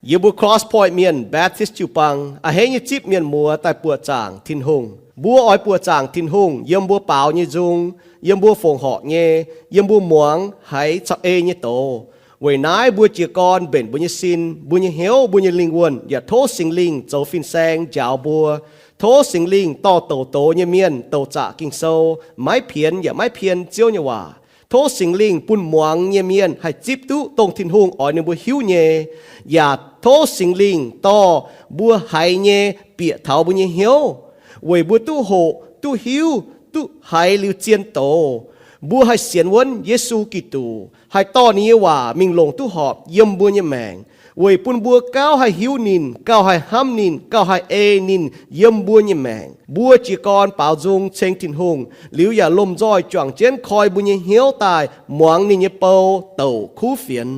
Yie mbuo Cross Point Mienh Baptist jiu-baang a'hneiv nyei zipv mienh muoz daaih buoqc zaangc Tin-Hungh. Mbuo oix buoqc zaangc Tin-Hungh yiem mbuo baaux nyei nzung, yiem mbuo fongc horc nyei, yiem mbuo muangx haiz caux ei nyei doz. Weic naaiv mbuo jiez gorn mbenc mbuo nyei sin, mbuo nyei hnyouv, mbuo nyei lingh wuonh yaac tov Singx Lingh zoux fin-saeng njaaux mbuo. Tov Singx Lingh dorh douc doz nyei mienh douc zaqc Ging-Sou, maiv pienx yaac maiv pien Ziouv nyei waac. Tov Singx Lingh bun muangx nyei mienh haih zipv duqv dongh Tin-Hungh oix ninh mbuo hiuv nyei, yaac tov Singx Lingh dorh mbuo haiz nyei bieqc taux mbuo nyei hnyouv, weic mbuo duqv hoqc, duqv hiuv, duqv haiz liuz zien doz. Mbuo haih sienx wuonv Yesu Giduc, haih dorh ninh nyei waac mingh longc duqv horpc yiem mbuo nyei maengc, weic bun mbuo gauh haih hiuv ninh, gauh haih hnamv ninh, gauh haih ei ninh yiem mbuo nyei maengc. Mbuo jiez gorn baaux nzung ceng Tin-Hungh liuz yaac lomh nzoih juangc jienv koi mbuo nyei hnyouv daaih muangx ninh nyei bou douc kuv fienx.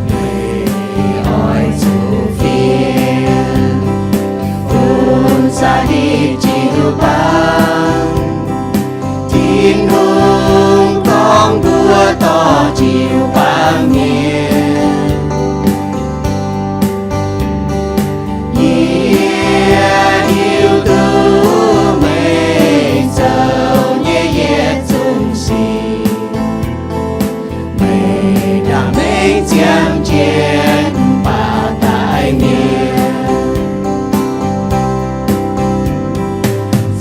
Meih oix zuqc fienx bun za'eix jiu-baang. Tin-Hungh gorngv mbuo dorh jiu-baang mienh. Yie hiuv duqv meih zoux nyei yietc zungv sic. Meih ndaangc mengh ziangh jienv mv baac daic mienh.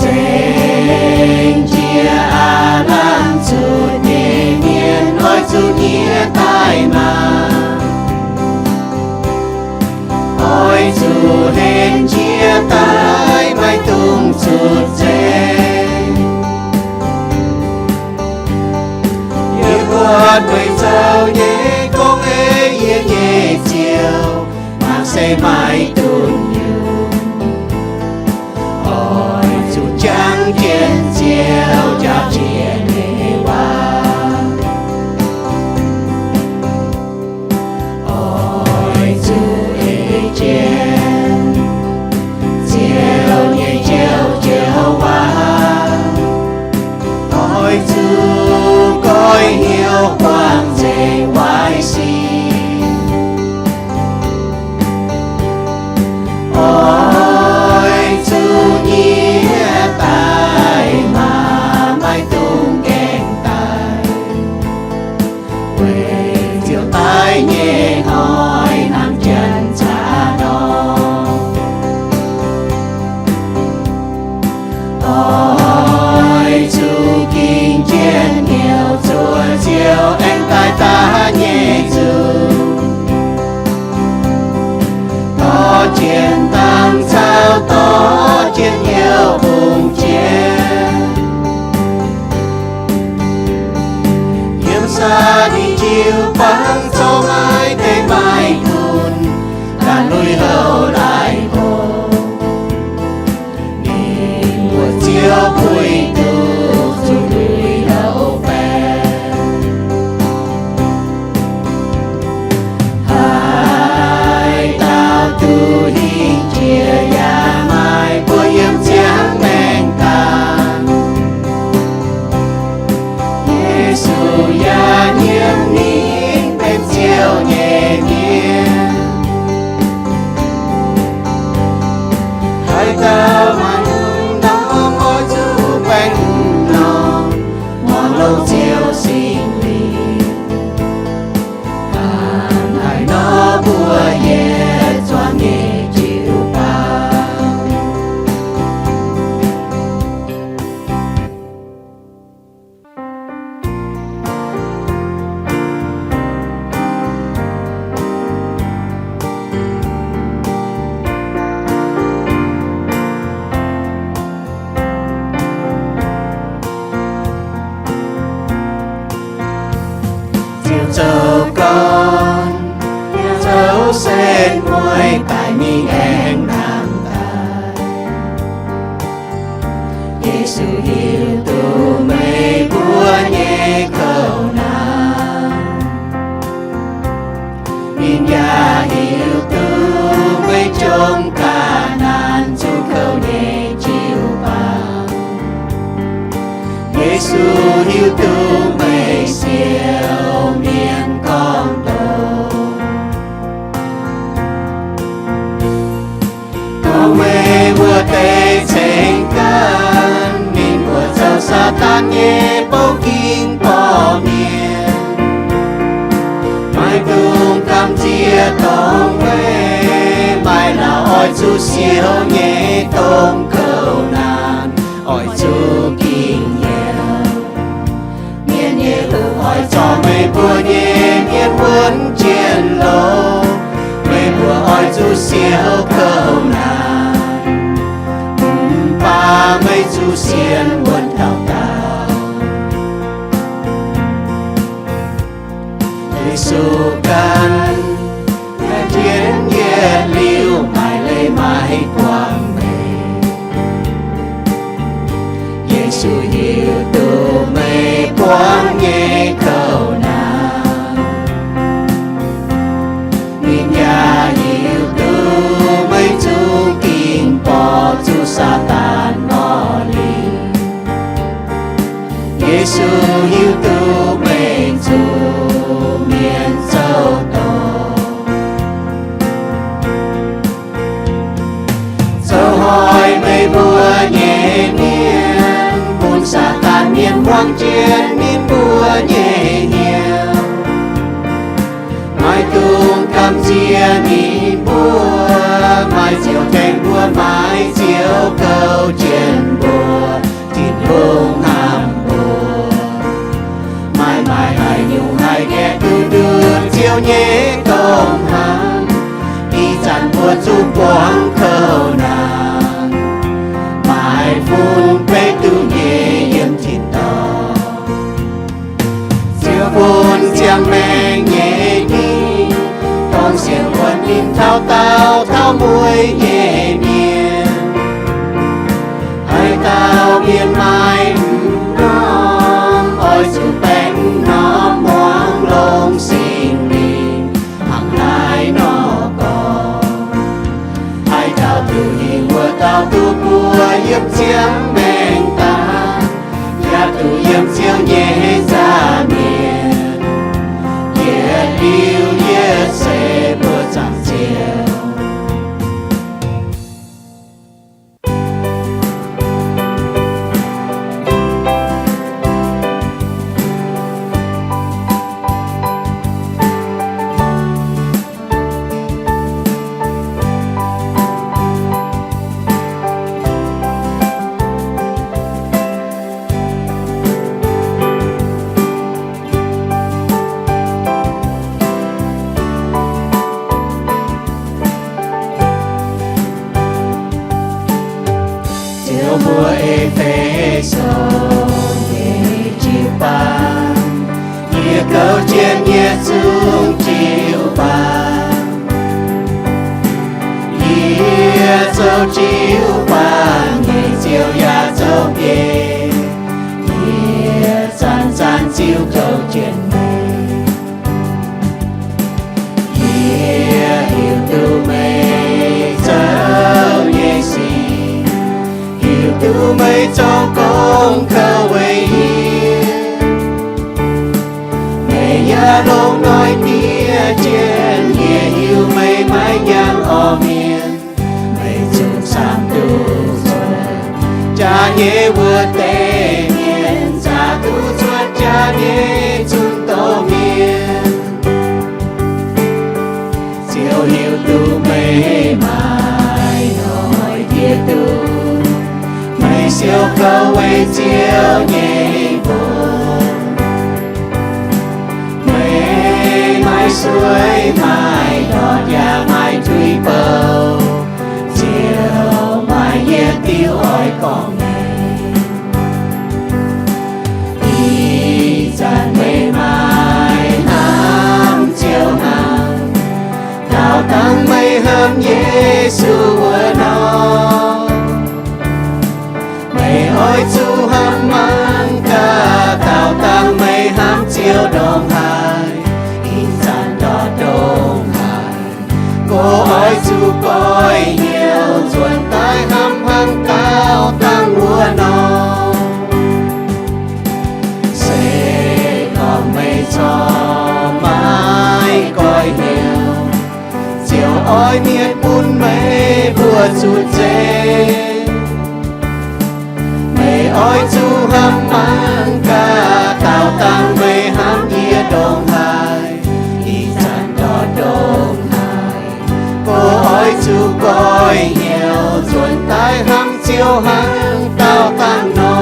Zengc jiex aav lamh zuqc nyei mienh oix zuqc nyiex daaih maah! Oix zuqc henv jiex daaih, maiv dungx zuqc zengc. Yie buatc meih zoux nyei gong ei yie nyei Ziouv, mangc se maiv dunh yunh. Oix zuqc jangx jienv Ziouv njaaux jiex nyei waac. Oix zuqc ei jienv Ziouv nyei joux joux waac. Oix zuqc goiv hnyouv buangh nzengc waaic sic. Oix zuqc nyiex daaih maah! Maiv dungx gaengh daic. Weic ziouc daic nyei hnoi hnangv janx caa ndorm. Oix zuqc ging jienv hnyouv zuov Ziouv aengx daaih daaih nyei nzung. Dorh jienv dangh caux dorh jienv hnyouv bungx jienv. Yiem sa'nyeic jiu-baang corc maiv deix maiv kunx, ganh lui-houx laaix hoc. Ninh mbuo Ziouv puix duqv zuqc lui-houx baeqc. Haaix dauh duqv hingh jiex yaac maaih buoz yiem ziangx maengx dangh. Yesu yaac nyiemc ninh benx Ziouv nyei mienh. Haaix dauh maaih hnyouv norm oix zuqc baengh norm, muangx longx Ziouv Singx Lingh. Hnangv naaiv nor mbuo yietc zuangx nyei jiu-baang. mingh aengx hnamv daaih. Yesu hiuv duqv meih mbuo nyei kouv naanc. Ninh yaac hiuv duqv meih zungv ga'naanc zuqc kouv nyei jiu-baang. Yesu hiuv duqv meih siou mienh gorngv doqc. Dongh meih mbuo deix ceng-gaanv, ninh mbuo zoux Saadaan nyei bouv ging borqc mienh. Maiv dungx gamh nziex dongh meih, maaih laauh oix zuqc siou nyei dongh kouv naanc, oix zuqc ging yiem. Mienh nyei hungh oix zorc meih mbuo nyei mienh wuonv jienv loh. Meih mbuo oix zuqc siou kouv naanc, mv baac meih zuqc sienx wuonv dauh dauh. Yesu gan, yietc dienv yietc liuz maaih leiz maaih buangv meih. Yesu hiuv duqv meih buangv nyei kouv naanc. Ninh yaac hiuv duqv meih zungv ging borqc zuqc Saadaan orn-lingh. Yesu hiuv duqv meih zuqc mienh zoux doic. Zoux hoic meih mbuo nyei mienh, bun Saadaan mienh muangx jienv ninh mbuo nyei hnyouv. Maiv dungx gamh nziex ninh mbuo, maaih Ziouv tengx mbuo, maaih Ziouv kouv jienv mbuo, Tin-Hungh hnamv mbuo. Maaih maaih haaix nyungc haih gaeqv duqv ndutv Ziouv nyei dongh hnaangx. Ih zanc mbuo zuqc buangv kouv naanc, maaih fun beiv duqv nyei yiem tin-dorngh. Ziouv bun ziangh maengc nyei ningv, dongh sienx wuonx ninh taux daauh taux mueiz nyei mienh. Haaix dauh mienh maaih m'normh, oix zuqc baengh m'normh muangx longx Singx Lingh hnangv naaiv nor gorngv. Haaix dauh duqv hingh wuov dauh duqv buo yiem ziangh maengc daaih, yaac duqv yiem Ziouv nyei nza'hmien. Yietc liuz yietc seix mbuo zaangc Ziouv. Ziouv mbuox E^fe^so nyei jiu-baang, yie kouv jienv yie zungv jiu-baang. Yie zoux jiu-baang nyei Ziouv yaac zoux biei. Yie zanc-zanc ziouc kouv jienv meih. Yie hiuv duqv meih zoux nyei sic, hiuv duqv meih zoux gong kouv weic yie. Meih yaac longc noic diev jienv yie, hiuv meih maiv nyaanh orv mienh. Meih zuqc camv duqv cuotv jaax nyei wuov deix mienh, camv duqv cuotv jaax nyei zunh doz mienh. Ziouv hiuv duqv meih maaih noic diev duqv, meih siou kouv weic Ziouv nyei mbuox. Meih maaih suiv maaih ndortv yaac maaih tuix bouh, Ziouv maaih yietc diuh oix gorngv meih. Ih zanc meih maaih hnamv Ziouv hnangv, daaux dangh meih hopv nyei Zuqc goiv hnyouv nzuonx daaih hnamv hnangv daauh dangh wuov nor. Se gorngv meih corc maiv goiv hnyouv, ziouc oix mietc bun meih mbuo zuqc nzengc. Meih oix zuqc hnamv mangc gaax daauh dangh meih hnamv yie ndongc haaix. Ih zanc ndortv ndongc haaix, mbuo oix zuqc goiv hnyouv nzuonx daaih hnamv Ziouv hnangv daauh dangh nor.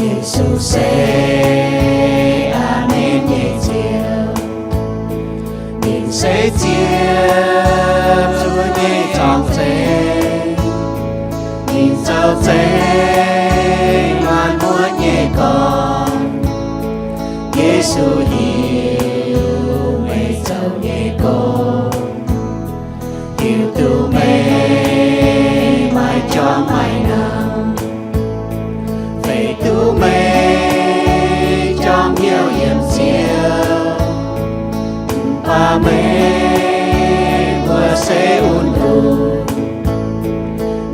Yesu se aamen nyei Ziouv. Ninh se Ziouv zuov nyei zorng-zengx. Ninh zoux zengx maanc muotv nyei gorn. Yesu hiuv meih zoux nyei gong, hiuv duqv meih maaih jorm maaih namx, feix duqv meih jorm hnyouv yiem Ziouv. Mv baac meih mbuo se un-ungx,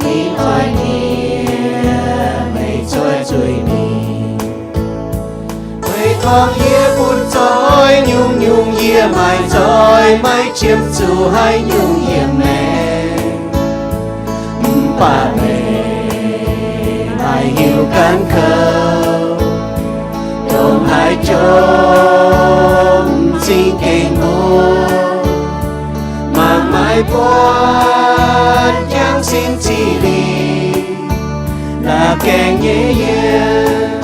ninh oix nyiec meih zuov zuiz mingh. Meih gorngv, yie bun zoih nyungc-nyungc, yie maaih nzoih maiv qiemx zuqc haaix nyungc yiem maengc. Mv baac meih haih hiuv gaanv kouv, dongh haaix jomc m'zing gengh muoqv, mangc maaih buonc jangv sin ziqc lingh, la'gaengh nyei yiem.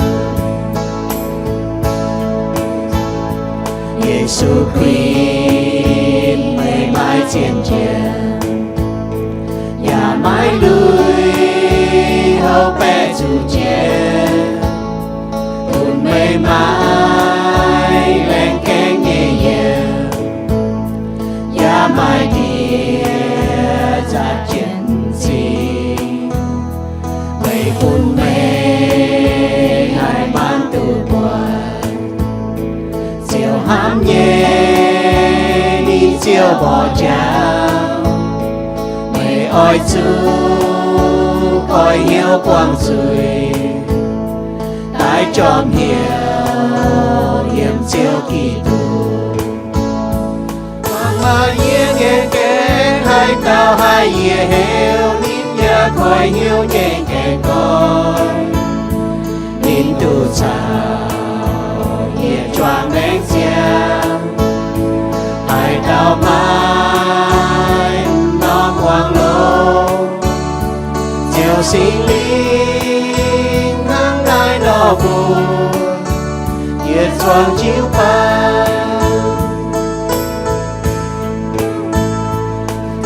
Yesu Giduc, meih maiv zien jienv, yaac maiv lui houv baeqc zuqc jiex, bun meih maaih laengz gaengh nyei yiem, yaac maaih ndie nzaatc jienv m'zing. Meih bun meih haih mangc duqv buatc, ziouc hnamv nyei ninh ziouc mborqv njaaux. Meih oix zuqc goiv hnyouv buangh zuiz, daaih jorm hnyouv yiem Ziouv Giduc. Mangc maah! Yie ngaengc gaengh haaix dauh haih yietc heuc ninh yaac goiv hnyouv ngaengc gaengh nqoi. Ninh duqv caux yietc juangc maengc ziangh, haaix dauh maaih m'normh wangc longx, ziouc Singx Lingh hnangv naaiv nor mbuox, yietc zuangx jiuv baang.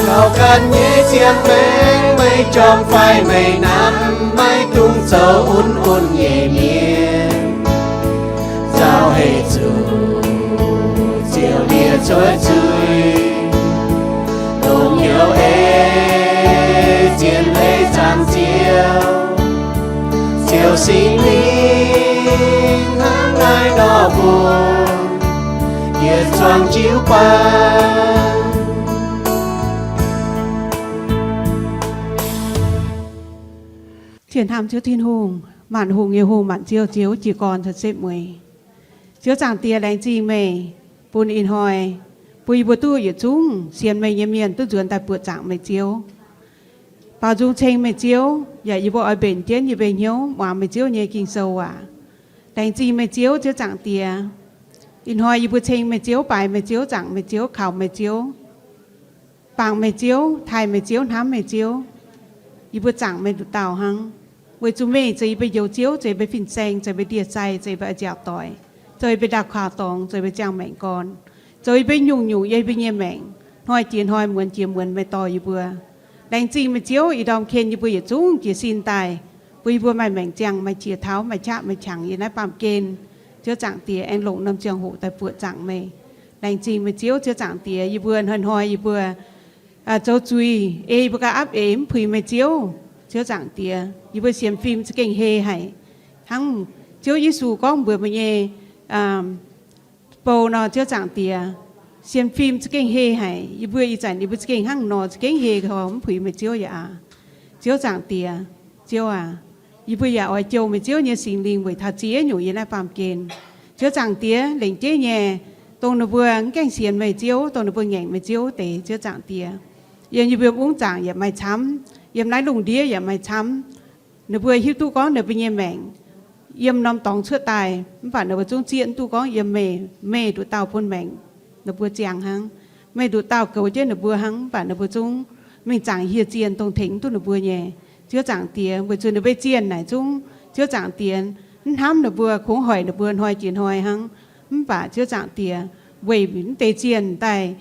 Gauh ganh nyei ziangh maengc meih jorm fai meih namx, maiv dungx zoux un-un nyei mienh. Nzauh heix zuqc ziouc liec cuotv zuiz, longc hnyouv ei zien leiz zaangc Ziouv, ziouc Singx Lingh hnangv naaiv nor mbuox, yietc zuangx jiuv baang. เขียนธรรม Ziouv Tin-Hungh, maanc hungh nyei Hungh, maanc ziouv Ziouv, jiez gorn caux setv mueiz. Ziouv Zaangc Diex, laengz zingh meih bun ih hnoi, bun yie mbuo duqv yietc zungv sienx meih nyei mienh duqv nzuonx daaih buoqc zaangc meih Ziouv. Baaux nzung ceng meih Ziouv, yaac yie mbuo oix mbenc jienv yie mbuo nyei hnyouv muangx meih Ziouv nyei Ging-Sou waac. Laengz zingh meih Ziouv, Ziouv Zaangc Diex. Ih hnoi yie mbuo ceng meih Ziouv, baaix meih Ziouv, zaangc meih Ziouv, kaux meih Ziouv, bangc meih Ziouv, taaih meih Ziouv, hnamv meih Ziouv. Yie mbuo zaangc meih nduqc dauh hnangv, weic zuqc meih zoux yie mbuo njoux Ziouv, zoux yie mbuo fin-saeng, zoux yie mbuo ndie-sai, zoux yie mbuo a'nziaauc doic, zoux yie mbuo ndau-kaauv dorngx, zoux yie mbuo ziangh maengc gorn, zoux yie mbuo nyungc-nyungc yiem yie mbuo nyei maengc. Hnoi jiex hnoi, muonz jiex muonz meih dorh yie mbuo. Laengz zingh meih Ziouv, ih ndorm ken yie mbuo yietc zungv jiez sin daaih, bun yie mbuo maaih maengc ziangh, maaih qiex taux, maaih qaqv maaih qangx yiem naaiv baamh gen. Ziouv Zaangc Diex, aengx longc norm ziangh hoc daaih buoqc zaangc meih. Laengz zingh meih Ziouv, Ziouv Zaangc Diex, yie mbuo hnoi-hnoi yie mbuo zoux zuiz, ei yie mbuo ganh aapv eix mv puix meih Ziouv. Ziouv Zaangc Diex, yie mbuo sienx fim za'gengh hei haic. Hnangv Ziouv Yesu gorngv mbuox meih nyei bou nor, Ziouv Zaangc Diex, sienx fim za'gengh hei haic. Yie mbuo ih zanc yie mbuo za'gengh hnangv nor, za'gengh hei hor mv puix meih Ziouv yaac aac. Ziouv Zaangc Diex, Ziouv aac, yie mbuo yaac oix jouh meih Ziouv nyei Singx Lingh weic taux ziex nyungc yiem naaiv baamh gen. Ziouv Zaangc Diex, lengc jeiv nyei, dongh ninh mbuo mv gaengh sienx meih Ziouv, dongh ninh mbuo ngaengc meih Ziouv wuov deix, Ziouv Zaangc Diex, yiem yie mbuo mv zaangc yaac maaih camv, yiem naaiv lungh ndiev yaac maaih camv. Ninh mbuo hiuv duqv gorngv ninh mbuo nyei maengc yiem norm dorngx cuotv daaih, mv baac ninh mbuo zungv zieqv mv duqv gorngv yiem meih, meih nduqc dauh bun maengc ninh mbuo ziangh hnangv. Meih nduqc dauh goux jienv ninh mbuo hnangv, mv baac ninh mbuo zungv mingh zaangc hieh zienh dongh tengx mv duqv ninh mbuo nyei. Ziouv Zaangc Diex, weic zuqc ninh mbuo zienh naaic zungv, Ziouv Zaangc Diex, mv hnamv ninh mbuo, kungx hoic ninh mbuo hnoi jiex hnoi hnangv. Mv baac Ziouv Zaangc Diex, weic mv deix zienh daaih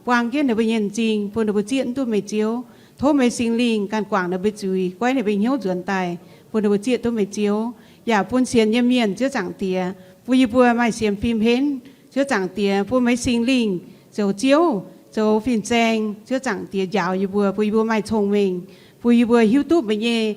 buang jienv ninh mbuo nyei m'zing, bun ninh mbuo zieqv mv duqv meih Ziouv. Tov meih Singx Lingh ganh guangc ninh mbuo zuiz, goiv ninh mbuo hnyouv nzuonx daaih, bun ninh mbuo zieqv duqv meih Ziouv. Yaac bun sienx nyei mienh, Ziouv Zaangc Diex, bun yie mbuo maaih sienx fim henv, Ziouv Zaangc Diex, bun meih Singx Lingh zoux Ziouv, zoux fin-saeng, Ziouv Zaangc Diex, njaaux yie mbuo, bun yie mbuo maaih cong-mengh, bun yie mbuo hiuv duqv meih nyei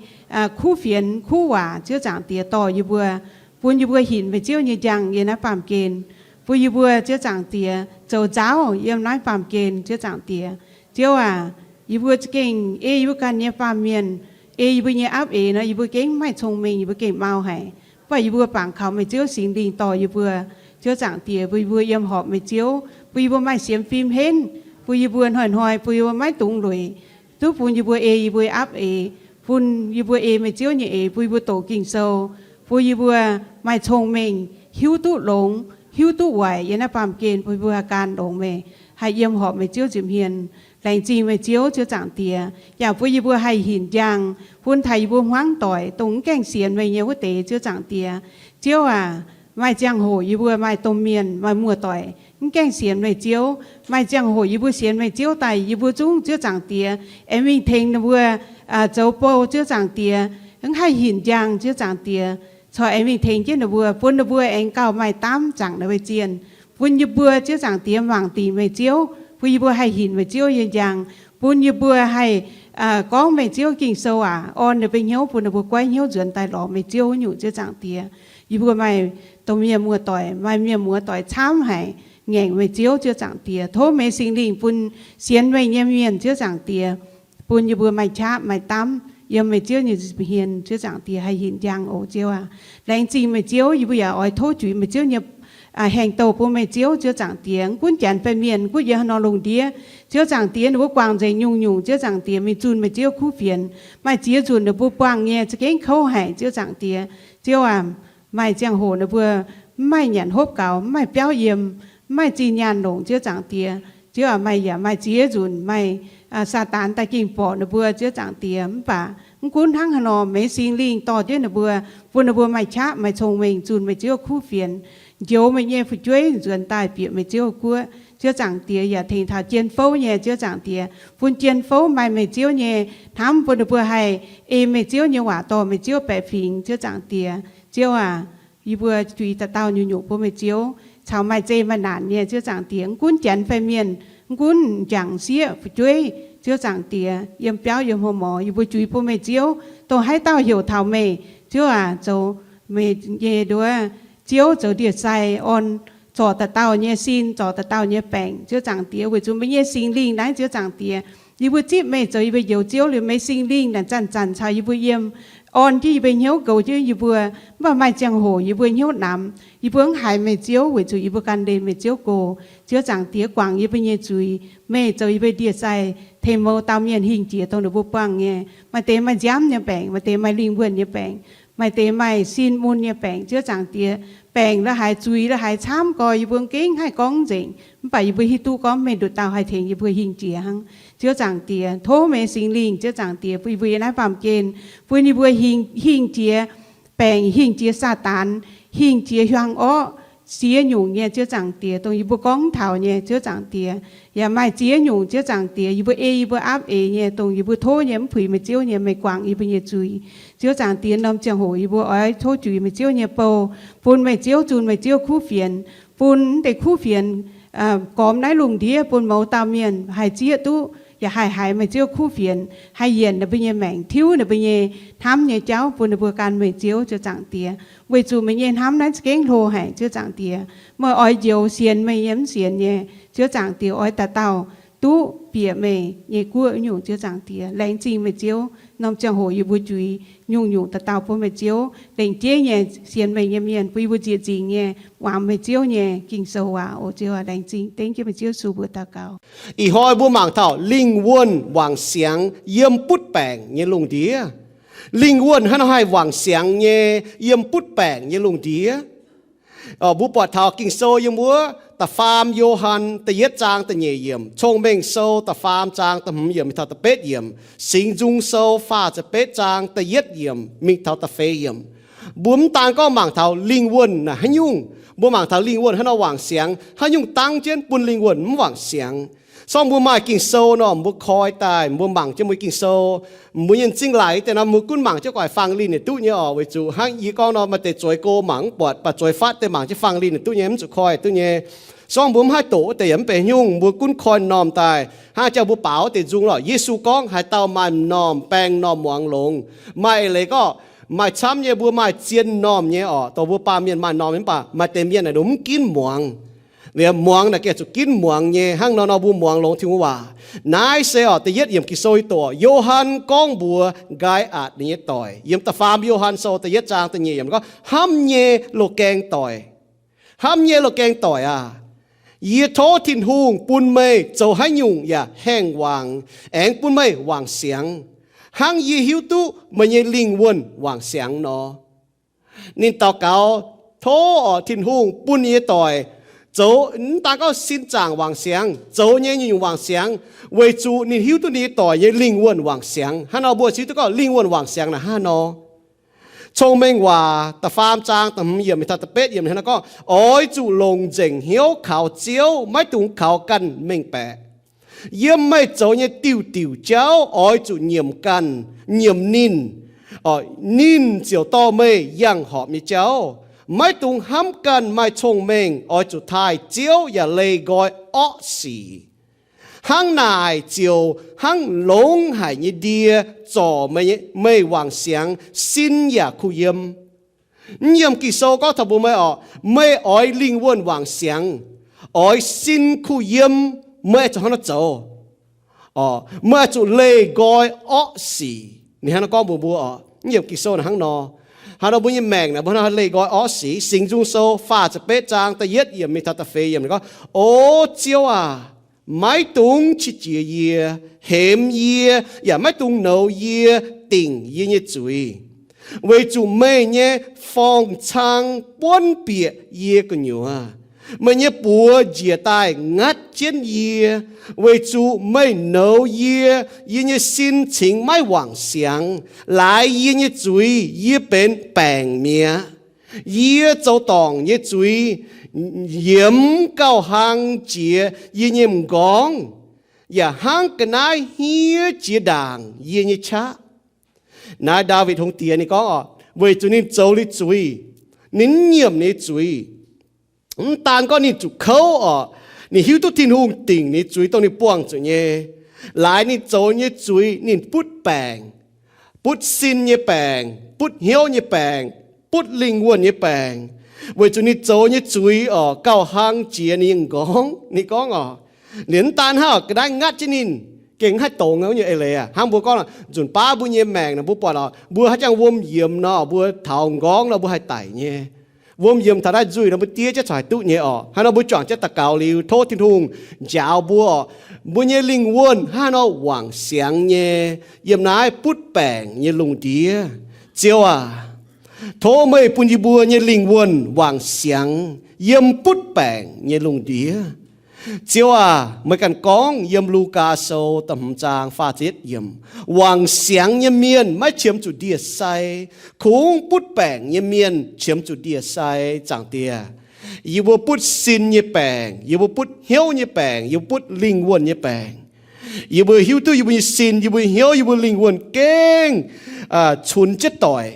kuv fienx kuv waac, Ziouv Zaangc Diex, dorh yie mbuo, bun yie mbuo hinc meih Ziouv nyei njang yiem naaiv baamh gen, bun yie mbuo, Ziouv Zaangc Diex, zoux nzauv yiem naaiv baamh gen, Ziouv Zaangc Diex. Ziouv aac, yie mbuo za'gengh ei yie mbuo ganh nyei baamh mienh, ei yie mbuo nyei aapv eix nor, yie mbuo gengh maiv maaih cong-mengh, yie mbuo gengh mau haic. Mv baac yie mbuo bangc kaux meih Ziouv Singx Lingh dorh yie mbuo, Ziouv Zaangc Diex, bun yie mbuo yiem horpc meih Ziouv, bun yie mbuo maaih sienx fim henv, bun yie mbuo hnoi-hnoi, bun yie mbuo maiv dungx lueic, duqv bun yie mbuo ei yie mbuo aapv eix, bun yie mbuo ei meih Ziouv nyei eix, bun yie mbuo doqc Ging-Sou, bun yie mbuo maaih cong-mengh, hiuv duqv longx, hiuv duqv waaic yiem naaiv baamh gen, bun yie mbuo haih gan longx meih, haih yiem horpc meih Ziouv nza'hmien. Laengz zingh meih Ziouv, Ziouv Zaangc Diex, yaac bun yie mbuo haih hinc njang, bun taux yie mbuo hmuangv doic, dongh mv gaengh sienx meih nyei wuov deix, Ziouv Zaangc Diex. Ziouv aac, maaih ziangh hoc yie mbuo maaih domh mienh, maaih muoz-doic mv gaengh sienx meih Ziouv. Maaih ziangh hoc yie mbuo sienx meih Ziouv daaih, yie mbuo zungv, Ziouv Zaangc Diex, aengx mingh tengx ninh mbuo zoux bou, Ziouv Zaangc Diex, mv haih hinc njang, Ziouv Zaangc Diex, corc aengx mingh tengx jienv ninh mbuo, bun ninh mbuo aengx gauh maaih daamv zaangc ninh mbuo zienh, bun yie mbuo, Ziouv Zaangc Diex, mangc dingc meih Ziouv, bun yie mbuo haih hinc meih Ziouv nyei njang, bun yie mbuo haih gorngv meih Ziouv Ging-Sou aac, orn ninh mbuo hnyouv, bun ninh mbuo goiv hnyouv nzuonx daaih lorz meih Ziouv wuov nyungc, Ziouv Zaangc Diex. Yie mbuo maaih domh mienh muoz-doic, maaih mienh muoz-doic camv haic, ngaengc meih Ziouv, Ziouv Zaangc Diex. Tov meih Singx Lingh bun sienx meih nyei mienh, Ziouv Zaangc Diex, bun yie mbuo maaih qaqv maaih daamv yiem meih Ziouv nyei nza'hmien, Ziouv Zaangc Diex, haih hinc njang oc, Ziouv aac. Laengz zingh meih Ziouv, yie mbuo yaac oix tov juix meih Ziouv nyei haengh douh bun meih Ziouv, Ziouv Zaangc Diex. Mv gunv janx fai mienh, mv gunv yiem haaix norm lungh ndiev, Ziouv Zaangc Diex, ninh mbuo guangc nzengc nyungc-nyungc, Ziouv Zaangc Diex, mingh zunh meih Ziouv kuv fienx. Maaih ziex nzunc ninh mbuo buangh nyei za'gengh kouv haic, Ziouv Zaangc Diex. Ziouv aac, maaih ziangh hoc ninh mbuo mv maaih nyanc hopv gaux, mv maaih biauv yiem, mv maaih zinh nyaanh longc, Ziouv Zaangc Diex. Ziouv aac, maaih yaac maaih ziex nzunc maaih Saadaan daaih gengh borqc ninh mbuo, Ziouv Zaangc Diex. Mv baac mv gunv hnangv haaix nor, meih Singx Lingh dorh jienv ninh mbuo, bun ninh mbuo maaih qaqv maaih cong-mengh zunh meih Ziouv kuv fienx, njoux meih nyei fu'jueiv nzuonx daaih bieqc meih Ziouv guoqv, Ziouv Zaangc Diex, yaac tengx taux jien fouv nyei, Ziouv Zaangc Diex, bun jien fouv maaih meih Ziouv nyei hnamv, bun ninh mbuo haih ei meih Ziouv nyei waac dorh meih Ziouv baeqc fingx, Ziouv Zaangc Diex. Ziouv aac, yie mbuo juix dauh dauh nyungc-nyungc bun meih Ziouv, caux maaih zeqc maaih naanc nyei, Ziouv Zaangc Diex, mv gunv janx fai mienh, mv gunv m'jangc sieqv fu'jueiv, Ziouv Zaangc Diex, yiem biauv yiem hlo morz, yie mbuo juix bun meih Ziouv, dongh haaix dauh heuc taux meih, Ziouv aac, zoux meih nyei nduov Ziouv, zoux ndie-sai, orn zorc dauh dauh nyei sin, zorc dauh dauh nyei baengc, Ziouv Zaangc Diex, weic zuqc meih nyei Singx Lingh naaiv, Ziouv Zaangc Diex, yie mbuo zipv meih zoux yie mbuo Njoux Ziouv liuz, meih Singx Lingh naaic zanc-zanc caux yie mbuo yiem, orn jienv yie mbuo hnyouv, goux jienv yie mbuo. Mv baac maaih ziangh hoc yie mbuo hnyouv namx, yie mbuo mv haiz meih Ziouv, weic zuqc yie mbuo gan hlen meih Ziouv go. Ziouv Zaangc Diex, guangc yie mbuo nyei zuiz, meih zoux yie mbuo ndie-sai, tengx mouz dauh mienh hingh jiex dongh ninh mbuo buangh nyei. Maaih deix maaih nziaamv nyei baengc, maaih deix maaih lingh wuonh nyei baengc, maaih deix maaih sin mun nyei baengc. Ziouv Zaangc Diex, baengc la'haaix, zuiz la'haaix camv gorx, yie mbuo mv gengh haih gorngv nzengc, mv baac yie mbuo hiuv duqv gorngv meih nduqc dauh haih tengx yie mbuo hingh jiex hnangv. Ziouv Zaangc Diex, tov meih Singx Lingh, Ziouv Zaangc Diex, bun yie mbuo yiem naaiv baamh gen, bun yie mbuo hingh, hingh jiex baengc, hingh jiex Saadaan, hingh jiex hiuang orqv, ziex nyungc nyei, Ziouv Zaangc Diex, dongh yie mbuo gorngv taux nyei, Ziouv Zaangc Diex. Yaac maaih ziex nyungc, Ziouv Zaangc Diex, yie mbuo ei, yie mbuo aapv eix nyei, dongh yie mbuo tov nyei, mv puix meih Ziouv nyei, meih guangc yie mbuo nyei zuiz. Ziouv Zaangc Diex, norm ziangh hoc yie mbuo oix tov juix meih Ziouv nyei bou, bun meih Ziouv zunh meih Ziouv kuv fienx, bun deix kuv fienx gormx naaiv lungh ndiev bun mouz dauh mienh haih zieqv duqv, yaac haih haiz meih Ziouv kuv fienx, haih yienc ninh mbuo nyei maengc, tiuv ninh mbuo nyei hnamv nyei jauv bun ninh mbuo gan meih Ziouv, Ziouv Zaangc Diex. Weic zuqc meih nyei hnamv naaiv za'gengh hlo haic, Ziouv Zaangc Diex. Meih oix njoux sienx meih nyei mv sienx nyei, Ziouv Zaangc Diex, oix dauh dauh duqv bieqc meih nyei guoqv nyungc, Ziouv Zaangc Diex. Laengz zingh meih Ziouv, norm ziangh hoc yie mbuo juix nyungc-nyungc dauh dauh bun meih Ziouv, lengc jeiv nyei sienx meih nyei mienh, bun yie mbuo nzieqc nzingc nyei muangx meih Ziouv nyei Ging-Sou waac oc. Ziouv aac, laengz zingh, dengv jienv meih Ziouv Yesu mbuo daux gaux. Ih hnoi mbuo mangc taux lingh wuonh wangc siangx yiem butv baengc nyei lungh ndiev. Lingh wuonh hnangv nor haih wangc siangx nyei yiem butv baengc nyei lungh ndiev. Mbuo buatc taux Ging-Sou yiem wuov Da'faam Yo^han da'yietv zaang da'nyeic yiemc, Cong-Mengh Sou da'faam zaang da'hmz yiemc mingh taux da'betv yiemc, Singx Nzung Sou faah ziepc betv zaang da'yietv yiemc mingh taux da'feix yiemc. Mbuo mv daan gorngv mangc taux lingh wuonh naaic haaix nyungc, mbuo mangc taux lingh wuonh haaix nor wangc siangx, haaix nyungc dangv jienv bun lingh wuonh mv wangc siangx. Sorng mbuo maaih Ging-Sou nor, mbuo koi daaih, mbuo mangc jienv mbuo Ging-Sou, mbuo nyei m'zing laic deix nor, mbuo gunv mangc jienv guaix fang linh yietc duqv nyei oc. Weic zuqc hnangv yie gorngv nor, maaih deix zueiz go mangc mv buatc, baac zueiz fatv deix mangc jienv fang linh yietc duqv nyei, mv zuqc koi duqv nyei. Sorng mbuo mv haih doqc wuov deix yaac mv benx haaix nyungc, mbuo gunv koi m'normh daaih. Hnangv jauv mbuo baaux wuov deix nzung lorqc, Yesu gorngv haaix dauh maaih m'normh baengh m'normh muangx longx. Maaih eix leiz gorngv maaih camv nyei mbuo maaih zien m'normh nyei oc, dongh mbuo baamh mienh maaih m'normh nyei, mv baac maaih deix mienh naaic mv ginv muangx. Liuz muangx naaic gengh zuqc ginv muangx nyei. Hnangv nor nor mbuo muangx longx Tin-Hungh waac. Naaiv se oc, da'yietv yiemc Ging-Sou yie doqc, Yo^han gorngv mbuox Nqaai^atc ninh nyei doic. Yiem Da'faam Yo^han Sou da'yietv zaang da'nyeic yiemc gorngv, hnamv nyei loz-gaeng doic, hnamv nyei loz-gaeng doic aah! Yie tov Tin-Hungh bun meih zoux haaix nyungc yaac haengh wangc, aengx bun meih wangc siangx, hnangv yie hiuv duqv meih nyei lingh wuonh wangc siangx nor. Ninh daux gaux tov oc Tin-Hungh bun ninh nyei doic zoux, mv daan gorngv sin zaangc wangc siangx, zoux nyei nyungc-nyungc wangc siangx, weic zuqc ninh hiuv duqv ninh nyei doic nyei lingh wuonh wangc siangx. Hnangv nor mbuo ziouc hiuv duqv gorngv lingh wuonh wangc siangx naaic hnangv nor. Cong-Mengh Waac da'faam zaang da'hmz yiemc mingh taux da'betv yiemc hnangv nor gorngv, oix zuqc longc nzengc hnyouv kaux Ziouv, maiv dungx kaux ganh mengh baeqc. Yiem meih zoux nyei diuh diuh jauv oix zuqc nyiemc ganh, nyiemc ninh. Ninh ziouc dorh meih yangh horpc nyei jauv. Maiv dungx hnamv ganh maaih cong-mengh, oix zuqc taaih Ziouv yaac leih nqoi orqv sic. Hnangv naaic ziouc hnangv longx haic nyei ndie zorc meih, meih wangc siangx, sin yaac kuh yiem. Mv yiem Ging-Sou gorngv taux mbuox meih oc, meih oix lingh wuonh wangc siangx, oix sin kuh yiem, meih oix zuqc hnangv nor zoux. Meih oix zuqc leih nqoi orqv sic. Ninh hnangv nor gorngv mbuox mbuo oc. Mv yiem Ging-Sou naaic hnangv nor. Hnangv nor mbuo nyei maengc naaic mbuo hnangv haaix leih nqoi orqv sic. Singx Nzung Sou faah ziepc betv zaang da'yietv yiemc mingh taux da'feix yiemc gorngv, O Ziouv aac, maiv dungx qiex jiez yie, hemx yie, yaac maiv dungx nouz yie, dingc yie nyei zuiz. Weic zuqc meih nyei forng-cang buonv bieqc yie gu'nyuoz. Meih nyei buoz njiec daaih ngatv jienv yie, weic zuqc meih nouz yie, yie nyei sin cingx maiv wangc siangx. Laaix yie nyei zuiz yie benx baengc mi'aqv. Yie zoux dorngc nyei zuiz yiemx gauh hlang jiex yie nyei m'nqorngv, yaac hnangv ga'naaiv hniev jiex ndaangc yie nyei qaqv. Naaiv Ndaawitv Hungh Diex ninh gorngv oc, weic zuqc ninh zoux liuz zuiz, ninh mv nyiemc ninh nyei zuiz. Mv daan gorngv ninh zuqc kouv oc, ninh hiuv duqv Tin-Hungh dingc ninh nyei zuiz dongh ninh buangh zuqc nyei. Laaix ninh zoux nyei zuiz ninh butv baengc, butv sin nyei baengc, butv hnyouv nyei baengc, butv lingh wuonh nyei baengc, weic zuqc ninh zoux nyei zuiz oc gauh hlang jiex ninh nyei m'nqorngv. Ninh gorngv oc, liemh mv daan hnangv oc, ga'naaiv ngatv jienv ninh, gengh mv haih dongz wuov nyei eix leiz aac. Hnangv mbuo gorngv nzunc baav mbuo nyei maengc naaic mbuo buatc oc, mbuo haaix jangx wuom yiemx nor, mbuo taux m'nqorngv nor mbuo haih daic nyei. Wuom yiemx taux naaiv nzuih nor mbuo diev jienv caux haaix duqv nyei oc. Hnangv nor mbuo juangc jienv daux gaux liuz tov Tin-Hungh njaaux mbuo oc, mbuo nyei lingh wuonh hnangv haaix nor wangc siangx nyei yiem naaiv butv baengc nyei lungh ndiev. Ziouv aac, tov meih bun yie mbuo nyei lingh wuonh wangc siangx yiem butv baengc nyei lungh ndiev. Ziouv aac, meih ganh gorngv yiem Lugaa Sou da'hmz zaang faah ziepc yietv yiemc, wangc siangx nyei mienh maiv qiemx zuqc ndie-sai, kungx butv baengc nyei mienh qiemx zuqc ndie-sai. Zaangc Diex, Yie mbuo butv sin nyei baengc, yie mbuo butv hnyouv nyei baengc, yie mbuo butv lingh wuonh nyei baengc. Yie mbuo hiuv duqv yie mbuo nyei sin, yie mbuo hnyouv, yie mbuo lingh wuonh gengh cunx jienv doic.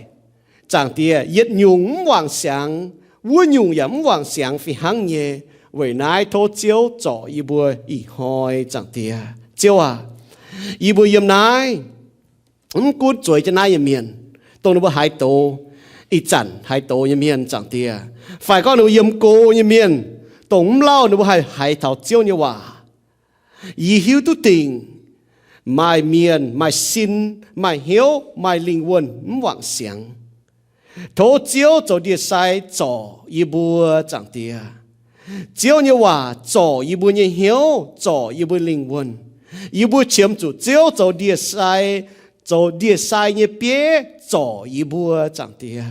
Zaangc Diex, yietc nyungc mv wangc siangx, wuov nyungc yaac mv wangc siangx fih hnangv nyei. Weic naaiv tov Ziouv zorc yie mbuo ih hnoi, Zaangc Diex. Ziouv aac, yie mbuo yiem naaiv, mv gunv zueiz jienv naaiv nyei mienh, dongh ninh mbuo haaix doz, ih zanc haaix doz nyei mienh, Zaangc Diex, fai gorngv ninh mbuo yiem go nyei mienh, dongh mv lauh ninh mbuo haih haiz taux Ziouv nyei waac, yie hiuv duqv dingc maaih mienh, maaih sin, maaih hnyouv, maaih lingh wuonh mv wangc siangx. Tov Ziouv zoux ndie-sai zorc yie mbuo, Zaangc Diex. Ziouv nyei waac zorc yie mbuo nyei hnyouv, zorc yie mbuo lingh wuonh. Yie mbuo qiemx zuqc Ziouv zoux ndie-sai, zoux ndie-sai nyei bieiv zorc yie mbuo, Zaangc Diex.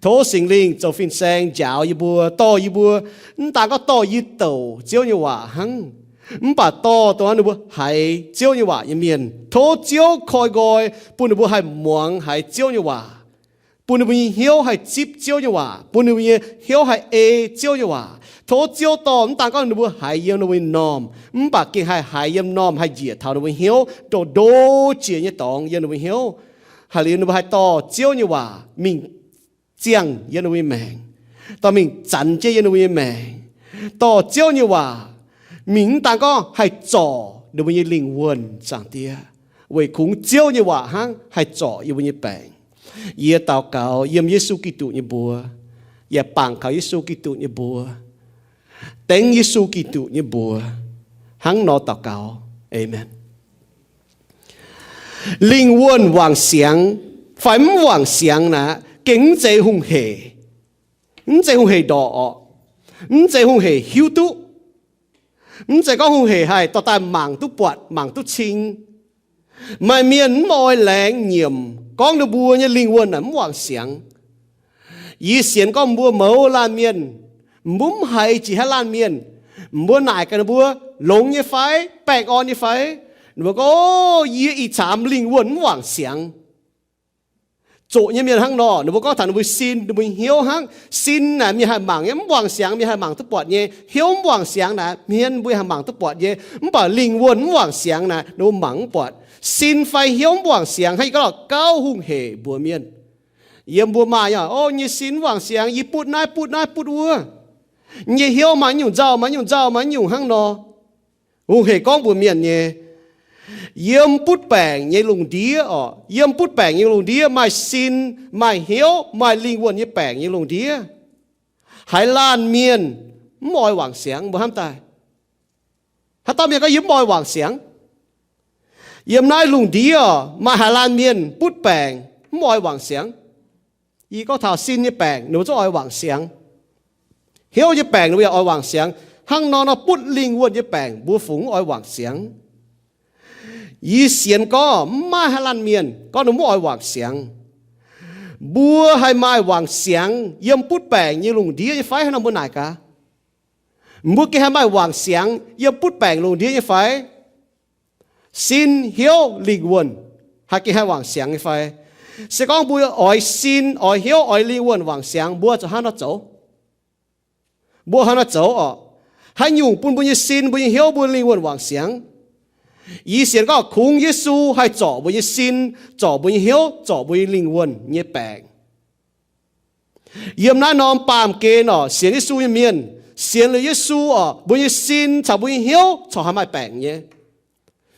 Tov Singx Lingh zoux fin-saeng njaaux yie mbuo, dorh yie mbuo, mv daan gorngv dorh yie douc Ziouv nyei waac hnangv, mv baac dorh dongh ninh mbuo haiz Ziouv nyei waac nyei mienh. Tov Ziouv koi nqoi bun ninh mbuo haih muangx haiz Ziouv nyei waac, bun ninh mbuo nyei hnyouv haih zipv Ziouv nyei waac, bun ninh mbuo nyei hnyouv haih ei Ziouv nyei waac. Tov Ziouv dorh mv daan gorngv ninh mbuo haiz yiem ninh mbuo nyei m'normh, mv baac gengh haih haiz yiem m'normh haih njiec taux ninh mbuo hnyouv, dongh ndo jiex nyei dorngx yiem ninh mbuo hnyouv. Haiz liuz ninh mbuo haih dorh Ziouv nyei waac mingh ziangh yiem ninh mbuo nyei maengc, dorh mingh zanx jienv yiem ninh mbuo nyei maengc, dorh Ziouv nyei waac mingh mv daan gorngv haih zorc ninh mbuo nyei lingh wuonh, Zaangc Diex, weic kungx Ziouv nyei waac hnangv haih zorc yie mbuo nyei baengc. Yie daux gaux yiem Yesu Giduc nyei mbuox, yaac bangc kaux Yesu Giduc nyei mbuox, dengv Yesu Giduc nyei mbuox, hnangv nor daux gaux, Aamen. Lingh wuonh wangc siangx fai mv wangc siangx naaic, gengh mv zeiz hungh hec, mv zeiz hungh hec ndorqc orqc, mv zeiz hungh hec hiuv duqv, mv zeiz gorngv hungh hec haih dorh daaih mangc duqv buatc, mangc duqv cing. Maaih mienh mv oix laengz nyiemc gorngv ninh mbuo nyei lingh wuonh naaic mv wangc siangx. Yie sienx gorngv mbuo mouz laanh mienh, mbuo mv haiz jiex haaix laanh mienh, mbuo naaic gaax ninh mbuo longx nyei fai, baengh orn nyei fai, ninh mbuo gorngv, O, yie ih zanc lingh wuonh mv wangc siangx. Zoqc nyei mienh hnangv nor, ninh mbuo gorngv taux ninh mbuo sin, ninh mbuo hnyouv hnangv. Sin naaic mienh haih mangc nyei, mv wangc siangx mienh haih mangc duqv buatc nyei. Hnyouv mv wangc siangx naaic mienh mbuo haih mangc duqv buatc nyei. Mv baac lingh wuonh mv wangc siangx naaic ninh mbuo mangc mv buatc. Sin fai hnyouv mv wangc siangx hnangv yie gorngv gauh hungh hec mbuox mienh. Yiem mbuo maaih, O, nyei sin mv wangc siangx, yie butv naaiv butv naaiv butv wuov. Nyei hnyouv maaih nyungc nzauh, maaih nyungc nzauh, maaih nyungc hnangv nor. Hungh hec gorngv mbuox mienh nyei. Yiem butv baengc nyei lungh ndiev orqc, yiem butv baengc nyei lungh ndiev maaih sin, maaih hnyouv, maaih lingh wuonh nyei baengc nyei lungh ndiev. Haaix laanh mienh mv oix wangc siangx, mbuo hnamv daaih? Haaix dauh mienh gorngv yie mv oix wangc siangx? Yiem naaiv lungh ndiev orqc, maaih haaix laanh mienh butv baengc mv oix wangc siangx? Yie gorngv taux sin nyei baengc ninh mbuo zungv oix wangc siangx. Hnyouv nyei baengc ninh mbuo yaac oix wangc siangx. Hnangv nor nor butv lingh wuonh nyei baengc mbuo fungc mv oix wangc siangx. Yie sienx gorngv mv maaih haaix laanh mienh gorngv ninh mv oix wangc siangx. Mbuo haih maaih wangc siangx yiem butv baengc nyei lungh ndiev nyei fai? Hnangv nor mbuo naaic gaax, mbuo gengh haih maaih wangc siangx yiem butv baengc lungh ndiev nyei fai? Sin, hnyouv, lingh wuonh haih gengh haih wangc siangx nyei fai? Se gorngv mbuo oix sin, oix hnyouv, oix lingh wuonh wangc siangx, mbuo zuqc hnangv nor zoux. Mbuo hnangv nor zoux orqc? Haaix nyungc bun mbuo nyei sin, mbuo nyei hnyouv, mbuo lingh wuonh wangc siangx? Yie sienx gorngv kungx Yesu haih zorc mbuo nyei sin, zorc mbuo nyei hnyouv, zorc mbuo nyei lingh wuonh nyei baengc. Yiem naaiv norm baamh gen orqc, sienx Yesu nyei mienh, sienx liuz Yesu orqc, mbuo nyei sin caux mbuo nyei hnyouv corc haih maaih baengc nyei.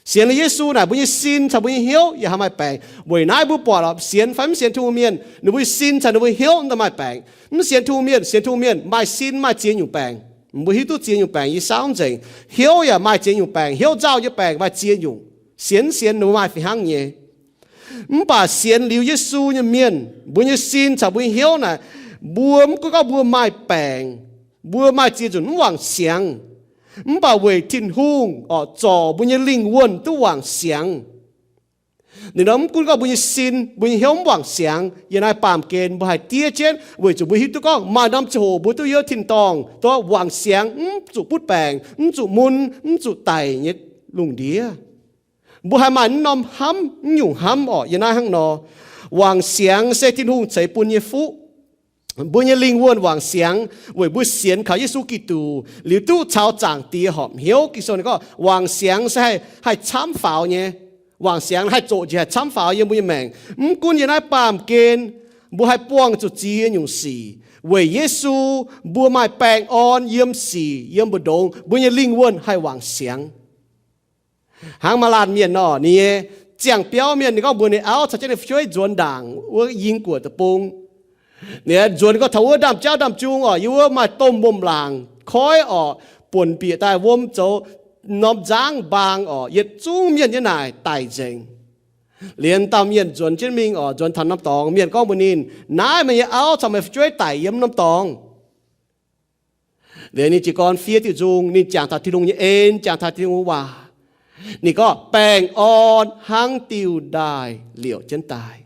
Sienx liuz Yesu naaic, mbuo nyei sin caux mbuo nyei hnyouv yaac haih maaih baengc. Weic naaiv mbuo buatc orqc, sienx fai mv sienx Tin-Hungh mienh, ninh mbuo nyei sin caux ninh mbuo hnyouv daaih maaih baengc. Mv sienx Tin-Hungh mienh, sienx Tin-Hungh mienh maaih sin maaih ziex nyungc baengc. Mbuo hiuv duqv ziex nyungc baengc yie saauv mv nzengc. Hnyouv yaac maaih ziex nyungc baengc, hnyouv nzauh nyei baengc maaih ziex nyungc. Sienx mv sienx ninh mbuo maaih fih hnangv nyei. Mv baac sienx liuz Yesu nyei mienh, mbuo nyei sin caux mbuo nyei hnyouv naaic, mbuo mv gunv gorngv mbuo maaih baengc, mbuo maaih ziex nzunc mv wangc siangx, mv baac weic Tin-Hungh orqc zorc mbuo nyei lingh wuonh duqv wangc siangx. Ninh nor mv gunv gorngv mbuo nyei sin, mbuo nyei hnyouv mv wangc siangx, yiem naaiv baamh gen mbuo haih diev jienv, weic zuqc mbuo hiuv duqv gorngv maaih norm ziangh hoc mbuo duqv yiem tin-dorngh, duqv wangc siangx, mv zuqc butv baengc, mv zuqc mun, mv zuqc daic nyei lungh ndiev. Mbuo haih maaih mv norm hnamv, mv nyungc hnamv orqc, yiem naaiv hnangv nor. Wangc siangx se Tin-Hungh ceix bun nyei fuqv. Mbuo nyei lingh wuonh wangc siangx weic mbuo sienx kaux Yesu Giduc liuz duqv caux Zaangc Diex horpc hnyouv. Ging-Sou ninh gorngv wangc siangx se haih, haih camv faaux nyei. Wangc siangx haih zoqc njiec haih camv faaux yiem mbuo nyei maengc. Mv gunv yiem naaiv baamh gen mbuo haih buangh zuqc ziex nyungc sic, weic Yesu mbuo maaih baengh orn yiem sic, yiem mbu'ndongx, mbuo nyei lingh wuonh haih wangc siangx. Hnangv maaih laanh mienh nor, ninh nyei ziangh biauv mienh, ninh gorngv mbuox ninh auv caux jienv ninh fu'jueiv nzuonx ndaangc wuov Ying Guoqv deic-bung. Ninh nzuonx gorngv taux wuov ndaamv-jauv ndaamv-jung oc, yiem wuov maaih domh wuom-laangc koiv oc, buonc bieqc daaih wuom zoux norm nzangv mbaang oc, yietc zungv mienh nyei naaic daic nzengc. Liuz dauh mienh nzuonx jienv mingh oc, nzuonx taux norm dorngx, mienh gorngv mbuox ninh, naaiv meih nyei auv caux meih fu'jueiv daic yiem norm dorngx. Liuz ninh jiez gorn fiev diuh nzung, ninh jangx taux Tin-Hungh nyei en, jangx taux Tin-Hungh waac. Ninh gorngv baengh orn hnangv diuh ndaaih liouc jienv daaih.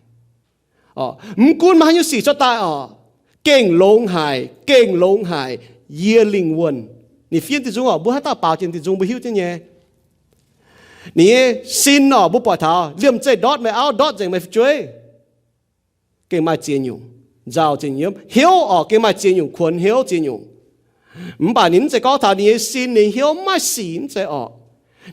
Mv gunv maaih haaix nyungc sic cuotv daaih oc, gengh longx haic, gengh longx haic yie lingh wuonh. Ninh fiev diuh nzung oc, mbuo haaix dauh baaux jiex diuh nzung mbuo hiuv jienv nyei. Ninh nyei sin oc, mbuo buatc taux liemh zeih ndortv meih auv, ndortv nzengc meih fu'jueiv. Gengh maaih ziex nyungc, nzauh ziex nyungc, hnyouv oc, gengh maaih ziex nyungc, kuonx hnyouv ziex nyungc. Mv baac ninh mv zeiz gorngv taux ninh nyei sin, ninh hnyouv mv maaih sic, mv zeiz oc.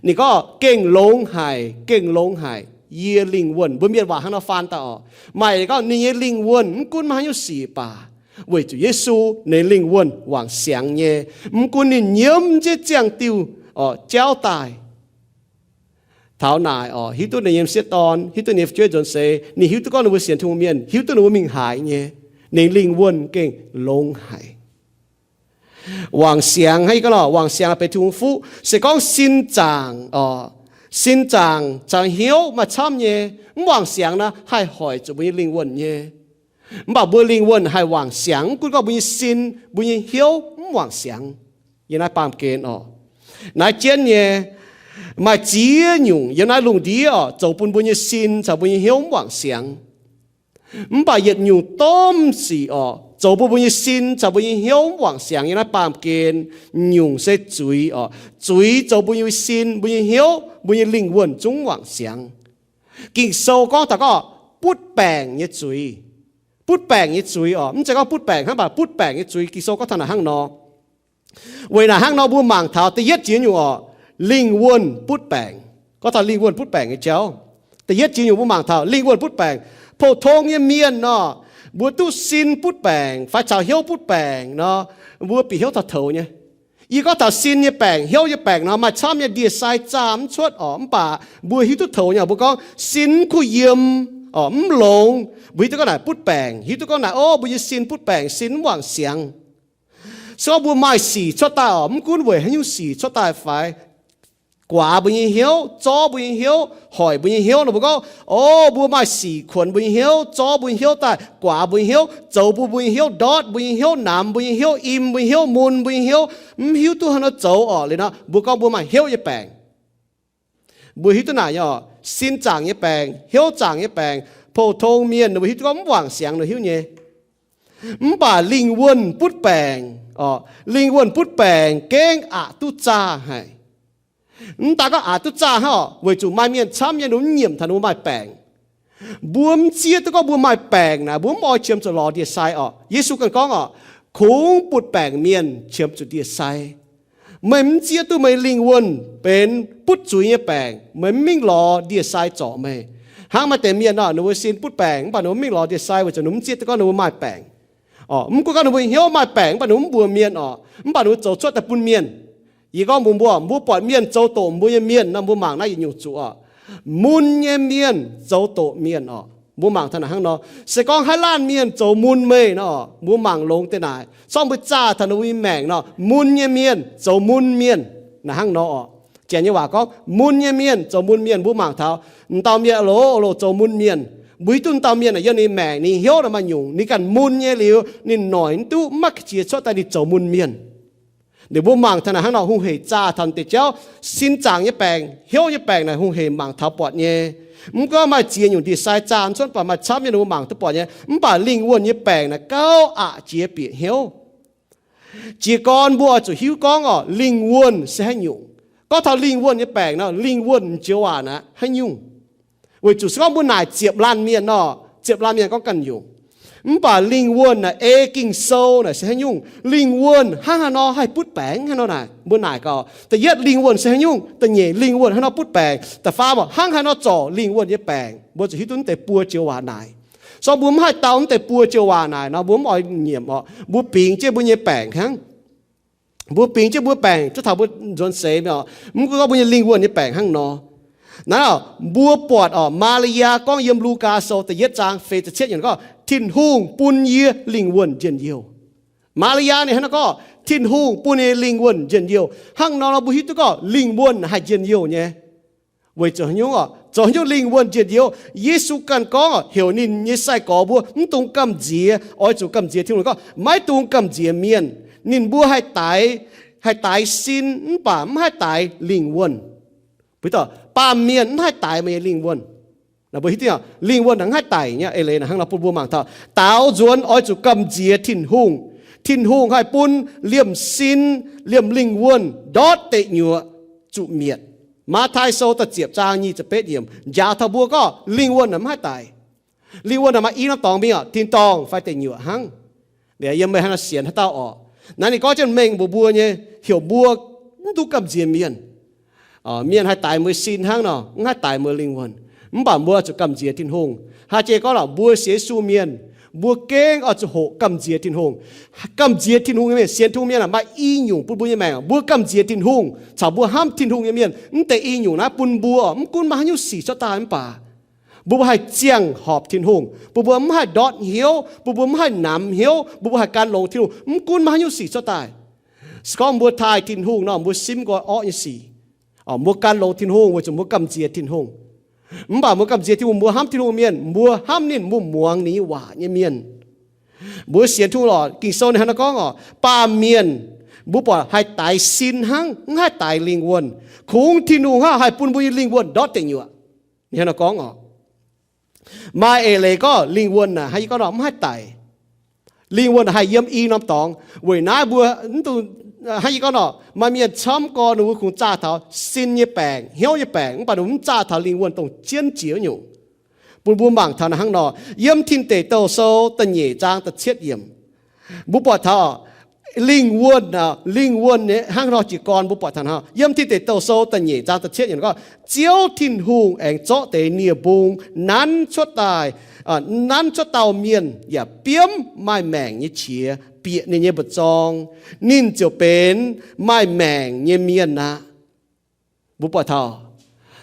Ninh gorngv gengh longx haic, gengh longx haic yie lingh wuonh. Mbuo mienh waac hnangv nor faan daaih oc. Maaih gorngv ninh nyei lingh wuonh mv gunv maaih haaix nyungc sic baac, weic zuqc Yesu ninh lingh wuonh wangc siangx nyei. Mv gunv ninh nyiemv jienv ziangh diuh jauv daaih, taux naaic oc, hiuv duqv ninh nyei m'sieqv dorn, hiuv duqv ninh nyei fu'jueiv nzuonx seix, ninh hiuv duqv gorngv ninh mbuo sienx Tin-Hungh mienh, hiuv duqv ninh mbuo mingh haaix nyei. Ninh lingh wuonh gengh longx haic. Wangc siangx hnangv yie gorngv nor, wangc siangx benx Tin-Hungh fuqv. Se gorngv sin zaangc oc, sin zaangc caux hnyouv maaih camv nyei, mv wangc siangx nor haih hoic zuqc mbuo nyei lingh wuonh nyei. Mv baac mbuo lingh wuonh haih wangc siangx, mv gunv gorngv mbuo nyei sin, mbuo nyei hnyouv mv wangc siangx. Yiem naaiv baamh gen oc, naaiv jienv nyei, maaih ziex nyungc yiem naaiv lungh ndiev oc, zoux bun mbuo nyei sin caux mbuo nyei hnyouv mv wangc siangx. Mv baac yietc nyungc domh sic oc, zoux bun mbuo nyei sin caux mbuo nyei hnyouv mv wangc siangx yiem naaiv baamh gen, nyungc se zuiz oc. Zuiz zoux mbuo nyei sin, mbuo nyei hnyouv, mbuo nyei lingh wuonh zungv mv wangc siangx. Ging-Sou gorngv taux gorngv butv baengc nyei zuiz. Butv baengc nyei zuiz oc, mv zeiz gorngv butv baengc hnangv, mv baac butv baengc nyei zuiz. Ging-Sou gorngv taux naaic hnangv nor. Weic naaic hnangv nor mbuo mangc taux da'yietv jiex nyungc oc, lingh wuonh butv baengc. Gorngv taux lingh wuonh butv baengc nyei jauv, da'yietv jiex nyungc mbuo mangc taux lingh wuonh butv baengc. Pou-tong nyei mienh nor, mbuo duqv sin butv baengc fai caux hnyouv butv baengc nor, mbuo bieqc hnyouv taux toux nyei. Yie gorngv taux sin nyei baengc, hnyouv nyei baengc nor, maaih camv nyei ndie-sai zaah mv cuotv oc. Mv baac mbuo hiuv duqv toux nyei, mbuo gorngv sin mv kuh yiem oc, mv longx. Mbuo hiuv duqv gorngv naaic butv baengc, hiuv duqv gorngv naaic, o, mbuo nyei sin butv baengc, sin mv wangc siangx. Se gorngv mbuo maaih sic cuotv daaih oc, mv gunv weic haaix nyungc sic cuotv daaih fai, guaax mbuo nyei hnyouv, zorv mbuo nyei hnyouv, hoic mbuo nyei hnyouv nor, mbuo gorngv, o, mbuo maaih sic kuonx mbuo nyei hnyouv, zorv mbuo nyei hnyouv daaih, guaax mbuo nyei hnyouv, zoux bun mbuo nyei hnyouv ndortv, mbuo nyei hnyouv namx, mbuo nyei hnyouv im, mbuo nyei hnyouv mun, mbuo nyei hnyouv mv hiuv duqv haaix nor zoux oc. Liuz nor mbuo gorngv mbuo maaih hnyouv nyei baengc. Mbuo hiuv duqv naaic nyei oc, sin zaangc nyei baengc, hnyouv zaangc nyei baengc, pou-tong mienh ninh mbuo hiuv duqv gorngv mv wangc siangx nor hiuv nyei. Mv baac lingh wuonh butv baengc oc, lingh wuonh butv baengc gengh aqc duqv zaah haic. Mv daan gorngv aqc duqv zaah hnangv oc, weic zuqc maaih mienh camv nyei ninh mbuo mv nyiemc taux ninh mbuo maaih baengc. Mbuo mv zieqv duqv gorngv mbuo maaih baengc naaic, mbuo mv oix qiemx zuqc lorz ndie-sai oc. Yesu ganh gorngv oc, kungx butv baengc mienh qiemx zuqc ndie-sai. Meih mv zieqv duqv meih lingh wuonh benx butv zuiz nyei baengc, meih mv mingh lorz ndie-sai zorc meih. Hnangv maaih deix mienh nor, ninh mbuo sin butv baengc mv baac ninh mbuo mv mingh lorz ndie-sai weic zuqc ninh mv zieqv duqv gorngv ninh mbuo maaih baengc. Mv gunv gorngv ninh mbuo hnyouv maaih baengc mv baac ninh mv mbuox mienh oc, mv baac ninh mbuo zoux cuotv daaih bun mienh. Yie gorngv mbuox mbuo, mbuo buatc mienh zoux doqc mbuo nyei mienh nor, mbuo mangc naaiv yietc nyungc zuqc oc. Mun nyei mienh zoux doqc mienh oc. Mbuo mangc taux naaic hnangv nor, se gorngv haaix laanh mienh zoux mun meih nor, mbuo mangc longx deix naaic, corngv mbuo zaah taux ninh mbuo nyei maengc nor, mun nyei mienh zoux mun mienh naaic hnangv nor oc. Janx nyei waac gorngv mun nyei mienh zoux mun mienh. Mbuo mangc taux m'dauh mienh loz-loz zoux mun mienh, mbuo hiuv duqv m'dauh mienh yiem ninh maengc, ninh hnyouv maaih nyungc, ninh ganh mun nyei liuz ninh noic mv duqv, mv maaih qiex cuotv daaih ninh zoux mun mienh. Ninh mbuo mangc taux naaic hnangv nor hungh heic zaah taux deix jauv, sin zaangc nyei baengc, hnyouv nyei baengc naaic hungh heic mangc taux buatc nyei. Mv gunv maaih ziex nyungc ndie-sai zaah cuotv, mv baac maaih camv nyei ninh mbuo mangc duqv buatc nyei. Mv baac lingh wuonh nyei baengc naaic gauh aqc jiex bieqc hnyouv. Jiez gorn mbuo oix zuqc hiuv gorngv oc, lingh wuonh se haaix nyungc. Gorngv taux lingh wuonh nyei baengc nor, lingh wuonh m'njoux waac naaic haaix nyungc. Weic zuqc se gorngv mbuo naaic ziepc laanh mienh nor, ziepc laanh mienh gorngv ganh nyungc. Mv baac lingh wuonh naaic ei Ging-Sou naaic se haaix nyungc? Lingh wuonh hnangv haaix nor haih butv baengc? Hnangv nor naaic mbuo naaic gaax, da'yietv lingh wuonh se haaix nyungc? Da'nyeic lingh wuonh hnangv haaix nor butv baengc? Da'faam, hnangv haaix nor zorc lingh wuonh nyei baengc? Mbuo zuqc hiuv duqv deix buo joux waac naaic. Sorng mbuo mv haih dau mv deix buo joux waac naaic nor, mbuo mv oix nyiemc orqc. Mbuo bingx jienv mbuo nyei baengc hnangv. Mbuo bingx jienv mbuo baengc zuov taux mbuo nzuonx seix mi'aqv. Mv gunv gorngv mbuo nyei lingh wuonh nyei baengc hnangv nor. Naaiv mbuo buatc orqc, Maa^li^yaa gorngv yiem Lugaa Sou da'yietv zaang feix ziepc cietv yiemc gorngv, Tin-Hungh bun yie lingh wuonh njien-youh. Maa^li^yaa ninh hnangv nor gorngv, Tin-Hungh bun yie lingh wuonh njien-youh. Hnangv nor nor mbuo hiuv duqv gorngv lingh wuonh haih njien-youh nyei. Weic zuqc haaix nyungc orqc? Zoux haaix nyungc lingh wuonh njien-youh? Yesu ganh gorngv orqc, heuc ninh nyei sai-gorx mbuo mv dungx gamh nziex, oix zuqc gamh nziex Tin-Hungh. Ninh gorngv, maiv dungx gamh nziex mienh. Ninh mbuo haih daix, haih daix sin mv baac mv haih daix lingh wuonh. Mbuo hiuv duqv baamh mienh mv haih daix meih nyei lingh wuonh. Mbuo hiuv duqv lingh wuonh naaic mv haih daic nyei. Eix leiz naaic hnangv nor bun mbuo mangc taux daaux nzuonx oix zuqc gamh nziex Tin-Hungh. Tin-Hungh haih bun liemh sin, liemh lingh wuonh ndortv deic nyuoqc zuqc mietc. Matv^tai Sou da'ziepc zaang nyic ziepc betv yiemc njaaux taux mbuo gorngv lingh wuonh naaic mv haih daic. Lingh wuonh naaic maaih i norm dorngx mingh orqc, tin-dorngh fai deic nyuoqc hnangv. Liuz yiem meih haaix nor sienx haaix dauh orqc. Naaiv ninh gorngv jienv mengh mbuox mbuo nyei, heuc mbuo mv dungx gamh nziex mienh. Mienh haih daix mbuo sin hnangv nor, mv haih daix mbuo lingh wuonh. Mv baac mbuo zuqc gamh nziex Tin-Hungh. Haaix jiex gorngv lorqc, mbuo sienx Yesu mienh, mbuo gengh oix zuqc hoqc gamh nziex Tin-Hungh. Gamh nziex Tin-Hungh nyei mienh, sienx Tin-Hungh mienh maaih i nyungc bun mbuo nyei maengc. Mbuo gamh nziex Tin-Hungh caux mbuo hnamv Tin-Hungh nyei mienh, mv deix i nyungc naaiv bun mbuo mv gunv maaih haaix nyungc sic cuotv daaih mv baac mbuo, mbuo haih ziangh horpc Tin-Hungh, bun mbuo mv haih ndortv hnyouv, bun mbuo mv haih namx hnyouv, bun mbuo haih gan longx Tin-Hungh mv gunv maaih haaix nyungc sic cuotv daaih. Se gorngv mbuo taaih Tin-Hungh nor, mbuo simv nqoi orqv nyei sic. Mbuo gan longx Tin-Hungh weic zuqc mbuo gamh nziex Tin-Hungh. Mv baac mbuo gamh nziex Tin-Hungh, mbuo hnamv Tin-Hungh mienh, mbuo hnamv ninh, mbuo muangx ninh nyei waac nyei mienh. Mbuo sienx Tin-Hungh lorqc, Ging-Sou ninh hnangv naaiv gorngv orqc, baamh mienh mbuo buatc haih daix sin hnangv, mv haih daix lingh wuonh. Kungx Tin-Hungh hnangv haih bun mbuo nyei lingh wuonh ndortv deic nyuoqc. Ninh hnangv naaiv gorngv orqc, maaih eix leiz gorngv lingh wuonh naaic hnangv yie gorngv nor mv haih daic. Lingh wuonh haih yiem i norm dorngx. Weic naaiv mbuo mv dungx, hnangv yie gorngv nor, maaih mienh camv gorn ninh mbuo kungx zaah taux sin nyei baengc, hnyouv nyei baengc, mv baac ninh mbuo mv zaah taux lingh wuonh dongh jienv jiex wuov nyungc. Bun mbuo mangc taux naaiv hnangv nor, yiem Tin Deic Douh Sou da'nyeic zaang da'cietv yiemc, mbuo buatc taux lingh wuonh, lingh wuonh hnangv nor jiez gorn mbuo buatc taux nor, yiem Tin Deic Douh Sou da'nyeic zaang da'cietv yiemc gorngv, Ziouv Tin-Hungh aengx zorqv deix nie-mbung nanv cuotv daaih, nanv cuotv dauh mienh yaac biomv maaih maengc nyei qiex bieqc ninh nyei mba'zorng. Ninh ziouc benx maaih maengc nyei mienh aqv. Mbuo buatc taux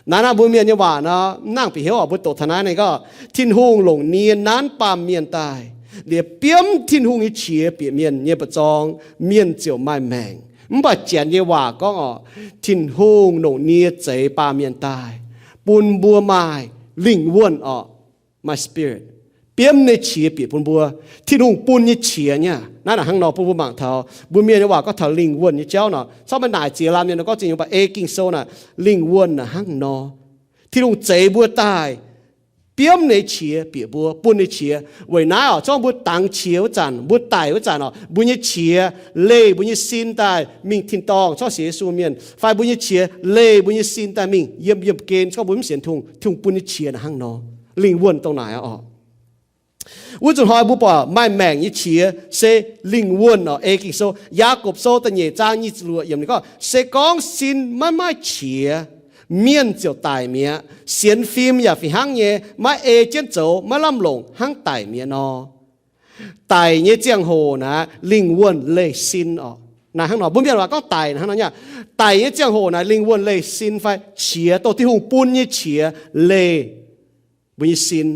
naaiv, naaiv mbuo mienh nyei waac nor, mv nangc bieqc hnyouv oc. Mbuo doqc taux naaiv ninh gorngv, Tin-Hungh longc nie nanv baamh mienh daaih, liepc biomv Tin-Hungh nyei qiex bieqc mienh nyei mba'zorng, mienh ziouc maaih maengc. Mv baac Janx nyei waac gorngv oc, Tin-Hungh longc nie zeix baamh mienh daaih, bun mbuo maaih lingh wuonh oc, maaih spirit, biomv nyei qiex bieqc bun mbuo. Tin-Hungh bun nyei qiex nyei. Naaiv naaic hnangv nor bun mbuo mangc taux mbuo mienh nyei waac gorngv taux lingh wuonh nyei jauv nor, corc maaih naaic ziex laanh mienh gorngv ziex nyungc, mv baac ei Ging-Sou naaic lingh wuonh naaic hnangv nor. Tin-Hungh zeix mbuo daaih, biomv nyei qiex bieqc mbuo, bun nyei qiex. Weic naaiv oc, corc mbuo dangx qiex wuov zanc, mbuo daic wuov zanc oc, mbuo nyei qiex leih mbuo nyei sin daaih mingh tin-dorngh, corc sienx Yesu mienh, fai mbuo nyei qiex leih mbuo nyei sin daaih mingh yiem, yiem gen, corc mbuo mv sienx Tin-Hungh, Tin-Hungh bun nyei qiex naaic hnangv nor. Lingh wuonh dongh naaic oc. Wuov zuqc hnoi mbuo buatc maaih maengc nyei qiex se lingh wuonh oc. Ei Ging-Sou, Yaagorpc Sou da'nyeic zaang nyic ziepc luoqc yiemc ninh gorngv, se gorngv sin maiv maaih qiex, mienh ziouc daic mi'aqv. Sienx fim yaac fih hnangv nyei, maiv ei jienv zoux, maiv lamh longc, hnangv daic mi'aqv nor. Daic nyei ziangh hoc naaic lingh wuonh leih sin oc. Naaic hnangv nor, mbuo mienh waac gorngv daic hnangv nor nyei. Daic nyei ziangh hoc naaic lingh wuonh leih sin fai qiex, dongh Tin-Hungh bun nyei qiex leih mbuo nyei sin.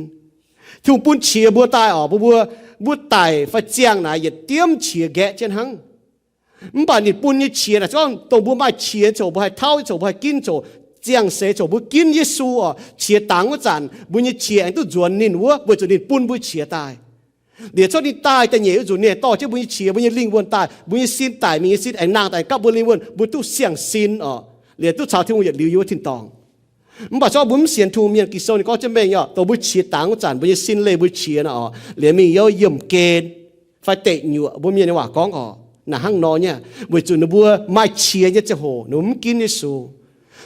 Tin-Hungh bun qiex mbuo daaih oc, mbuo, mbuo, mbuo daic fai ziangh naaic yietc diemv qiex nqaeqv jienv hnangv. Mv baac ninh bun nyei qiex naaic, se gorngv dongh mbuo maaih qiex nyei ziangh hoc, mbuo haih tauv nyei ziangh hoc, mbuo haih ginv nyei ziangh hoc, ziangh seix ziangh hoc mbuo ginv Yesu oc, qiex dangx wuov zanc mbuo nyei qiex aengx duqv nzuonx ninh wuov, weic zuqc ninh bun mbuo qiex daaih. Liuz cuotv ninh daaih da'nyeic wuov nzunc, ninh dorh jienv mbuo nyei qiex, mbuo nyei lingh wuonh daaih, mbuo nyei sin daic mingh, nyei sin aengx nangh daaih gapv mbuo lingh wuonh, mbuo duqv siang-sin oc. Liuz duqv caux Tin-Hungh yietc liuz yiem wuov tin-dorngh. Mv baac corc mbuo mv sienx Tin-Hungh mienh, Ging-Sou ninh gorngv jienv mengh nyei oc, dongh mbuo qiex dangx wuov zanc mbuo nyei sin leih mbuo qiex naaic oc, liuz mingh yiem gen fai deic nyuoqc, mbuo mienh nyei waac gorngv oc, naaic hnangv nor nyei. Weic zuqc ninh mbuo maaih qiex nyei ziangh hoc ninh mbuo mv ginv Yesu.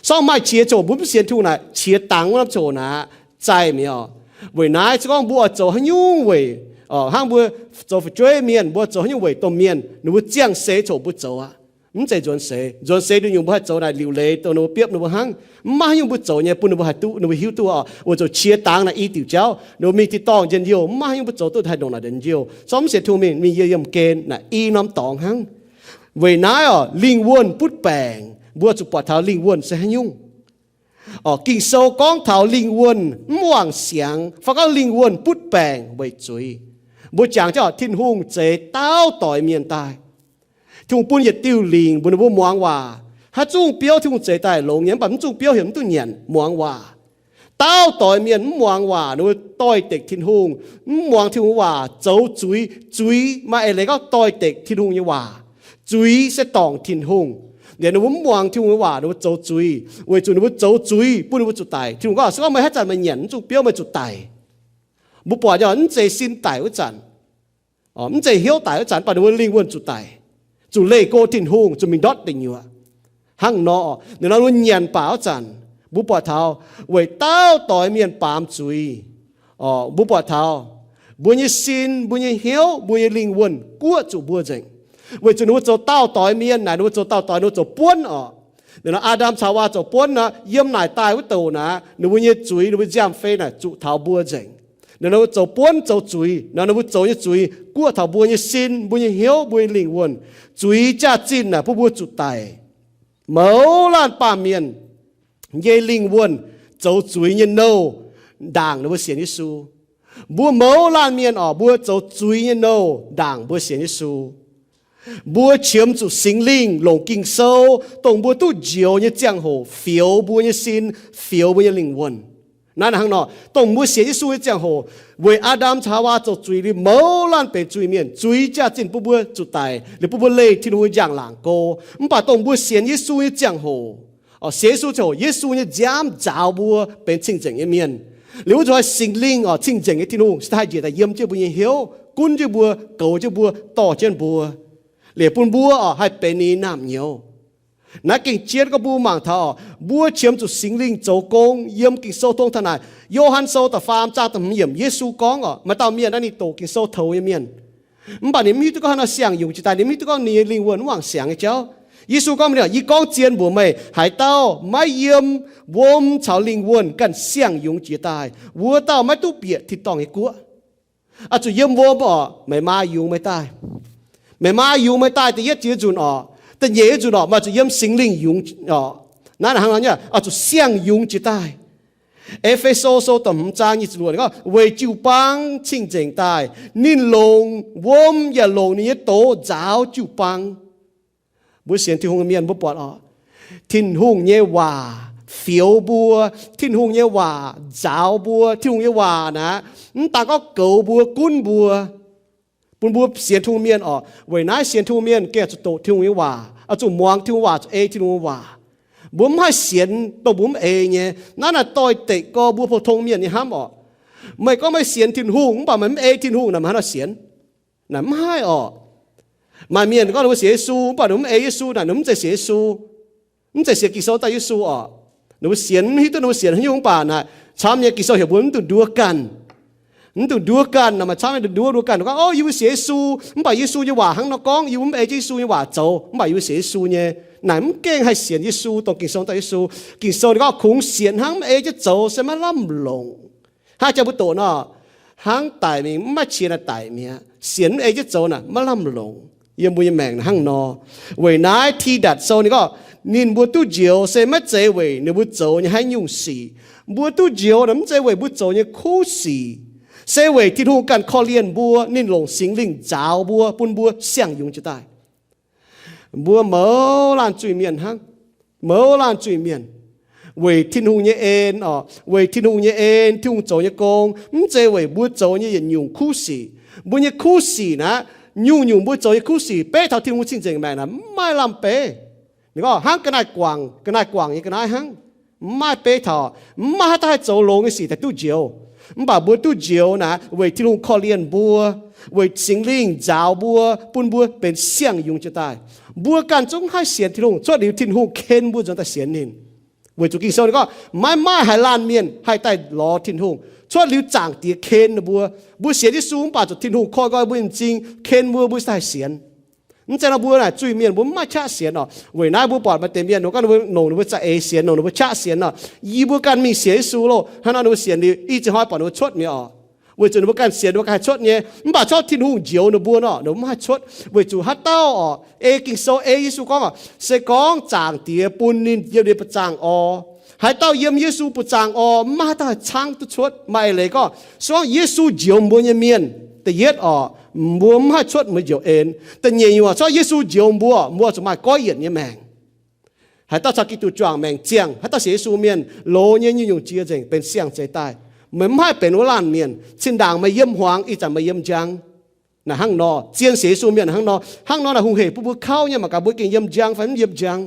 Sorng maaih qiex ziangh hoc mbuo mv sienx Tin-Hungh naaic, qiex dangx wuov norm ziangh hoc naaic zaih mi'aqv oc. Weic naaiv se gorngv mbuo oix zoux haaix nyungc weic Hnangv mbuo zoux fu'jueiv mienh, mbuo zoux haaix nyungc weic domh mienh, ninh mbuo ziangh seix coc mbuo zoux aqv. Mv zeiz nzuonx seix. Nzuonx seix nduqc nyungc mbuo haih zoux naaic liuc leiz dongh ninh mbuo biopv ninh mbuo hnangv. Mv maaih haaix nyungc mbuo zoux nyei bun ninh mbuo haih duqv, ninh mbuo hiuv duqv oc. Weic zuqc qiex dangx naaic i diuc jauv, ninh mbuo mingh tin-dorngh njien-youh, mv maaih haaix nyungc mbuo zoux duqv haih ndongc naaic njien-youh. Corc mv sienx Tin-Hungh mingh, mingh yiem, yiem gen naaic i norm dorngx hnangv. Weic naaiv oc, lingh wuonh butv baengc, mbuo zuqc buatc taux lingh wuonh se haaix nyungc. Oc, Ging-Sou gorngv taux lingh wuonh mv wangc siangx, fai gorngv lingh wuonh butv baengc weic zuiz. Mbuo jangx jienv oc, Tin-Hungh zeix dauh doix mienh daaih. Tin-Hungh bun yietc diuh lingc mbuox ninh mbuo muangx waac. Haaix zungv biouv Tin-Hungh zeix daaih longx nyei, mv baac mv zungh biouv heuc mv duqv nyanc muangx waac. Dauh doix mienh mv muangx waac, ninh mbuo doix-dekc Tin-Hungh, mv muangx Tin-Hungh waac, zoux zuiz. Zuiz maaih eix leiz gorngv doix-dekc Tin-Hungh nyei waac. Zuiz se dorngc Tin-Hungh. Liuz ninh mbuo mv muangx Tin-Hungh nyei waac, ninh mbuo zoux zuiz. Weic zuqc ninh mbuo zoux zuiz bun ninh mbuo zuqc daic. Tin-Hungh gorngv, se gorngv meih haaix zanc meih nyanc, mv zungh biouv meih zuqc daic. Mbuo buatc nyei, mv zeiz sin daic wuov zanc, mv zeiz hnyouv daic wuov zanc, mv baac ninh mbuo lingh wuonh zuqc daic, zuqc leih go Tin-Hungh, zuqc mingh ndortv deic nyuoqc. Hnangv nor, ninh mbuo nyanc baac wuov zanc, mbuo buatc taux weic dauh doix mienh baamz zuiz. Mbuo buatc taux mbuo nyei sin, mbuo nyei hnyouv, mbuo nyei lingh wuonh guoqv zuqc mbuo nzengc. Weic zuqc ninh mbuo zoux dauh doix mienh naaic, ninh mbuo zoux dauh doix, ninh mbuo zoux buonv oc. Ninh nor Aa^ndam caux Haawaa zoux buonv nor, yiem naaic daaih wuov douc naaic, ninh mbuo nyei zuiz, ninh mbuo nziaamv-fei naaic zuqc taux mbuo nzengc. Ninh nor mbuo zoux buonv zoux zuiz nor, ninh mbuo zoux nyei zuiz guoqv taux mbuo nyei sin, mbuo nyei hnyouv, mbuo nyei lingh wuonh. Zuiz jaax-zinh naaic bun mbuo zuqc daic. Mouz laanh baamh mienh nyei lingh wuonh zoux zuiz nyei nouh ndaangc ninh mbuo sienx Yesu. Mbuo mouz laanh mienh oc, mbuo zoux zuiz nyei nouh ndaangc mbuo sienx Yesu. Mbuo qiemx zuqc Singx Lingh longc Ging-Sou, dongh mbuo duqv njoux nyei ziangh hoc fioux mbuo nyei sin, fioux mbuo nyei lingh wuonh. Naaiv hnangv nor, dongh mbuo sienx Yesu nyei ziangh hoc, weic Aa^ndam caux Haawaa zoux zuiz liuz mouz laanh benx zuiz-mienh, zuiz jaax-zinh bun mbuo zuqc daic, liuz bun mbuo leih Tin-Hungh nyei njang-laangc go. Mv baac dongh mbuo sienx Yesu nyei ziangh hoc, sienx Yesu ziangh hoc, Yesu nyei nziaamv nzaaux mbuo benx cing-nzengc nyei mienh. Liuz wuov zuqc haih Singx Lingh oc, cing-nzengc nyei Tin-Hungh se haih njiec daaih yiem jienv mbuo nyei hnyouv, gunv jienv mbuo, goux jienv mbuo, dorh jienv mbuo, liuz bun mbuo oc haih benx ninh nyei naamh nyouz. Naaiv gengh jienv gorngv mbuo mangc taux oc, mbuo qiemx zuqc Singx Lingh zoux gong yiem Ging-Sou tong taux naaic. Yo^han Sou da'faam zaang da'hmz yiemc Yesu gorngv oc, maaih dauh mienh naaiv ninh doqc Ging-Sou toux nyei mienh, mv baac ninh mv hiuv duqv gorngv haaix nor siang-yungz jiex daaih, ninh mv hiuv duqv gorngv ninh nyei lingh wuonh mv wangc siangx nyei jauv. Yesu gorngv mbuox ninh, yie gorngv zien mbuox meih, haaix dauh maiv yiem wuom caux lingh wuonh ganh siang-yungz jiex daaih, wuov dauh maiv duqv bieqc tin-dorngh nyei guoqv. Oix zuqc yiem wuom oc, meih maa yungz meih daaih. Meih maa yungz meih daaih da'yietv jiex nzunc oc, da'nyeic nzunc oc, meih oix zuqc yiem Singx Lingh yungz oc. Naaiv hnangv nor nyei, oix zuqc siang-yungz jiex daaih. E^fe^so Sou da'hmz zaang nyic ziepc luoqc gorngv, weic jiu-baang cing-nzengc daaih, ninh longc wuom yaac longc ninh nyei doz nzaaux jiu-baang. Mbuo sienx Tin-Hungh mienh mbuo buatc oc, Tin-Hungh nyei waac fioux mbuo, Tin-Hungh nyei waac nzaaux mbuo. Tin-Hungh nyei waac naaic, mv daan gorngv goux mbuo, gunv mbuo, bun mbuo sienx Tin-Hungh mienh oc. Weic naaiv sienx Tin-Hungh mienh gengh zuqc doqc Tin-Hungh nyei waac, oix zuqc muangx Tin-Hungh waac, zuqc ei Tin-Hungh nyei waac. Mbuo mv haih sienx dongh mbuo mv ei nyei. Naaiv naaic doix-dekc gorx mbuo pou-tong mienh nyei hnamv oc. Meih gorngv meih sienx Tin-Hungh mv baac meih mv ei Tin-Hungh naaic, meih haaix nor sienx? Naaic mv haih oc. Maaih mienh gorngv ninh mbuo sienx Yesu mv baac ninh mv ei Yesu naaic, ninh mv zeiz sienx Yesu, mv zeiz sienx Ging-Sou daaih Yesu oc. Ninh mbuo sienx mv hiuv duqv ninh mbuo sienx haaix nyungc, mv baac naaic camv nyei Ging-Sou heuc mbuo mv dungx nduov ganh. Mv dungx nduov ganh naaic, maaih camv nyei nduov, nduov ganh gorngv, o, yie mbuo sienx Yesu, mv baac Yesu nyei waac hnangv nor gorngv, yie mbuo mv ei jienv Yesu nyei waac zoux, mv baac yie mbuo sienx Yesu nyei. Naaic mv gengh haih sienx Yesu, dongh Ging-Sou daaih Yesu. Ging-Sou ninh gorngv kungx sienx hnangv mv ei jienv zoux se maiv lamh longc. Hnangv jang mbuo doqc nor, hnangv daic mingh mv maaih qiex naaic daic mi'aqv. Sienx mv ei jienv zoux naaic maiv lamh longc. Yiem mbuo nyei maengc hnangv nor. Weic naaiv Tidatc Sou ninh gorngv, ninh mbuo duqv njoux se maiv zeiz weic ninh mbuo zoux nyei haaix nyungc sic. Mbuo duqv njoux naaic mv zeiz weic mbuo zoux nyei kuv sic, se weic Tin-Hungh ganh korv-lienh mbuo, ninh longc Singx Lingh nzaaux mbuo, bun mbuo siang-yungz jiex daaih. Mbuo mouz laanh zuiz-mienh hnangv. Mouz laanh zuiz-mienh weic Tin-Hungh nyei en oc, weic Tin-Hungh nyei en, Tin-Hungh zoux nyei gong, mv zeiz weic mbuo zoux nyei yietc nyungc kuv sic. Mbuo nyei kuv sic naaic, nyungc-nyungc mbuo zoux nyei kuv sic beiv taux Tin-Hungh cing-nzengc maengc naaic mv maaih lamh beiv. Ninh gorngv hnangv ga'naaiv guangc, ga'naaiv guangc nyei ga'naaiv hnangv. Mv maaih beiv taux, mv maaih haaix dauh haih zoux longx nyei sic daaih duqv njoux. Mv baac mbuo duqv njoux naaic weic Tin-Hungh korv-lienh mbuo, weic Singx Lingh nzaaux mbuo, bun mbuo benx siang-yungz jiex daaih. Mbuo ganh zungv haih sienx Tin-Hungh, cuotv liuz Tin-Hungh ken mbuo nzuonx daaih sienx ninh. Weic zuqc Ging-Sou ninh gorngv maiv maaih haaix laanh mienh haih daaih lorz Tin-Hungh. Cuotv liuz Zaangc Diex ken ninh mbuo. Mbuo sienx Yesu mv baac zuqc Tin-Hungh koi nqoi mbuo nyei m'zing, ken mbuo, mbuo haih sienx. Mv zeiz nor mbuo naaic zuiz-mienh mbuo mv maaih qaqv sienx oc. Weic naaiv mbuo buatc maaih deix mienh nor gorngv ninh mbuo longc ninh mbuo za'eix sienx, longc ninh mbuo qaqv sienx oc. Yie mbuo ganh mingh sienx Yesu loh, hnangv nor ninh mbuo sienx liuz ih ziex hnoi buatc ninh mbuo cuotv mi'aqv oc. Weic zuqc ninh mbuo ganh sienx ninh mbuo ganh haih cuotv nyei, mv baac corc Tin-Hungh njoux ninh mbuo nor, ninh mbuo mv haih cuotv. Weic zuqc haaix dauh oc, ei Ging-Sou, ei Yesu gorngv oc, se gorngv Zaangc Diex bun ninh yiem ninh buoz-zaangh orv, haaix dauh yiem Yesu buoz-zaangh orv, mv maaih haaix dauh haih caangv duqv cuotv. Maaih eix leiz gorngv, se gorngv Yesu njoux mbuo nyei mienh, da'yietv oc, mbuo mv haih cuotv mbuo njoux en. Da'nyeic nyungc, corc Yesu njoux mbuo, mbuo zuqc maaih goiv yienc nyei maengc. Haaix dauh caux Giduc juangc maengc ziangh, haaix dauh sienx Yesu mienh, loz nyei nyungc-nyungc jiex nzengc, benx siang-zeix daaih. Meih mv haih benx wuov laanh mienh. Zinh ndaangc meih yiem hmuangx, ih zanc meih yiem njang. Naaic hnangv nor, zien sienx Yesu mienh hnangv nor, hnangv nor naaic hungh hec bun mbuo kauv nyei. Mangc gaax mbuo gengh yiem njang fai mv yiem njang.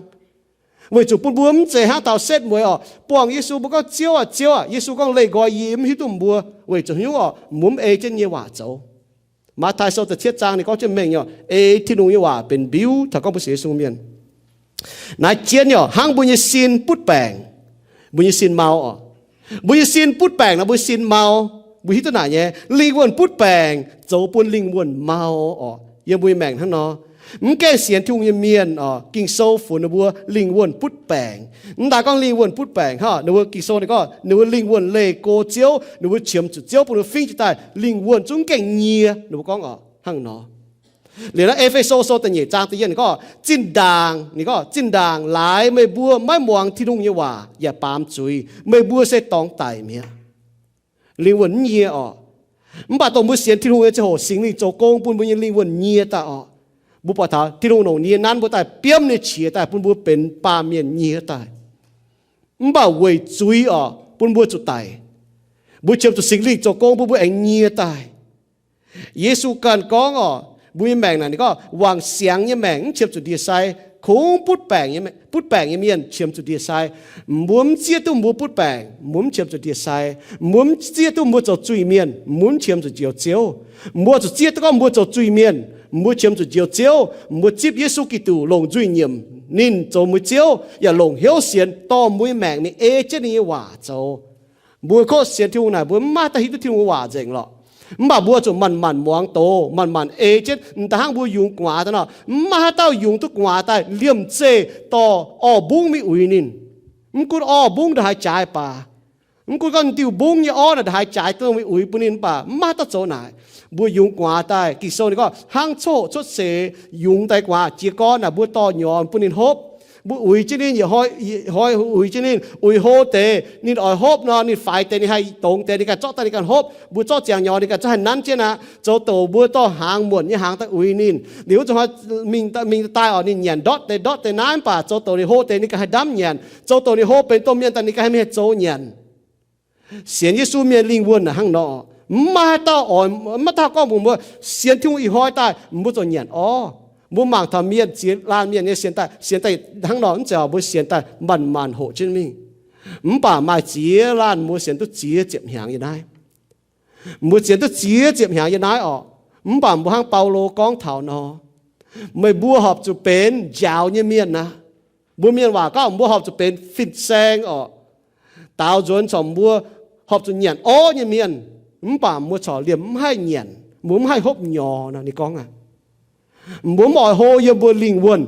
Weic zuqc bun mbuo mv zeiz hnangv taux setv mueiz oc, buangh Yesu, mbuo gorngv, Ziouv aac, Ziouv aac, Yesu gorngv, Leih nqoi yie, mv hiuv duqv mbuo, weic zuqc nyungc oc, mbuo mv ei jienv nyei waac zoux. Maatai Sou da'cietv zaang ninh gorngv jienv mengh nyei, ei Tin-Hungh nyei waac benx mbiuv taux gorngv mbuo sienx Yesu mienh. Naaiv jienv nyei oc, hnangv mbuo nyei sin butv baengc, mbuo nyei sin mau oc. Mbuo nyei sin butv baengc nor mbuo sin mau. Mbuo hiuv duqv naaic nyei, lingh wuonh butv baengc zoux bun lingh wuonh mau oc. Yiem mbuo nyei maengc hnangv nor, mv gaengh sienx Tin-Hungh nyei mienh oc, Ging-Sou funx ninh mbuo lingh wuonh butv baengc. Mv daaih gorngv lingh wuonh butv baengc hnangv, ninh mbuo Ging-Sou ninh gorngv ninh mbuo lingh wuonh leih go Ziouv, ninh mbuo qiemx zuqc Ziouv bun ninh mbuo fingx jiez daaih, lingh wuonh zungv gaengh nyie, ninh mbuo gorngv oc, hnangv nor. Liuz naaiv E^fe^so Sou da'nyeic zaang da'yietv ninh gorngv, zinh ndaangc, ninh gorngv, zinh ndaangc laaix meih mbuo maiv muangx Tin-Hungh nyei waac yaac baamz zuiz, meih mbuo se dorngx daic mi'aqv. Lingh wuonh mv nyie oc. Mv baac dongh mbuo sienx Tin-Hungh nyei ziangh hoc, Singx Lingh zoux gong bun mbuo nyei lingh wuonh nyie daaih oc. Mbuo buatc taux Tin-Hungh longc nie nanv mbuo daaih biomv nyei qiex daaih bun mbuo benx baamh mienh nyie daaih. Mv baac weic zuiz oc, bun mbuo zuqc daic. Mbuo qiemx zuqc Singx Lingh zoux gong bun mbuo aengx nyie daaih. Yesu ganh gorngv oc, mbuo nyei maengc naaic ninh gorngv wangc siangx nyei maengc mv qiemx zuqc ndie-sai. Kungx butv baengc nyei, butv baengc nyei mienh qiemx zuqc ndie-sai. Mbuo mv zieqv duqv mbuo butv baengc, mbuo mv qiemx zuqc ndie-sai. Mbuo mv zieqv duqv mbuo zoux zuiz mienh, mbuo mv qiemx zuqc njoux Ziouv. Mbuo zuqc zieqv duqv gorngv mbuo zoux zuiz mienh, mbuo qiemx zuqc njoux Ziouv. Mbuo zipv Yesu Giduc longc nzuih nyiemc, ninh zoux mbuo Ziouv, yaac longc hnyouv sienx dorh mbuo nyei maengc mingh ei jienv ninh nyei waac zoux. Mbuo kov sienx Tin-Hungh naaic, mbuo mv maaih daaih hiuv duqv Tin-Hungh waac nzengc lorqc. Mv baac mbuo zuqc manc-manc muangx doz, manc-manc ei jienv. Mv daaih hnangv mbuo yungz gu'nguaaz daaih nor, mv maaih haaix dauh yungz duqv gu'nguaaz daaih liemh zeih dorh orv mbungv mingh uix ninh. Mv gunv orv mbungv ndongc haaix jaaix baac, mv gunv gorngv diuh mbungv nyei orv naaic ndongc haaix jaaix daaih mingh uix bun ninh, mv baac mv maaih haaix dauh zoux naaic. Mbuo yungz gu'nguaaz daaih, Ging-Sou ninh gorngv hnangv coqv hoqc cuotv seix yungz daaih gu'nguaaz, jiez gorn naaic mbuo dorh nyorx bun ninh hopv. Mbuo uix jienv ninh, yietc hnoi, yietc hnoi uix jienv ninh, uix hlo deix ninh oix hopv nor, ninh faix deix ninh haih dongz deix ninh ganh zorqv daaih ninh ganh hopv. Mbuo zorqv ziangx nyorx ninh ganh zungv haih nanv jienv aqv. Zoux douc mbuo dorh hnaangx muonc nyei hnaangx daaih uix ninh. Liuz wuov zuqc hnoi mingh, mingh daaih oc, ninh nyanc ndortv deix ndortv deix naaiv, mv baac zoux douc ninh hlo deix ninh ganh haih ndamv nyanc. Zoux douc ninh hlo benx domh mienh daaih ninh ganh haih mingh haih zoux nyanc. Sienx Yesu mienh lingh wuonh naaic hnangv nor, mv maaih haaix dauh oix, mv maaih dauh gorngv mbuox mbuo, sienx Tin-Hungh ih hnoi daaih mbuo ziouc nyanc orv. Mbuo mangc taux mienh ziex laanh mienh nyei sienx daaih, sienx daaih hnangv nor, mv zeiz oc, mbuo sienx daaih manc-manc hoqc jienv mingh. Mv baac maaih ziex laanh mbuo sienx duqv ziex ziepc hnyangx yiem naaiv. Mbuo sienx duqv ziex ziepc hnyangx yiem naaiv oc. Mv baac mbuo hnangv Baulo gorngv taux nor, meih mbuo horpc zuqc benx njaaux nyei mienh aqv. Mbuo mienh waac gorngv mbuo horpc zuqc benx fin-saeng oc. Daaux nzuonx corc mbuo horpc zuqc nyanc orv nyei mienh, mv baac mbuo corc liemh mv haih nyanc, mbuo mv haih hopv nyorx nor, ninh gorngv aqv. Mbuo mv oix hlo yiem mbuo lingh wuonh.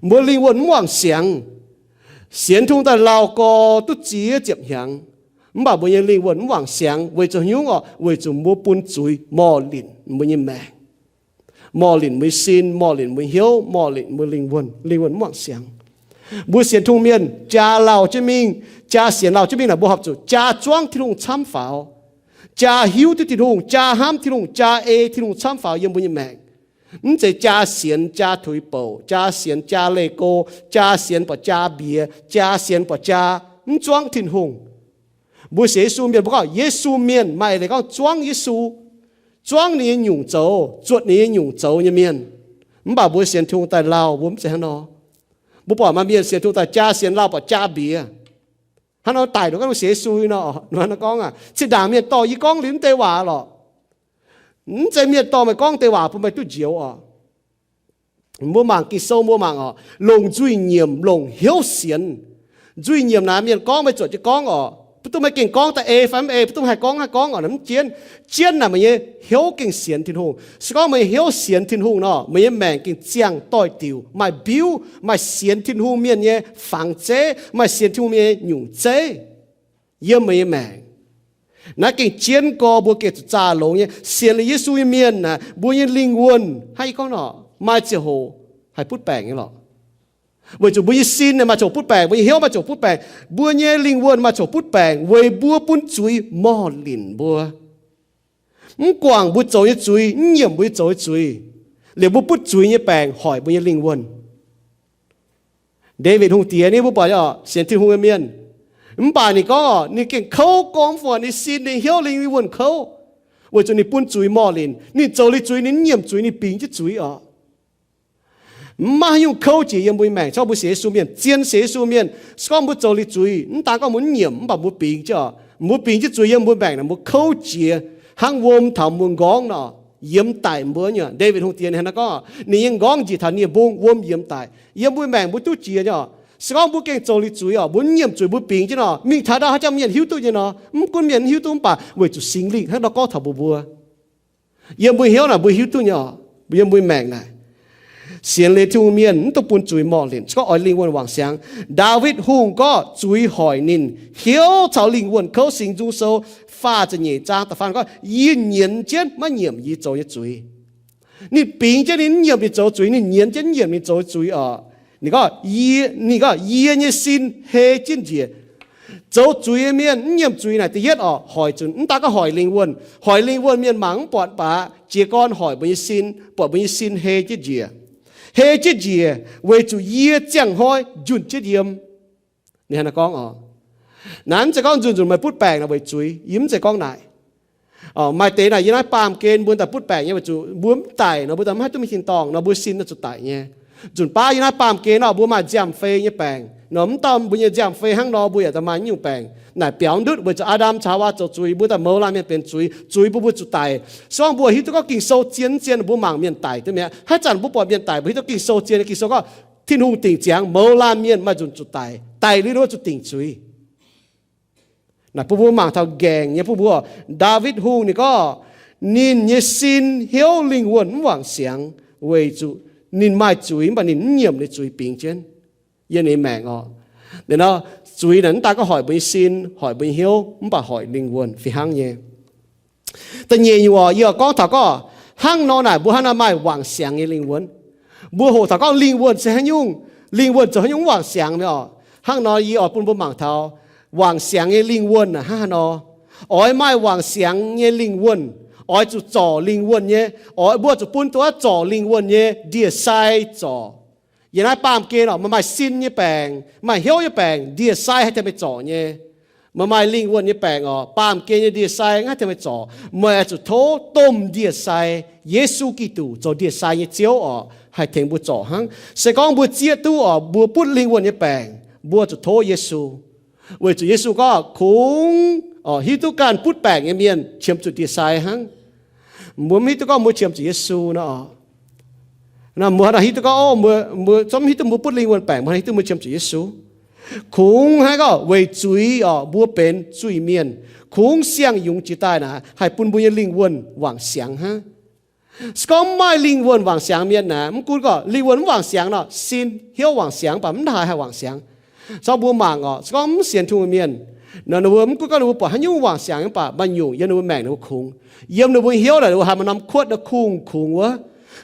Mbuo lingh wuonh mv wangc siangx. Sienx Tin-Hungh daaih lauh gorx duqv ziex ziepc hnyangx, mv baac mbuo nyei lingh wuonh mv wangc siangx. Weic zuqc haaix nyungc oc? Weic zuqc mbuo bun zuiz morh linc mbuo nyei maengc, morh linc mbuo nyei sin, morh linc mbuo nyei hnyouv, morh linc mbuo lingh wuonh. Lingh wuonh mv wangc siangx. Mbuo sienx Tin-Hungh mienh jaa lauh jienv mingh, jaa sienx lauh jienv mingh naaic, mbuo horpc zuqc jaa zuangv Tin-Hungh camv faaux, jaa hiuv duqv Tin-Hungh, jaa hnamv Tin-Hungh, jaa ei Tin-Hungh camv faaux yiem mbuo nyei maengc. Mv zeiz jaa sienx jaa tuix bouc, jaa sienx jaa leih go, jaa sienx buatc jaa mbiex, jaa sienx buatc jaa mv zuangv Tin-Hungh. Mbuo sienx Yesu mienh, mbuo gorngv Yesu mienh, maaih eix leiz gorngv zuangv Yesu, zuangv ninh nyei nyungc zoux, zuotc ninh nyei nyungc zoux nyei mienh. Mv baac mbuo sienx Tin-Hungh daaih lauh, mbuo mv zeiz hnangv nor. Mbuo buatc maaih mienh sienx Tin-Hungh daaih jaa sienx lauh buatc jaa mbiex. Hnangv nor daic nduqc gorngv sienx Yesu nor, hnangv nor gorngv aqv. Zinh ndaangc mienh dorh yie gorngv liuz mv deix waac lorqc. Mv zeiz mienh dorh meih gorngv deix waac bun meih duqv njoux oc. Mbuo mangc Ging-Sou mbuo mangc oc, longc nzuih nyiemc, longc hnyouv sienx. Nzuih nyiemc naaic mienh gorngv meih zuotc jienv gorngv oc. Mv duqv meih gengh gorngv da'eix fai mv ei, mv duqv haih gorngv, haih gorngv oc, mv jienv. Jienv naaic meih nyei hnyouv gengh sienx Tin-Hungh. Se gorngv meih hnyouv sienx Tin-Hungh nor, meih nyei maengc gengh ziangh doix-diuc, maaih mbiuv, maaih sienx Tin-Hungh mienh nyei fangx zeiv, maaih sienx Tin-Hungh mienh nyei nyungc zeiv yiem meih nyei maengc. Naaiv gengh jienv gorx mbuo gengh zuqc zaah longx nyei. Sienx liuz Yesu nyei mienh naaic, mbuo nyei lingh wuonh, hnangv yie gorngv nor, maaih ziangh hoc haih butv baengc nyei lorqc. Weic zuqc mbuo nyei sin maaih ziangh hoc butv baengc, mbuo nyei hnyouv maaih ziangh hoc butv baengc, mbuo nyei lingh wuonh maaih ziangh hoc butv baengc weic mbuo bun zuiz morh linc mbuo. Mv guangc mbuo zoux nyei zuiz, mv nyiemc mbuo nyei zoux nyei zuiz, liemh mbuo butv zuiz nyei baengc hoic mbuo nyei lingh wuonh. Ndaawitv Hungh Diex ni mbuo buatc nyei oc, sienx Tin-Hungh nyei mienh. Mv baac ninh gorngv oc, ninh gengh kouv gormx fungc ninh sin, ninh hnyouv, lingh wuonh kouv, weic zuqc ninh bun zuiz morh linc. Ninh zoux liuz zuiz, ninh mv nyiemc zuiz, ninh bingx jienv zuiz oc. Mv maaih haaix nyungc kouv jiex yiem mbuo nyei maengc. Corc mbuo sienx Yesu mienh, zien sienx Yesu mienh, se gorngv mbuo zoux liuz zuiz, mv daan gorngv mbuo mv nyiemc, mv baac mbuo bingx jienv oc. Mbuo bingx jienv zuiz yiem mbuo maengc naaic, mbuo kouv jiex hnangv wuom taux muoz-nqorngv nor, yiemx daic mbuo nyei. Ndaawitv Hungh Diex ninh hnangv naaiv gorngv, ninh nyei nqorngv njiec taux nie-mbung, wuom yiemx daic. Yiem mbuo maengc mbuo duqv jiex nyei oc. Se gorngv mbuo gengh zoux liuz zuiz oc, mbuo mv nyiemc zuiz, mbuo bingx jienv nor, mingh taux ndau haaix jangx mienh hiuv duqv nyei nor, mv gunv mienh hiuv duqv, mv baac weic zuqc Singx Lingh hnangv nor gorngv taux mbuo mbuo. Yiem mbuo hnyouv naaic mbuo hiuv duqv nyei oc. Yiem mbuo maengc naaic, sienx liuz Tin-Hungh mienh mv dungx bun zuiz morh linc, se gorngv oix lingh wuonh wangc siangx. Ndaawitv Hungh gorngv zuiz hoic ninh, hnyouv caux lingh wuonh kouv. Singx Nzung Sou faah ziepc nyeic zaang da'faam gorngv, yie nyienz jienv maiv nyiemc yie zoux nyei zuiz. Ninh bingx jienv ninh mv nyiemc ninh zoux zuiz, ninh nyienz jienv mv nyiemc ninh zoux zuiz oc. Ninh gorngv, ninh gorngv, yie nyei sin hei jienv njiec. Zoux zuiz nyei mienh mv nyiemc zuiz naaic da'yietv oc, hoic zunc, mv daan gorngv hoic lingh wuonh. Hoic lingh wuonh mienh mangc mv buatc, mv baac jiez gorn hoic mbuo nyei sin, buatc mbuo nyei sin hei jienv njiec. Hei jienv njiec weic zuqc yie ziangh hnoi njunh jienv yiem. Ninh hnangv naaiv gorngv oc. Naaiv mv zeiz gorngv nzunc nzunc meih butv baengc naaic weic zuiz. Yie mv zeiz gorngv naaic. Maaih deix naaic yiem naaiv baamh gen mbuo daaih butv baengc nyei weic zuqc mbuo mv daic nor, mbuo daaih mv haih duqv mingh tin-dorngh nor, mbuo sin daaih zuqc daic nyei. Nzunc baav yiem naaiv baamh gen nor, mbuo maaih nziaamv-fei nyei baengc nor, mv dauh mbuo nyei nziaamv-fei hnangv nor, mbuo yaac daaih maaih nyungc baengc. Naaic biaux ndutv weic zuqc Aa^ndam caux Haawaa zoux zuiz, mbuo daaih mouz laanh mienh benx zuiz, zuiz bun mbuo zuqc daic. Se gorngv mbuo hiuv duqv gorngv Ging-Sou zien mv zien, mbuo mangc mienh daic duqv mi'aqv. Haaix zanc mbuo buatc mienh daic, mbuo hiuv duqv Ging-Sou zien. Ging-Sou gorngv Tin-Hungh dingc ziangx mouz laanh mienh maaih nzunc zuqc daic, daic liuz ninh mbuo zuqc dingc zuiz. Naaic bun mbuo mangc taux nqaengc nyei bun mbuo. Ndaawitv Hungh ninh gorngv, ninh nyei sin hnyouv lingh wuonh mv wangc siangx, weic zuqc ninh maaih zuiz, mv baac ninh mv nyiemc ninh zuiz bingx jienv yiem ninh maengc oc. Ninh nor, zuiz naaic mv daan gorngv hoic mbuo nyei sin, hoic mbuo nyei hnyouv, mv baac hoic lingh wuonh fih hnangv nyei. Da'nyeic nyungc oc, yie oix gorngv taux gorngv, hnangv nor naaic mbuo hnangv nor maaih wangc siangx nyei lingh wuonh. Mbuo hoqc taux gorngv lingh wuonh se haaix nyungc, lingh wuonh zoux haaix nyungc mv wangc siangx nyei oc. Hnangv nor yie oix bun mbuo mangc taux wangc siangx nyei lingh wuonh naaic hnangv haaix nor. Oix maaih wangc siangx nyei lingh wuonh, oix zuqc zorc lingh wuonh nyei, oix mbuo zuqc bun duqv zorc lingh wuonh nyei ndie-sai zorc. Yiem naaiv baamh gen oc, meih maaih sin nyei baengc, maaih hnyouv nyei baengc, ndie-sai haih tengx meih zorc nyei. Meih maaih lingh wuonh nyei baengc oc, baamh gen nyei ndie-sai haih tengx meih zorc. Meih oix zuqc tov domh ndie-sai, Yesu Giduc, zoux ndie-sai nyei Ziouv oc, haih tengx mbuo zorc hnangv. Se gorngv mbuo zieqv duqv oc, mbuo butv lingh wuonh nyei baengc, mbuo zuqc tov Yesu. Weic zuqc Yesu gorngv kungx hiuv duqv ganh butv baengc nyei mienh qiemx zuqc ndie-sai hnangv. Mbuo mv hiuv duqv gorngv mbuo qiemx zuqc Yesu nor. Mbuo hnangv naaic hiuv duqv gorngv, mbuo zungv hiuv duqv mbuo butv lingh wuonh baengc, mbuo hiuv duqv mbuo qiemx zuqc Yesu. Kungx hnangv gorngv weic zuiz oc, mbuo benx zuiz-mienh. Kungx siang-yungz jiex daaih naaic haih bun mbuo nyei lingh wuonh wangc siangx hnangv. Se gorngv mv maaih lingh wuonh wangc siangx mienh naaic, mv gunv gorngv lingh wuonh mv wangc siangx nor, sin hnyouv wangc siangx, mv baac mv haiz haih wangc siangx. Se gorngv mbuo mangc oc, se gorngv mv sienx Tin-Hungh mienh nor, ninh mbuo mv gunv gorngv ninh mbuo buatc haaix nyungc wangc siangx mv baac maaih nyungc yiem ninh mbuo maengc ninh mbuo kungx. Yiem ninh mbuo hnyouv naaic ninh mbuo haiz maaih norm kuotv nor kungx-kungx wuov.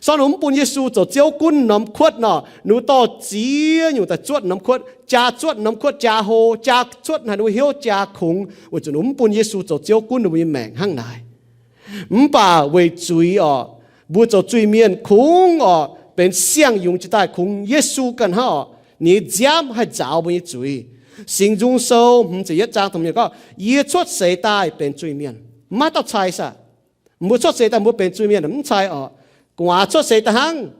Se gorngv ninh mbuo mv bun Yesu zoux Ziouv gunv norm kuotv nor, ninh mbuo dorh ziex nyungc daaih zuotv norm kuotv, jaa zuotv norm kuotv, jaa hlo, jaa zuotv haic ninh mbuo hnyouv jaa kungx, weic zuqc ninh mbuo mv bun Yesu zoux Ziouv gunv ninh mbuo nyei maengc hnangv naaic. Mv baac weic zuiz oc, mbuo zoux zuiz-mienh kungx oc, benx siang-yungz jiex daaih kungx Yesu ganh hnangv oc, ninh nyei nziaamv haih nzaaux mbuo nyei zuiz. Singx Nzung Sou hmz ziepc yietv zaang dongh mienh gorngv, yie cuotv seix daaih benx zuiz-mienh. Mv maaih dauh cai saah? Mbuo cuotv seix daaih mbuo benx zuiz-mienh mv cai oc. Gu'nguaaz cuotv seix daaih hnangv,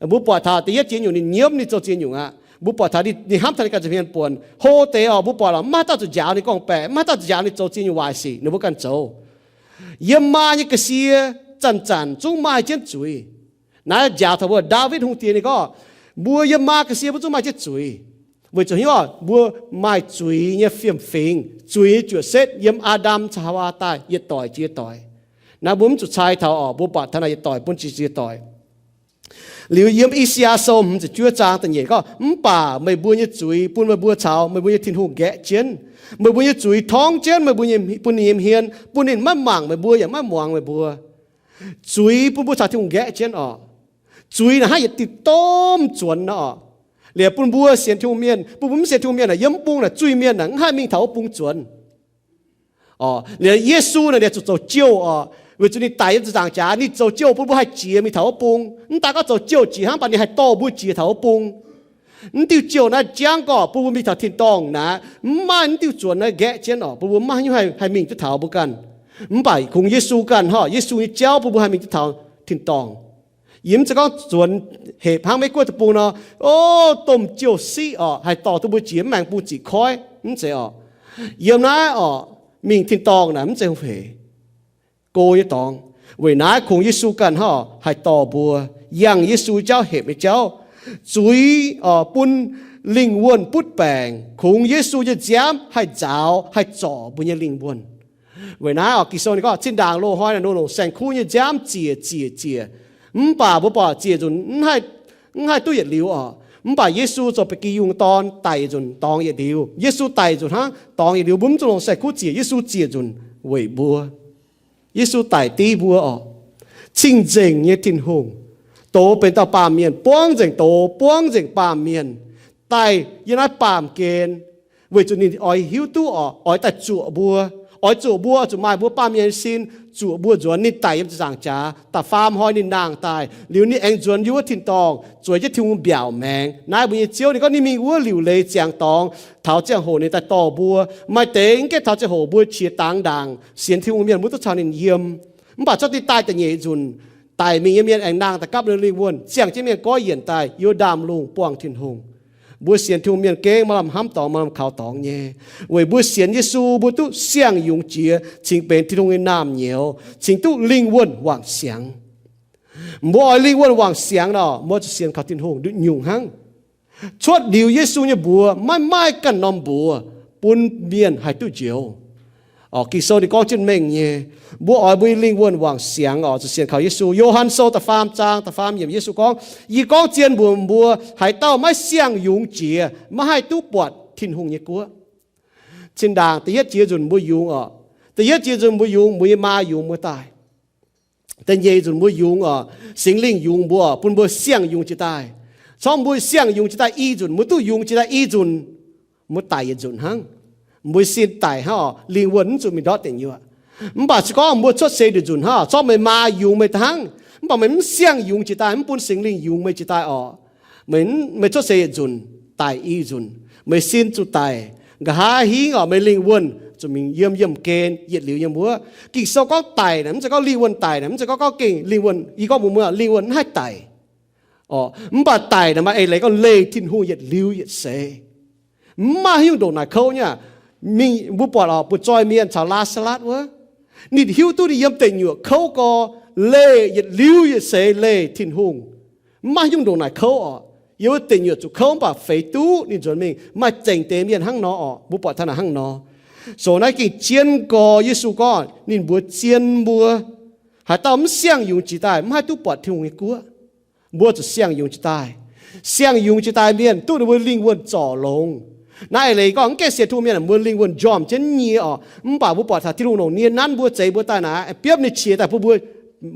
mbuo buatc taux da'yietv ziex nyungc ninh nyiemv ninh zoux ziex nyungc aqv. Mbuo buatc taux ninh hnamv taux ninh ganh nza'hmien buonc. Hlo deix oc, mbuo buatc lorqc, mv maaih dauh zuqc njaaux ninh gorngv-baeqc, mv maaih dauh zuqc njaaux ninh zoux ziex nyungc waaic sic, ninh mbuo ganh zoux. Yiem maa nyei ga'sie zanc-zanc zungv maaih jienv zuiz. Naaiv njaaux taux mbuo Ndaawitv Hungh Diex ninh gorngv, mbuo yiem maa ga'sie mbuo zungv maaih jienv zuiz. Weic zuqc haaix nyungc oc? Mbuo maaih zuiz nyei fiem-fingx, zuiz nyei juoqc setv yiem Aa^ndam caux Haawaa daaih yietc doic jiex yietc doic. Naaiv mbuo mv zuqc cai taux oc, mbuo buatc taux naaiv yietc doic bun jiex yietc doic. Liuz yiem I^saa^yaa Sou hmz ziepc juov zaang da'nyeic gorngv, mv baac meih mbuo nyei zuiz bun meih mbuo caux meih mbuo nyei Tin-Hungh nqaeqv jienv. Meih mbuo nyei zuiz torngv jienv meih mbuo nyei, bun ninh nyei hmien, bun ninh maiv mangc meih mbuo yaac maiv muangx meih mbuo. Zuiz bun mbuo caux Tin-Hungh nqaeqv jienv oc. Zuiz naaic hnangv yietc diuh domh zuonx nor oc. Liuz bun mbuo sienx Tin-Hungh mienh, bun mbuo mv sienx Tin-Hungh mienh naaic, yiem wuov bung naaic zuiz-mienh naaic mv haih mingh taux wuov bung zuonx. Oc, liuz Yesu naaic ninh zuqc zoux jouh oc, weic zuqc ninh daic yiem ziepc nzaangc jaax, ninh zoux jouh bun mbuo haih jiex mingh taux wuov bung. Mv daaih gorngv zoux jouh jiex hnangv, mv baac ninh haih dorh mbuo jiex taux wuov bung. Mv diuh jouh naaiv jangv gorqv bun mbuo mingh taux tin-dorngh naaic, mv maaih mv diuh zuonx naaiv nqaeqv jienv oc, bun mbuo maiv haih, haih mingh duqv taux mbuo ganh. Mv baac kungx Yesu ganh hnangv, Yesu nyei jauv bun mbuo haih mingh duqv taux tin-dorngh. Yie mv zeiz gorngv zuonx hepc hnangv Meiv Guoqv deic-bung nor, o, domh jouh siqv oc, haih dorh duqv mbuo jiex mv maengx bung ziqc koiv, mv zeiz oc. Yiem naaiv oc, mingh tin-dorngh naaic mv zeiz hungh hec, go nyei dorngx. Weic naaiv kungx Yesu ganh hnangv oc, haih dorh mbuo yangh Yesu jauv, hepc nyei jauv. Zuiz oc, bun lingh wuonh butv baengc, kungx Yesu nyei nziaamv haih nzaaux, haih zorc mbuo nyei lingh wuonh. Weic naaiv oc, Ging-Sou ninh gorngv, zinh ndaangc loz-hnoi naaic, longc saeng-kuv nyei nziaamv ziec, ziec, ziec. Mv baac mbuo buatc ziec nzunc mv haih, mv haih duqv yietc liuz oc. Mv baac Yesu zoux ba'gi yungh dorn daic nzunc dorngx yietc liuz. Yesu daic nzunc hnangv dorngx yietc liuz. Mbuo mv zuqc longc saeng-kuv ziec, Yesu ziec nzunc weic mbuo. Yesu daic div mbuo oc. Cing-nzengc nyei Tin-Hungh, doz benx dauh baamh mienh, buangv nzengc doz, buangv nzengc baamh mienh, daaih yiem naaiv baamh gen, weic zuqc ninh oix hiuv duqv oc, oix daaih zuoqc mbuo, oix zuoqc mbuo, oix zuqc maaih mbuo baamh mienh nyei sin, zuoqc mbuo nzuonx. Ninh daic yiem ziepc nzaangc jaax, da'faam hnoi ninh nangh daaih, liuz ninh aengx nzuonx yiem wuov tin-dorngh, zueiz jienv Tin-Hungh mbiaauc maengx. Naaiv mbuo nyei Ziouv, ninh gorngv ninh mingh wuov liuc leiz ziangx dorngx, taux ziangh hoc ninh daaih dorh mbuo. Maaih deix mv gaengh taux ziangh hoc mbuo qiex dangx ndaangc, sienx Tin-Hungh mienh mbuo duqv caux ninh yiem. Mv baac cuotv dinh daaih da'nyeic nzunc, daic mingh nyei mienh aengx nangh daaih gapv ninh lingh wuonh, ziangh jienv mienh goiv yienc daaih yiem ndaamv-lungh buangh Tin-Hungh. Mbuo sienx Tin-Hungh mienh gengh maaih lamh hnamv dorngx, maaih lamh kaux dorngx nyei. Weic mbuo sienx Yesu, mbuo duqv siang-yungz jiex, cingx benx Tin-Hungh nyei naamh nyouz, cingx duqv lingh wuonh wangc siangx. Mbuo oix lingh wuonh wangc siangx nor, mbuo zuqc sienx kaux Tin-Hungh nduqc nyungc hnangv. Cuotv liuz Yesu nyei mbuox maiv maaih ganh norm mbuox bun mienh haih duqv njoux. Oc, Ging-Sou ninh gorngv jienv mengh nyei. Mbuo oix mbuo nyei lingh wuonh wangc siangx oc, zuqc sienx kaux Yesu. Yo^han Sou da'faam zaang da'faam yiemc, Yesu gorngv, Yie gorngv zien mbuox mbuo, haaix dauh maiv siang-yungz jiex, maiv haih duqv buatc Tin-Hungh nyei guoqv. Zinh ndaangc da'yietv jiex nzunc mbuo yungz oc. Da'yietv jiex nzunc mbuo yungz, mbuo nyei maa yungz mbuo daaih. Da'nyeic nzunc mbuo yungz oc, Singx Lingh yungz mbuo, bun mbuo siang-yungz jiex daaih. Corc mbuo siang-yungz jiex daaih i nzunc, mbuo duqv yungz jiex daaih i nzunc, mbuo daic yietc nzunc hnangv. Mbuo sin daic hnangv oc, lingh wuonh mv zuqc mingh ndortv deic nyuoqc. Mv baac se gorngv mbuo cuotv seix nduqc nzunc hnangv, corc meih maa yungz meih hnangv, mv baac meih mv siang-yungz jiex daaih, mv bun Singx Lingh yungz meih jiex daaih oc, meih, meih cuotv seix yietc nzunc, daic i nzunc, meih sin zuqc daic. Nqa'haav hingv oc, meih lingh wuonh zuqc mingh yiem yiemh gen yietc liuz nyei wuov. Ging-Sou gorngv daic naaic, mv zeiz gorngv lingh wuonh daic naaic, mv zeiz gorngv gorngv gengh lingh wuonh, yie gorngv mbuox mbuo, lingh wuonh mv haih daic oc. Mv baac daic naaic maaih eix leiz gorngv leih Tin-Hungh yietc liuz yietc seix. Mv maaih haaix nyungc ndongc naaic kouv nyei aqv. Mingh mbuo buatc oc, butv-zoih mienh caux Laa^saa^latv wuov, ninh hiuv duqv ninh yiem deic nyuoqc kouv gorx, leih yietc liuz yietc seix leih Tin-Hungh. Mv maaih haaix nyungc ndongc naaic kouv oc. Yiem wuov deic nyuoqc zuqc kouv mv baac feix duqv ninh nzuonx mingh. Maaih zengc deix mienh hnangv nor oc, mbuo buatc taux naaic hnangv nor. So naaiv gengh jienv gorx Yesu gorngv ninh mbuox zien mbuo, haaix dauh mv siang-yungz jiex daaih mv haih duqv buatc Tin-Hungh nyei guoqv. Mbuo zuqc siang-yungz jiex daaih. Siang-yungz jiex daaih mienh duqv ninh mbuo lingh wuonh zorc longx. Naaiv eix leiz gorngv mv gaengh sienx Tin-Hungh mienh mbuo lingh wuonh njormh jienv nyie oc. Mv baac mbuo buatc taux Tin-Hungh longc nie nanv mbuo, zeix mbuo daaih naaic, biopv ninh qiex daaih bun mbuo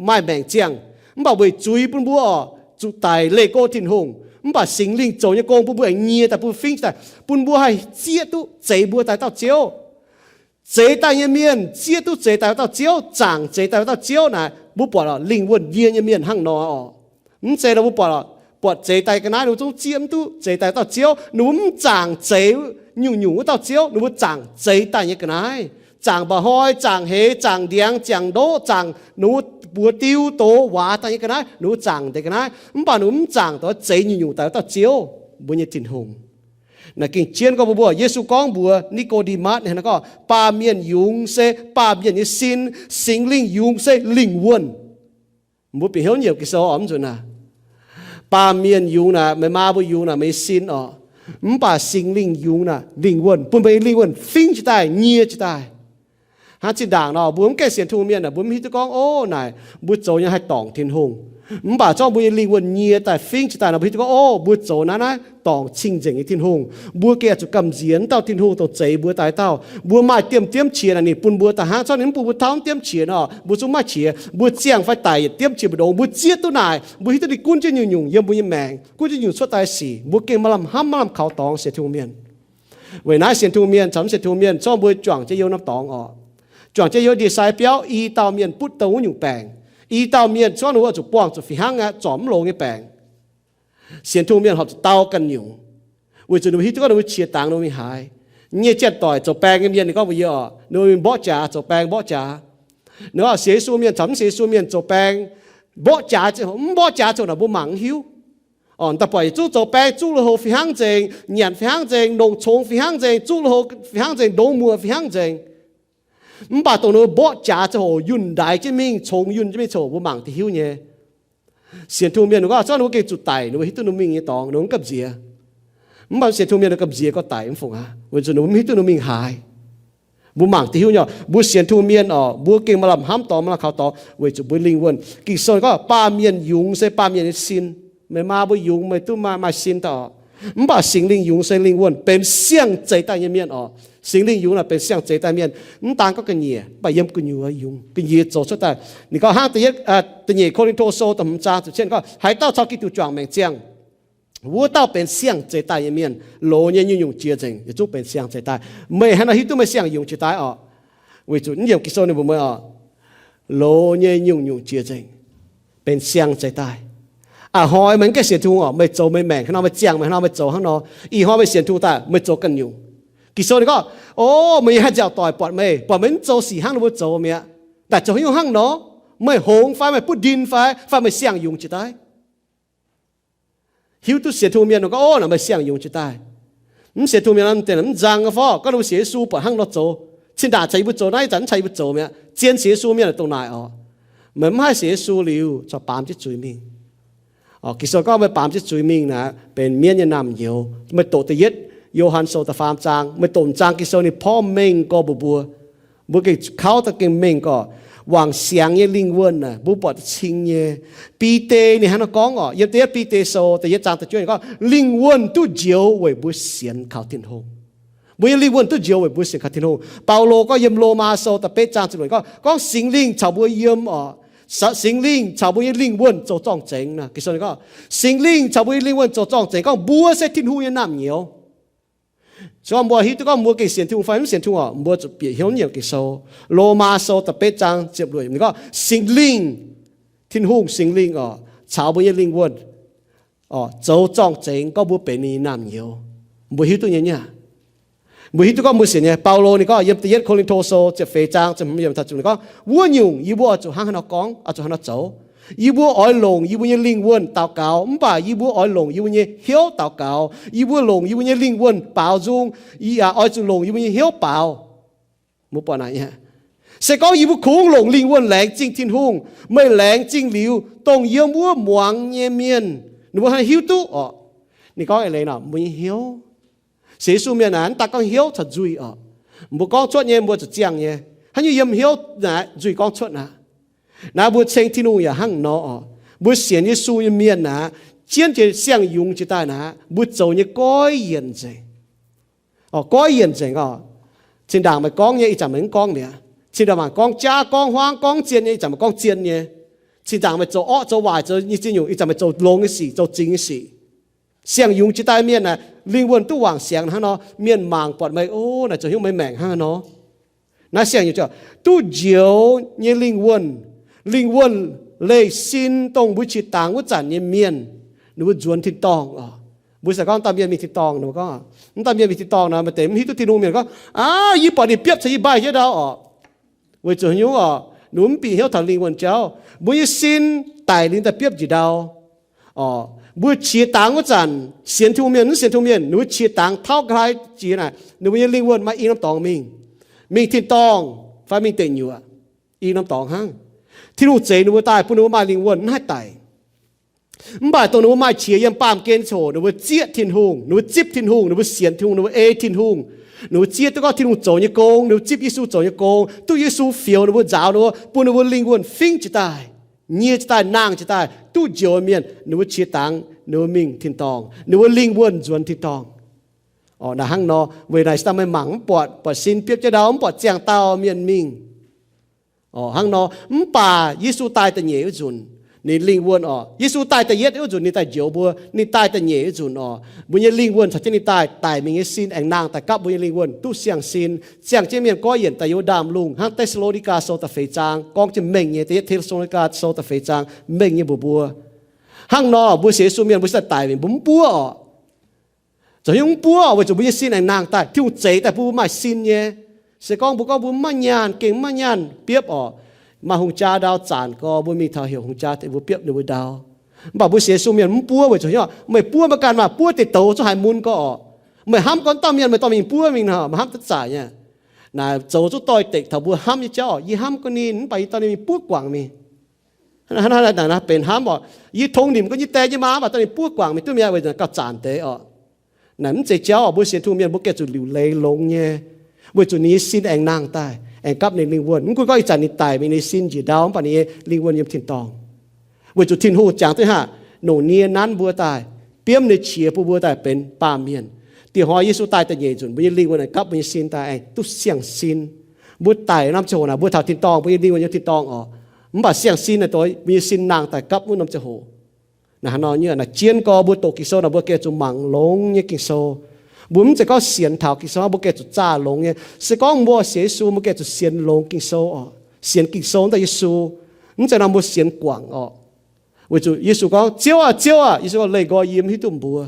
maaih maengc ziangh. Mv baac weic zuiz bun mbuo oc, zuqc daic leih go Tin-Hungh. Mv baac Singx Lingh zoux nyei gong bun mbuo aengx nyie daaih, bun fingx daaih, bun mbuo haih zieqv duqv zeix mbuo daaih dauh Ziouv. Zeix daaih nyei mienh zieqv duqv zeix daaih dauh Ziouv, zaangc zeix daaih dauh Ziouv naaic, mbuo buatc oc, lingh wuonh nyie nyei mienh hnangv nor oc. Mv zeiz nor mbuo buatc oc, buatc zeix daaih ga'naaiv ninh mbuo zungv zieqv mv duqv zeix daaih dauh Ziouv. Ninh mbuo mv zaangc zeix nyungc-nyungc wuov dauh Ziouv, ninh mbuo zaangc zeix daaih nyei ga'naaiv. Zaangc mba'hnoi, zaangc heix, zaangc ndiangx, zaangc ndoqv, zaangc ninh mbuo buoz diu doz waac daaih nyei ga'naaiv, ninh mbuo zaangc deix ga'naaiv. Mv baac ninh mbuo mv zaangc doix zeix nyungc-nyungc daaih wuov dauh Ziouv, mbuo nyei Tin-Hungh. Naaiv gengh jienv gorngv mbuo, mbuo Yesu gorngv mbuox Ni^go^nde^matv naaic gorngv, baamh mienh yungz se baamh mienh nyei sin, Singx Lingh yungz se lingh wuonh. Mbuo bieqc hnyouv nyiemc Ging-Sou oc, mv nzunc naaic. Baamh mienh yungz naaic, meih maa mbuo yungz naaic, meih nyei sin oc. Mv baac Singx Lingh yungz naaic, lingh wuonh, bun mbuo nyei lingh wuonh fingx jiez daaih, nyie jiez daaih. Hnangv zinh ndaangc nor, mbuo mv gaengh sienx Tin-Hungh mienh aah, mbuo mv hiuv duqv gorngv, ov, naaic mbuo zoux nyei haih dorngc Tin-Hungh. Mv baac zorqv mbuo nyei lingh wuonh nyie daaih, fingx jiez daaih nor, mbuo hiuv duqv gorngv, ov, mbuo zoux naaiv, naaiv dorngc cing-nzengc nyei Tin-Hungh. Mbuo gengh zuqc gamh nziex wuov dauh Tin-Hungh, dongh zeix mbuo daaih dauh. Mbuo maaih diemv diemv qiex naaic, ninh bun mbuo daaih hnangv. Zorqv ninh mv bun mbuo tauv diemv qiex nor, mbuo zungv maiv qiex. Mbuo ziangh fai daic yietc diemv qiex mbu'ndongx, mbuo zieqv duqv naaic, mbuo hiuv duqv ninh gunv jienv nyungc-nyungc yiem mbuo nyei maengc, gunv jienv nyungc cuotv daaih sic, mbuo gengh maaih lamh hnamv, maaih lamh kaux dorngx sienx Tin-Hungh mienh. Weic naaiv sienx Tin-Hungh mienh caux mv sienx Tin-Hungh mienh, zorqv mbuo juangc jienv yiem norm dorngx oc. Juangc jienv yiem ndie-sai biauv, i dauh mienh butv dongh wuov nyungc baengc. I dauh mienh zorqv ninh mbuo zuqc buangh zuqc fih hnangv aqv, zorc mv longx nyei baengc. Sienx Tin-Hungh mienh horpc zuqc dau ganh nyungc, weic zuqc ninh mbuo hiuv duqv gorngv ninh mbuo qiex dangx ninh mbuo mingh haaix. Nyei janx-doic zoux baeng nyei mienh, ninh gorngv mbuox yie oc, ninh mbuo mingh mborqv jaax, zoux baeng mborqv jaax. Ninh gorngv sienx Yesu mienh caux mv sienx Yesu mienh zoux baeng mborqv jaax, mv mborqv jaax ziangh hoc naaic mbuo mangc mv hiuv. Oc, daaih buatc yietc zungv zoux baeng zuqv lui-houx fih hnangv nzengc, nyanc fih hnangv nzengc, longc congx fih hnangv nzengc, zuqv lui-houx fih hnangv nzengc, ndongx muoz fih hnangv nzengc. Mv baac dongh ninh mbuo mborqv jaax ziangh hoc yunh ndaix jienv mingh, congx yunh jienv mingh ziangh hoc mbuo mangc duqv hiuv nyei. Sienx Tin-Hungh mienh ninh gorngv zorqv ninh mbuo gengh zuqc daic, ninh mbuo hiuv duqv ninh mingh nyei dorngx, ninh mbuo mv gamh nziex. Mv baac sienx Tin-Hungh mienh ninh gamh nziex gorngv daic mv fungc aqv, weic zuqc ninh mbuo mv hiuv duqv ninh mingh haaix. Mbuo mangc duqv hiuv nyei, mbuo sienx Tin-Hungh mienh oc, mbuo gengh maaih lamh hnamv dorngx, maaih lamh kaux dorngx, weic zuqc mbuo lingh wuonh. Ging-Sou gorngv baamh mienh yungz se baamh mienh nyei sin. Meih maa mbuo yungz, meih duqv maaih, maaih sin daaih oc. Mv baac Singx Lingh yungz se lingh wuonh, benx siang-zeix daaih nyei mienh oc. Singx Lingh yungz naaic benx siang-zeix daaih mienh, mv daan gorngv ga'nyiec, mv baac yiem gu'nyuoz yungz, ga'nyiec zoux cuotv daaih. Ninh gorngv hnangv da'yietv, da'nyeic Ko^lin^to Sou da'hmz zaang ziepc cietv gorngv, haaix dauh caux Giduc juangc maengc ziangh, wuov dauh benx siang-zeix daaih nyei mienh. Loz nyei nyungc-nyungc jiex nzengc, yietc zungv benx siang-zeix daaih. Meih haaix nor hiuv duqv meih siang-yungz jiex daaih oc? Weic zuqc naaiv yiemc Ging-Sou ninh mbuox meih oc, loz nyei nyungc-nyungc jiex nzengc, benx siang-zeix daaih. A'hnoi meih mv gaengh sienx Tin-Hungh oc, meih zoux meih maengc hnangv nor, meih ziangh meih hnangv nor, meih zoux hnangv nor. Ih hnoi meih sienx Tin-Hungh daaih, meih zoux ganh nyungc. Ging-Sou ninh gorngv, o, meih nyei haih nziaauc doic buatc meih, buatc meih mv zoux sic hnangv ninh mbuo zoux mi'aqv. Daaih zoux haaix nyungc hnangv nor? Meih hngongx fai meih butv ndin fai, fai meih siang-yungz jiex daaih? Hiuv duqv sienx Tin-Hungh mienh gorngv, o, naaic meih siang-yungz jiex daaih. Mv sienx Tin-Hungh mienh nor, mv nzang fai gorngv ninh mbuo sienx Yesu buatc hnangv nor zoux, cin-ndaangc caux yie mbuo zoux naaiv, ih zanc mv caux yie mbuo zoux mi'aqv. Zien sienx Yesu mienh dongh naaic oc. Meih mv haih sienx Yesu liuz, corc baamz jienv zuiz mingh. Ging-Sou gorngv meih baamz jienv zuiz mingh naaic, benx mienv nyei naamh nyouz. Meih doqc da'yietv Yo^han Sou da'faam zaang, meih doqc m'zaang Ging-Sou ninh porv mengh gorx mbuox mbuo. Mbuo gengh kauv daaih gengh mengh gorx. Wangc siangx nyei lingh wuonh naaic, mbuo buatc cing nyei. Bide ninh hnangv naaiv gorngv oc, yiem da'yietv Bide Sou da'yietv zaang da'juov ninh gorngv, lingh wuonh duqv njoux weic mbuo sienx kaux Tin-Hungh. Mbuo nyei lingh wuonh duqv njoux weic mbuo sienx kaux Tin-Hungh. Baulo gorngv yiem Lomaa Sou da'betv zaang ziepc luoqc gorngv, gorngv Singx Lingh caux mbuo yiem oc. Singx Lingh caux mbuo nyei lingh wuonh zoux zorng-zengx naaic. Ging-Sou ninh gorngv, Singx Lingh caux mbuo nyei lingh wuonh zoux zorng-zengx, gorngv mbuo se Tin-Hungh nyei naamh nyouz. Se gorngv mbuo hiuv duqv gorngv mbuo gengh sienx Tin-Hungh fai mv sienx Tin-Hungh oc, mbuo zuqc bieqc hnyouv nyiemc Ging-Sou. Lomaa Sou da'betv zaang ziepc luoqc ninh gorngv, Singx Lingh, Tin-Hungh Singx Lingh oc, caux mbuo nyei lingh wuonh zoux zorng-zengx, gorngv mbuo benx ninh nyei naamh nyouz. Mbuo hiuv duqv nyei nyei. Mbuo hiuv duqv gorngv mbuo sienx nyei. Baulo ninh gorngv yiem da'yietv Ko^lin^to Sou ziepc feix zaang ziepc hmz yiemc taux ziepc luoqc ninh gorngv, wuov nyungc yie mbuo oix zuqc hnangv haaix nor gorngv, oix zuqc hnangv haaix nor zoux. Yie mbuo oix longc yie mbuo nyei lingh wuonh daux gaux, mv baac yie mbuo oix longc yie mbuo nyei hnyouv daux gaux. Yie mbuo longc yie mbuo nyei lingh wuonh baaux nzung, yaac oix zuqc longc yie mbuo nyei hnyouv baaux. Mbuo buatc naaic, se gorngv yie mbuo kungx longc lingh wuonh laengz zingh Tin-Hungh, meih laengz zingh liuz, dongh yiem wuov muangx nyei mienh, ninh mbuo hnangv hiuv duqv oc. Ninh gorngv eix leiz nor, mbuo nyei hnyouv. Sienx Yesu mienh naaic, mv daaih gorngv hnyouv caux nzuih oc. Mbuo gorngv cuotv nyei, mbuo zuqc ziangh nyei. Haaix nyungc yiem hnyouv naaic, nzuih gorngv cuotv naaic. Naaiv mbuo ceng Tin-Hungh yaac hnangv nor oc. Mbuo sienx Yesu nyei mienh naaic, jienv jiex siang-yungz jiex daaih naaic, mbuo zoux nyei goiv yienc nzengc. Goiv yienc nzengc oc. Zinh ndaangc meih gorngv nyei, ih zanc meih mv gorngv mi'aqv. Zinh ndaangc meih gorngv jaav, gorngv huaangv, gorngv zien nyei, ih zanc meih gorngv zien nyei. Zinh ndaangc meih zoux orqv zoux waaic zoux nyei ziex nyungc, ih zanc meih zoux longx nyei sic, zoux zingx nyei sic. Siang-yungz jiex daaih mienh naaic, lingh wuonh duqv wangc siangx hnangv nor, mienh mangc buatc meih, o, naaic zoux hnyouv meih maengc hnangv haaix nor. Naaiv siang-yungz duqv njoux nyei lingh wuonh, lingh wuonh leih sin dongh mbuo qiex dangx wuov zanc nyei mienh, ninh mbuo nzuonx tin-dorngh oc. Mbuo se gorngv dauh mienh mingh tin-dorngh, ninh mbuo gorngv, mv dauh mienh mingh tin-dorngh nor, maaih deix mv hiuv duqv Tin-Hungh mienh gorngv, aav, yie buatc ninh biopv caux yie mbaih jienv ndau oc. Weic zuqc haaix nyungc oc? Ninh mbuo mv bieqc hnyouv taux lingh wuonh jauv. Mbuo nyei sin daic liuz daaih biopv njiec ndau. Mbuo qiex dangx wuov zanc, sienx Tin-Hungh mienh, mv sienx Tin-Hungh mienh, ninh mbuo qiex dangx tauv ga'hlen jiex naaic, ninh mbuo nyei lingh wuonh maaih i norm dorngx mingh, mingh tin-dorngh fai mingh deic nyuoqc, i norm dorngx hnangv. Tin-Hungh zeix ninh mbuo daaih bun ninh mbuo maaih lingh wuonh mv haih daic. Mv baac dongh ninh mbuo maaih qiex yiem baamh gen ziangh hoc, ninh mbuo zieqv Tin-Hungh, ninh mbuo zipv Tin-Hungh, ninh mbuo sienx Tin-Hungh, ninh mbuo ei Tin-Hungh, ninh mbuo zieqv duqv gorngv Tin-Hungh zoux nyei gong, ninh mbuo zipv Yesu zoux nyei gong, duqv Yesu fioux ninh mbuo, nzaaux ninh mbuo, bun ninh mbuo lingh wuonh fingv jiez daaih, nyie jiez daaih, nangh jiez daaih, duqv njoux mienh, ninh mbuo qiex dangx ninh mbuo mingh tin-dorngh, ninh mbuo lingh wuonh nzuonx tin-dorngh. Naaic hnangv nor, weic naaic se daaih meih mangc mv buatc, buatc sin biopv jienv ndau, mv buatc ziangh dauh mienh mingh. Hnangv nor, mv baac Yesu daaih da'nyeic wuov nzunc, ninh lingh wuonh oc. Yesu daaih da'yietv wuov nzunc ninh daaih njoux mbuo, ninh daaih da'nyeic wuov nzunc oc, mbuo nyei lingh wuonh caux jienv ninh daaih, daic mingh nyei sin aengx nangh daaih gapv mbuo nyei lingh wuonh duqv siang-sin. Ziangh jienv mienh goiv yienc daaih yiem wuov ndaamv-lungh hnangv Te^saa^lo^ni^gaa Sou da'feix zaang gorngv jienv mengh nyei, da'yietv Te^saa^lo^ni^gaa Sou da'feix zaang mengh nyei mbuox mbuo. Hnangv nor mbuo sienx Yesu mienh mbuo se daic mingh, mbuo mv buov oc. Zoux haaix nyungc mv buov oc? Weic zuqc mbuo nyei sin aengx nangh daaih, Tin-Hungh zeix daaih bun mbuo maaih sin nyei. Se gorngv mbuo gorngv mbuo mv maaih nyaanh, gengh mv maaih nyaanh biopv oc, maaih hungh jaa ndau zanc gorx, mbuo mingh taux heuc hungh jaa tengx mbuo biopv ninh mbuo ndau. Mv baac mbuo sienx Yesu mienh mv buov weic zuqc haaix nyungc? Meih buov maiv gan maah, buov deix douz zungv haiz mun gorx oc. Meih hnamv gorngv dauh mienh meih dorh mingh buov mingh nor, meih hnamv duqv zaic nyei. Naaic zoux zungv doix-dekc taux mbuo hnamv nyei jauv oc. Yie hnamv gorngv ninh, mv baac yie dorh ninh mingh buov guangc mingh. Naaiv benx hnamv oc. Yie tongx nimc gorngv yie die nyei maa, mv baac dorh ninh buov guangc mingh duqv mi'aqv, weic zuqc gauh zanc deix oc. Naaic mv zeiz jauv oc. Mbuo sienx Tin-Hungh mienh mbuo gengh zuqc liuc leiz longx nyei, weic zuqc ninh nyei sin aengx nangh daaih, aengx gapv ninh lingh wuonh. Mv gunv gorngv ih zanc ninh daic mingh, ninh sin njiec ndau, mv baac ninh nyei lingh wuonh yiem tin-dorngh. Weic zuqc Tin-Hungh jangx duqv haac, longc nie nanv mbuo daaih, biomv ninh nyei qiex bun mbuo daaih benx baamh mienh. Dieh hnoi Yesu daaih da'nyeic nzunc, mbuo nyei lingh wuonh aengx gapv mbuo nyei sin daaih, aengx duqv siang-sin. Mbuo daic norm ziangh hoc naaic, mbuo taux tin-dorngh, mbuo nyei lingh wuonh yiem tin-dorngh oc. Mv baac siang-sin naaic doix mbuo nyei sin nangh daaih gapv wuov norm ziangh hoc. Naaiv hnangv nor nyei, naaic jien gorx mbuo doqc Ging-Sou naaic, mbuo gengh zuqc mangc longx nyei Ging-Sou. Mbuo mv zeiz gorngv sienx taux Ging-Sou, mbuo gengh zuqc zaah longx nyei. Se gorngv mbuo sienx Yesu, mbuo gengh zuqc sienx longx Ging-Sou oc. Sienx Ging-Sou daaih Yesu, mv zeiz nor mbuo sienx guangc oc. Weic zuqc Yesu gorngv, Ziouv aah! Ziouv aah! Yesu gorngv, Leih nqoi, yie mv hiuv duqv mbuox.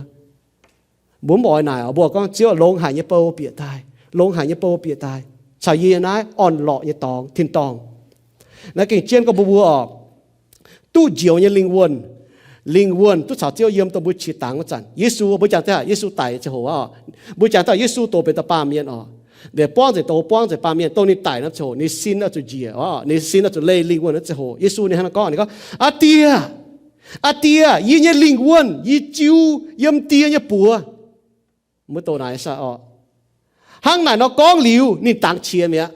Mbuo mv oix naaic oc. Mbuo gorngv, Ziouv aah, longx haic nyei bou bieqc daaih, longx haic nyei bou bieqc daaih, caux yie naaiv orn-lorqc nyei dorngx, tin-dorngh. Naaiv gengh jien gorx mbuo mbuo oc, duqv njoux nyei lingh wuonh, lingh wuonh duqv caux Ziouv yiem dongh mbuo qiex dangx wuov zanc. Yesu, mbuo jangx daaih Yesu daic ziangh hoc oc, mbuo jangx daaih Yesu doz benx dauh baamh mienh oc. Mbuo buangv nzengc doz, buangv nzengc baamh mienh, dongh ninh daic norm ziangh hoc, ninh sin oix zuqc njiec oc, ninh sin oix zuqc leih lingh wuonh norm ziangh hoc. Yesu ninh hnangv nor gorngv, ninh gorngv, Aa Die aah! Aa Die aah! Yie nyei lingh wuonh yie jiu yiem Die nyei buoz. Mbuo doqc naaic oc. Hnangv naaic nor gorngv liuz, ninh dangx qiex mi'aqv.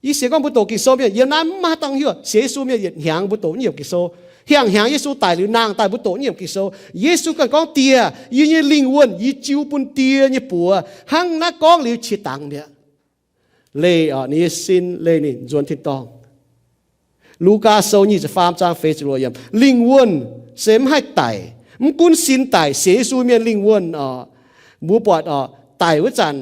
Yie sienx gorngv mbuo doqc Ging-Sou mienh yiem naaiv mv maaih dangh hiuv, sienx Yesu mienh yietc hnyangx mbuo doqc nyei yiemc Ging-Sou. Hiaang hnyangx Yesu daic liuz nangh daaih mbuo doqc nyei yiemc Ging-Sou. Yesu ganh gorngv, Die, yie nyei lingh wuonh yie jiu bun Die nyei buoz. Hnangv naaiv gorngv liuz qiex dangx mi'aqv. Leih oc, ninh nyei sin leih ninh nzuonx tin-dorngh. Lugaa Sou nyic ziepc faam zaang feix ziepc luoqc yiemc. Lingh wuonh se mv haih daic. Mv gunv sin daic, sienx Yesu mienh lingh wuonh oc, mbuo buatc oc, daic wuov zanc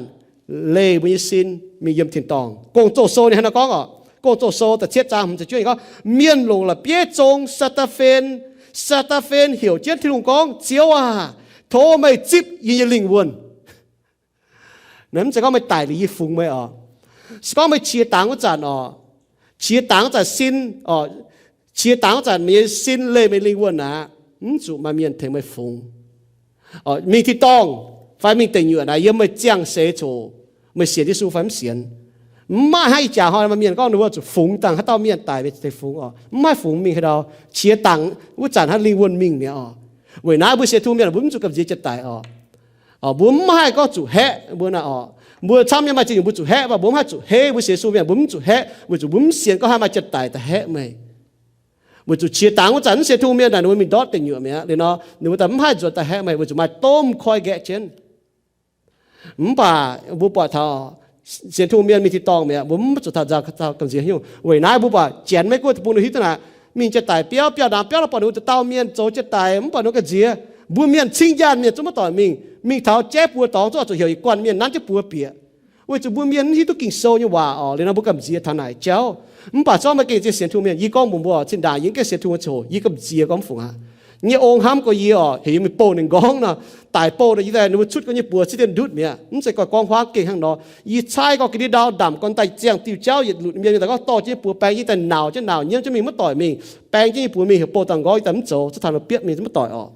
leih mbuo nyei sin mingh yiem tin-dorngh. Gong-Zoh Sou ninh hnangv naaiv gorngv oc. Gong-Zoh Sou da'cietv zaang hmz ziepc juov ninh gorngv, Mienh longc la'bieiv zong saa^taa^fen. Saa^taa^fen heuc jienv Tin-Hungh gorngv, Ziouv aah! Tov meih zipv yie nyei lingh wuonh. Naaiv mv zeiz gorngv meih daic liuz yie fungx meih oc. Se gorngv meih qiex dangx wuov zanc oc, qiex dangx wuov zanc sin oc, qiex dangx wuov zanc meih nyei sin leih meih lingh wuonh aqv, mv zuqc maaih mienh tengx meih fungx. Mingh tin-dorngh fai mingh deic nyuoqc naaic yiem meih ziangh seix coc, meih sienx Yesu fai mv sienx. Mv maaih hnangv ih jaax hnoi maaih mienh gorngv ninh mbuo zuqc fungx dangh haaix dauh mienh daic meih tengx fungx oc. Mv haih fungx mingh haaix ndau. Qiex dangx wuov zanc hnangv lingh wuonh mingh mi'aqv oc. Weic naaiv mbuo sienx Tin-Hungh mienh mbuo mv zuqc gamh nziex jiex daic oc. Mbuo mv haih gorngv zuqc haeqv mbuo naaic oc. Mbuo camv nyei maaih ziex nyungc mbuo zuqc haeqv, mv baac mbuo mv haih zuqc hei mbuo sienx Yesu mienh, mbuo mv zuqc haeqv, weic zuqc mbuo mv sienx gorngv haih maaih jiex daic daaih haeqv meih. Weic zuqc qiex dangx wuov zanc mv sienx Tin-Hungh mienh naaic ninh mbuo mingh ndortv deic nyuoqc mi'aqv. Liuz nor ninh mbuo daaih mv haih nzuonx daaih haeqv meih, weic zuqc maaih domh koi nqaeqv jienv. Mv baac mbuo buatc taux sienx Tin-Hungh mienh mingh tin-dorngh mi'aqv, mbuo mv zuqc taux nzauh gamh nziex nyungc. Weic naaiv mbuo buatc Janx Meiv Guoqv deic-bung ninh hiuv duqv naaic, mingh jiex daic biauv biauv ndaangc biauv lorh buatc ninh mbuo dauh dauh mienh zoux jiex daic, mv buatc ninh mbuo gamh nziex. Mbuo mienh cingv yaanh mienh zungv maiv doic mingh. Mingh taux jaiv buoz dorngx zungv oix zuqc heuc yietc guanh mienh nanv jienv buoz bieqc. Weic zuqc mbuo mienh mv hiuv duqv Ging-Sou nyei waac oc. Liuz nor mbuo gamh nziex taux naaic jauv. Mv baac se gorngv meih gengh ziex sienx Tin-Hungh mienh, yie gorngv mbuox mbuo, zinh ndaangc yie mv gaengh sienx Tin-Hungh ziangh hoc yie gamh nziex gorngv mv fungc aqv. Nyei ong hnamv gorx yie oc, heuc yie mingh bouh ninh nqorngv nor, daic bouh nor yie daaih ninh mbuo cutv gorx nyei buoz citv dien ndutv mi'aqv. Mv zeiz gorngv huaang gengh hnangv nor. Yie caaiv gorngv ga'ndiev ndau ndamc gorn daaih ziangh diuh jauv yietc lunc mienh daaih gorngv dorh jienv buoz baeng jienv daaih nauc jienv nauc nyiemv jienv mingh maiv doic mingh. Baeng jienv nyei buoz mingh heuc bouh dauh nqorngv yie daaih mv zoux, zuov taux nor bietv mingh maiv doic oc.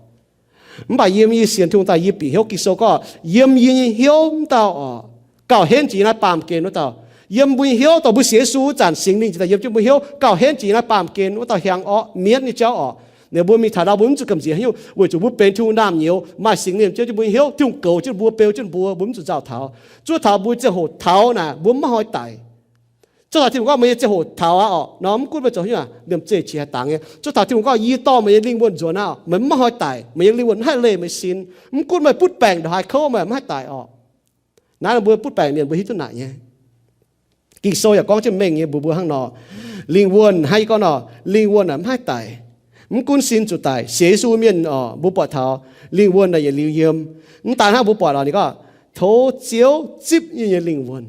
Mv baac yiem yie sienx Tin-Hungh daaih yie bieqc hnyouv Ging-Sou gorngv yiem yie nyei hnyouv wuov dauh oc, gauh henv jiex yie naaiv baamh gen wuov dauh. Yiem mbuo nyei hnyouv dorh mbuo sienx Yesu wuov zanc Singx Lingh ziouc daaih yiem jienv mbuo hnyouv gauh henv jiex yie naaiv baamh gen wuov dauh hiaang orqv mienv nyei jauv oc. Ninh mbuo mingh taux ndau mbuo mv zuqc gamh nziex haaix nyungc, weic zuqc mbuo benx Tin-Hungh naamh nyouz, maaih Singx Lingh jienv mbuo nyei hnyouv, Tin-Hungh goux jienv mbuo, beu jienv mbuo, mbuo mv zuqc nzauh taux. Zuov taux mbuo ziangh hoc taux naaic, mbuo mv maaih hnoi daic. Zuov taux Tin-Hungh gorngv meih nyei ziangh hoc taux aqv orqc, nor mv gunv meih zoux haaix nyungc, liemh zeih qiex haaix dangx nyei. Zuov taux Tin-Hungh gorngv yie dorh meih nyei lingh wuonh nzuonx aqv, meih mv maaih hnoi daic, meih nyei lingh wuonh mv haih leih meih sin. Mv gunv meih butv baengc ndongc haaix kouv, meih mv haih daic orqc. Naaiv mbuo butv baengc mienh mbuo hiuv duqv naaic nyei. Ging-Sou yaac gorngv jienv mengh nyei mbuox mbuo hnangv nor, lingh wuonh, hnangv yie gorngv nor, lingh wuonh aeqv, mv haih daic. Mv gunv sin zuqc daic, sienx Yesu mienh orqc, mbuo buatc taux lingh wuonh naaic yietc liuz yiem. Mv daan hnangv, mbuo buatc orqc, ninh gorngv, tov Ziouv zipv yie nyei lingh wuonh.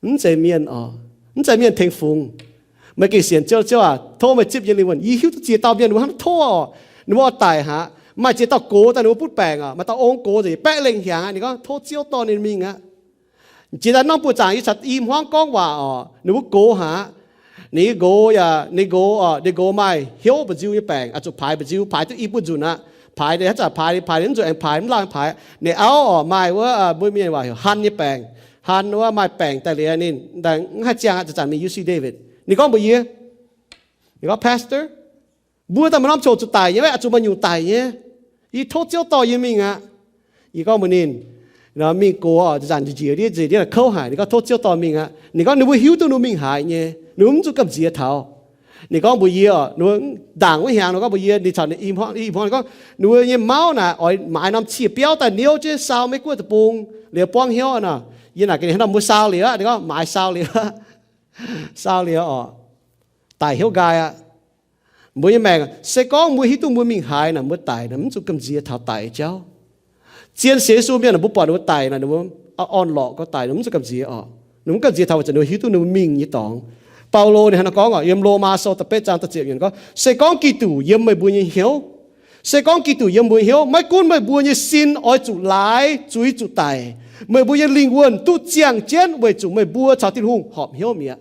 Mv zeiz mienh orqc, mv zeiz mienh tengx fungx. Meih gengh sienx Ziouv, Ziouv aac, tov meih zipv yie nyei lingh wuonh. Yie hiuv duqv ziex dauh mienh ninh mbuo hnangv tov orqc, ninh mbuo oix daic haic. Maaih ziex dauh gox daaih ninh mbuo butv baengc orqc, maaih dauh ong gox nzengc, baeqv lengh hiaangx aqv. Ninh gorngv tov Ziouv dorh ninh mingh aqv. Jiex daaih norm buoqc zaangc yie caux i hmuangv gorngv waac orqc, ninh mbuo gox haic. Ninh nyei nqox yaac, ninh nqox orqc, ninh nqox maaih hnyouv mba'nziu nyei baengc, oix zuqc paaix mba'nziu, paaix duqv i buonv nzunc aqv. Paaix ninh haaix zanc paaix, ninh paaix ninh mv zuqc aengx paaix, mv lauh aengx paaix. Ninh auv orqc maaih wuov, mbuo mienh waac heuc han nyei baengc. Han wuov maaih baengc daaih liuz ninh mv haih ziangh aqv, zanc-zanc mingh U C Davis. Ninh gorngv mbuox yie, ninh gorngv, Pastor, mbuo daaih maaih norm ziangh hoc zuqc daic nyei, maiv oix zuqc maaih nyungc daic nyei. Yie tov Ziouv dorh yie mingh aqv. Yie gorngv mbuox ninh, mingh gox zanc-zanc njiec njiec ndiev nzengc ndiev kouv haic. Ninh gorngv tov Ziouv dorh mingh aqv. Ninh gorngv ninh mbuo hiuv duqv ninh mbuo mingh haaix nyei, ninh mbuo mv zuqc gamh nziex taux. Ninh gorngv mbuox yie orqc, ninh mbuo ndaangc wuov hnyangx nor gorngv mbuox yie, ninh caux ninh i hmuangv, i hmuangv ninh gorngv ninh mbuo nyei mauv naaic oix maaiz norm cie biauv daaih niouv jienv saau Meiv-Guoqv deic-bung liuz buangv hnyouv nor. Yie naaic gengh hnangv mbuo saau liuz aqv. Ninh gorngv maaiz saau liuz, saau liuz orqc, daic hnyouv nqaai aqv. Mbuo nyei maengc, se gorngv mbuo hiuv duqv mbuo mingh haaix naaic, mbuo daic naaic mv zuqc gamh nziex taux daic jauv. Zien sienx Yesu mienh naaic, mbuo buatc ninh mbuo daic naaic, ninh mbuo orn-lorqc gorngv daic, ninh mbuo mv zuqc gamh nziex orqc. Ninh mbuo mv gamh nziex taux weic zuqc ninh mbuo hiuv duqv ninh mbuo mingh nyei dorngx. Baulo ninh hnangv naaiv gorngv orqc, yiem Lomaa Sou da'betv zaang da'ziepc yiemc gorngv, se gorngv Giduc yiem meih mbuo nyei hnyouv, se gorngv Giduc yiem mbuo nyei hnyouv, maiv gunv meih mbuo nyei sin oix zuqc laaix zuiz zuqc daic, meih mbuo nyei lingh wuonh duqv ziangh jienv weic zuqc meih mbuo caux Tin-Hungh horpc hnyouv mi'aqv.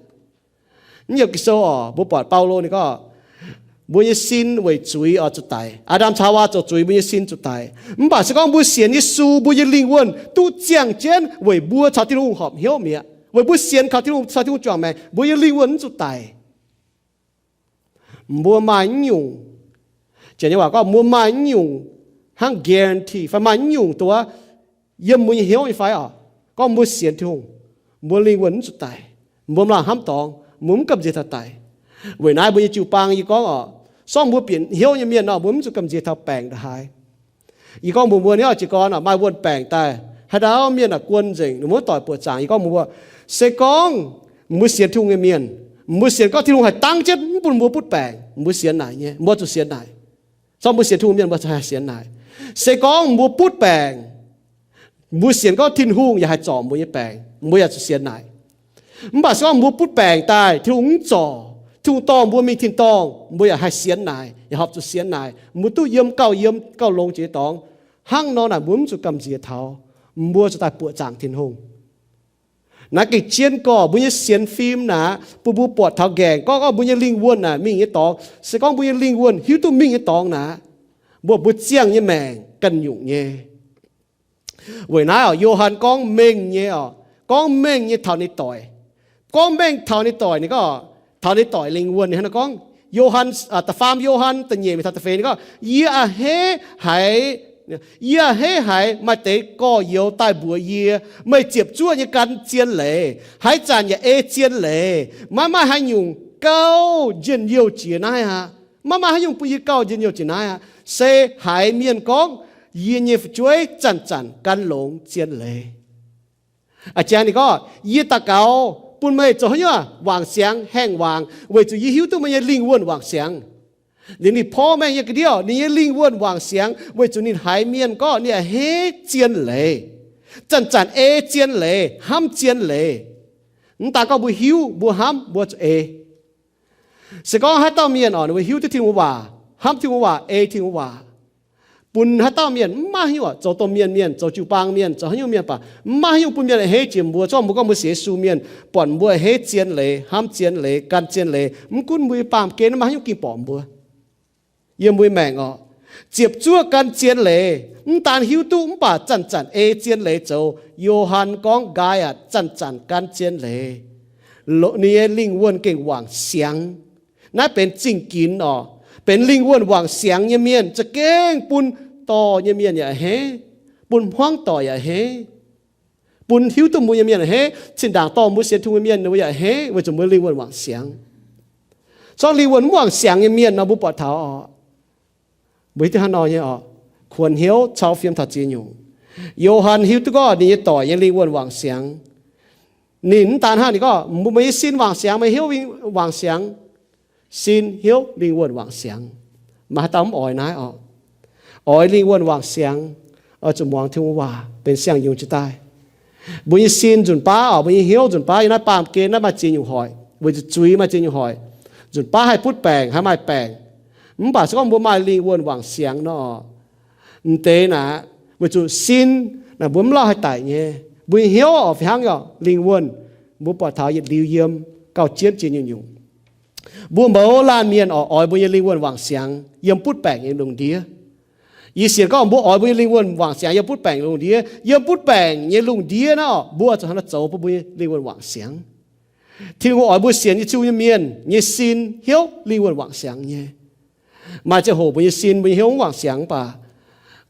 Mv yiem Ging-Sou orqc, mbuo buatc Baulo ninh gorngv, mbuo nyei sin weic zuiz oix zuqc daic. Aa^ndam caux Haawaa zoux zuiz, mbuo nyei sin zuqc daic. Mv baac se gorngv mbuo sienx Yesu, mbuo nyei lingh wuonh duqv ziangh jienv weic mbuo caux Tin-Hungh horpc hnyouv mi'aqv. Weic mbuo sienx kaux Tin-Hungh, caux Tin-Hungh juangc maengc, mbuo nyei lingh wuonh mv zuqc daic. Mbuo maaih mv nyungc, janx nyei waac gorngv mbuo maaih mv nyungc hnangv guarantee fai maaih mv nyungc duqv yiem mbuo nyei hnyouv nyei fai orqc? Gorngv mbuo sienx Tin-Hungh, mbuo lingh wuonh mv zuqc daic, mbuo mv laangh hnamv dorngx, mbuo mv gamh nziex taux daic. Weic naaiv mbuo nyei jiu-baang yie gorngv orqc, sorng mbuo bieqc hnyouv nyei mienh nor, mbuo mv zuqc gamh nziex taux baengc ndongc haaix. Yie gorngv mbuox mbuo nyei orqc, jiez gorn maaih wuonh baengc daaih, haaix dauh mienh aah, guon nzengc, ninh mbuo doic buoqc zaangc. Yie gorngv mbuox mbuo, se gorngv mbuo sienx Tin-Hungh nyei mienh, mbuo sienx gorngv Tin-Hungh haih dangv jienv mv bun mbuo butv baengc, mbuo sienx naaic nyei, mbuo zuqc sienx naaic. Sorng mbuo sienx Tin-Hungh mienh, mbuo haih sienx naaic. Se gorngv mbuo butv baengc, mbuo sienx gorngv Tin-Hungh yaac haih zorc mbuo nyei baengc, mbuo yaac zuqc sienx naaic. Mv baac se gorngv mbuo butv baengc daaih, Tin-Hungh mv zorc, Tin-Hungh dorh mbuo mingh tin-dorngh, mbuo yaac haih sienx naaic, yaac horpc zuqc sienx naaic. Mbuo duqv yiem gauh yiem gauh longx jiex nyei dorngx. Hnangv nor naaic mbuo mv zuqc gamh nziex taux, mbuo zuqc daaih buoqc zaangc Tin-Hungh. Naaiv gengh jienv gorx mbuo nyei sienx fim naaic, bun mbuo buatc taux nqaengc gorngv, gorngv mbuo nyei lingh wuonh naaic mingh nyei dorngx. Se gorngv mbuo nyei lingh wuonh hiuv duqv mingh nyei dorngx naaic, mbuo, mbuo ziangh nyei maengc ganh nyungc nyei. Weic naaiv orqc, Yo^han gorngv mengh nyei orqc, gorngv mengh nyei taux ninh doic. Gorngv mengh taux ninh doic, ninh gorngv taux ninh doic lingh wuonh, ninh hnangv naaiv gorngv, Yo^han, da'faam Yo^han da'nyeic mingh taux da'feix ninh gorngv, yie a'hneiv haiz, yie a'hneiv haiz maaih deix gorx-youz daaih mbuox yie, meih ziepc zuoqv nyei gan zien leiz, haaix zanc yaac ei zien leiz. Maiv maaih haaix nyungc gauh njien-youh jiex naaiv aqv. Maiv maaih haaix nyungc bun yie gauh njien-youh jiex naaiv aqv. Se haiz mienh gorngv, yie nyei fu'jueiv zanc-zanc gan longx zien leiz. A'jangx ninh gorngv, yie daux gaux bun meih zoux haaix nyungc wangc siangx haengh wangc, weic zuqc yie hiuv duqv meih nyei lingh wuonh wangc siangx. Liuz ninh porv mengh nyei ga'ndiev, ninh nyei lingh wuonh wangc siangx weic zuqc ninh haiz mienh gorngv ninh a'hneiv zien leiz, zanc-zanc ei zien leiz, hnamv zien leiz. Mv daan gorngv mbuo hiuv, mbuo hnamv, mbuo zuqc ei. Se gorngv haaix dauh mienh orqc, ninh mbuo hiuv duqv Tin-Hungh waac, hnamv Tin-Hungh waac, ei Tin-Hungh waac, bun haaix dauh mienh mv maaih haaix nyungc, zoux domh mienh mienh, zoux jiu-baang mienh, zoux haaix nyungc mienh baac, mv maaih haaix nyungc bun mienh a'hneiv jiex mbuo. Zorqv mbuo gorngv mbuo sienx Yesu mienh, buatc mbuo a'hneiv zien leiz, hnamv zien leiz, gan zien leiz, mv gunv mbuo nyei baamh gen maiv maaih haaix nyungc ging borqc mbuo. Yiem mbuo nyei maengc orqc, ziepc zuoqv gan zien leiz, mv daan hiuv duqv mv baac zanc-zanc ei zien leiz zoux. Yo^han gorngv nqaai aac, zanc-zanc gan zien leiz. Ninh nyei lingh wuonh gengh wangc siangx. Naaiv benx zingh ginx orqc. Benx lingh wuonh wangc siangx nyei mienh za'gengh bun dorh nyei mienh yaac a'hneiv, bun hmuangv doic yaac a'hneiv, bun hiuv duqv mbuo nyei mienh a'hneiv. Zinh ndaangc dorh mbuo sienx Tin-Hungh nyei mienh ninh mbuo yaac a'hneiv weic zuqc mbuo lingh wuonh wangc siangx. Zorqv lingh wuonh mv wangc siangx nyei mienh nor, mbuo buatc taux oc, mbuo hiuv duqv hnangv nor nyei oc, kuonx hnyouv, cau fiem taux ziex nyungc. Yo^han hiuv duqv gorngv ninh nyei doic nyei lingh wuonh wangc siangx. Ninh mv daan hnangv, ninh gorngv mbuo, meih nyei sin wangc siangx, meih hnyouv wangc siangx. Sin, hnyouv, lingh wuonh wangc siangx. Maaih haaix dauh mv oix naaiv oc? Oix lingh wuonh wangc siangx, oix zuqc muangx Tin-Hungh waac benx siang-yungz jiez daaih. Mbuo nyei sin nzunc baav oc, mbuo nyei hnyouv nzunc baav yiem naaiv baamh gen naaiv maaih ziex nyungc hoic, weic zuqc zuiz maaih ziex nyungc hoic. Nzunc baav haih butv baengc, haih maaih baengc. Mv baac se gorngv mbuo maaih lingh wuonh wangc siangx nor, m'deix naaic, weic zuqc sin naaic mbuo mv lauh haih daic nyei. Mbuo nyei hnyouv oc, fih hnangv yaac lingh wuonh, mbuo buatc taux yietc liuz yiem gauh jienv ziex nyungc-nyungc. Mbuo mouz laanh mienh oc, oix mbuo nyei lingh wuonh wangc siangx yiem butv baengc nyei lungh ndiev. Yie sienx gorngv mbuo oix mbuo nyei lingh wuonh wangc siangx yiem butv baengc lungh ndiev. Yiem butv baengc nyei lungh ndiev naaiv oc, mbuo zuqc hnangv naaiv zoux bun mbuo nyei lingh wuonh wangc siangx. Tin-Hungh oix mbuo sienx Yesu nyei mienh nyei sin, hnyouv, lingh wuonh wangc siangx nyei. Maaih ziangh hoc mbuo nyei sin, mbuo nyei hnyouv mv wangc siangx mv baac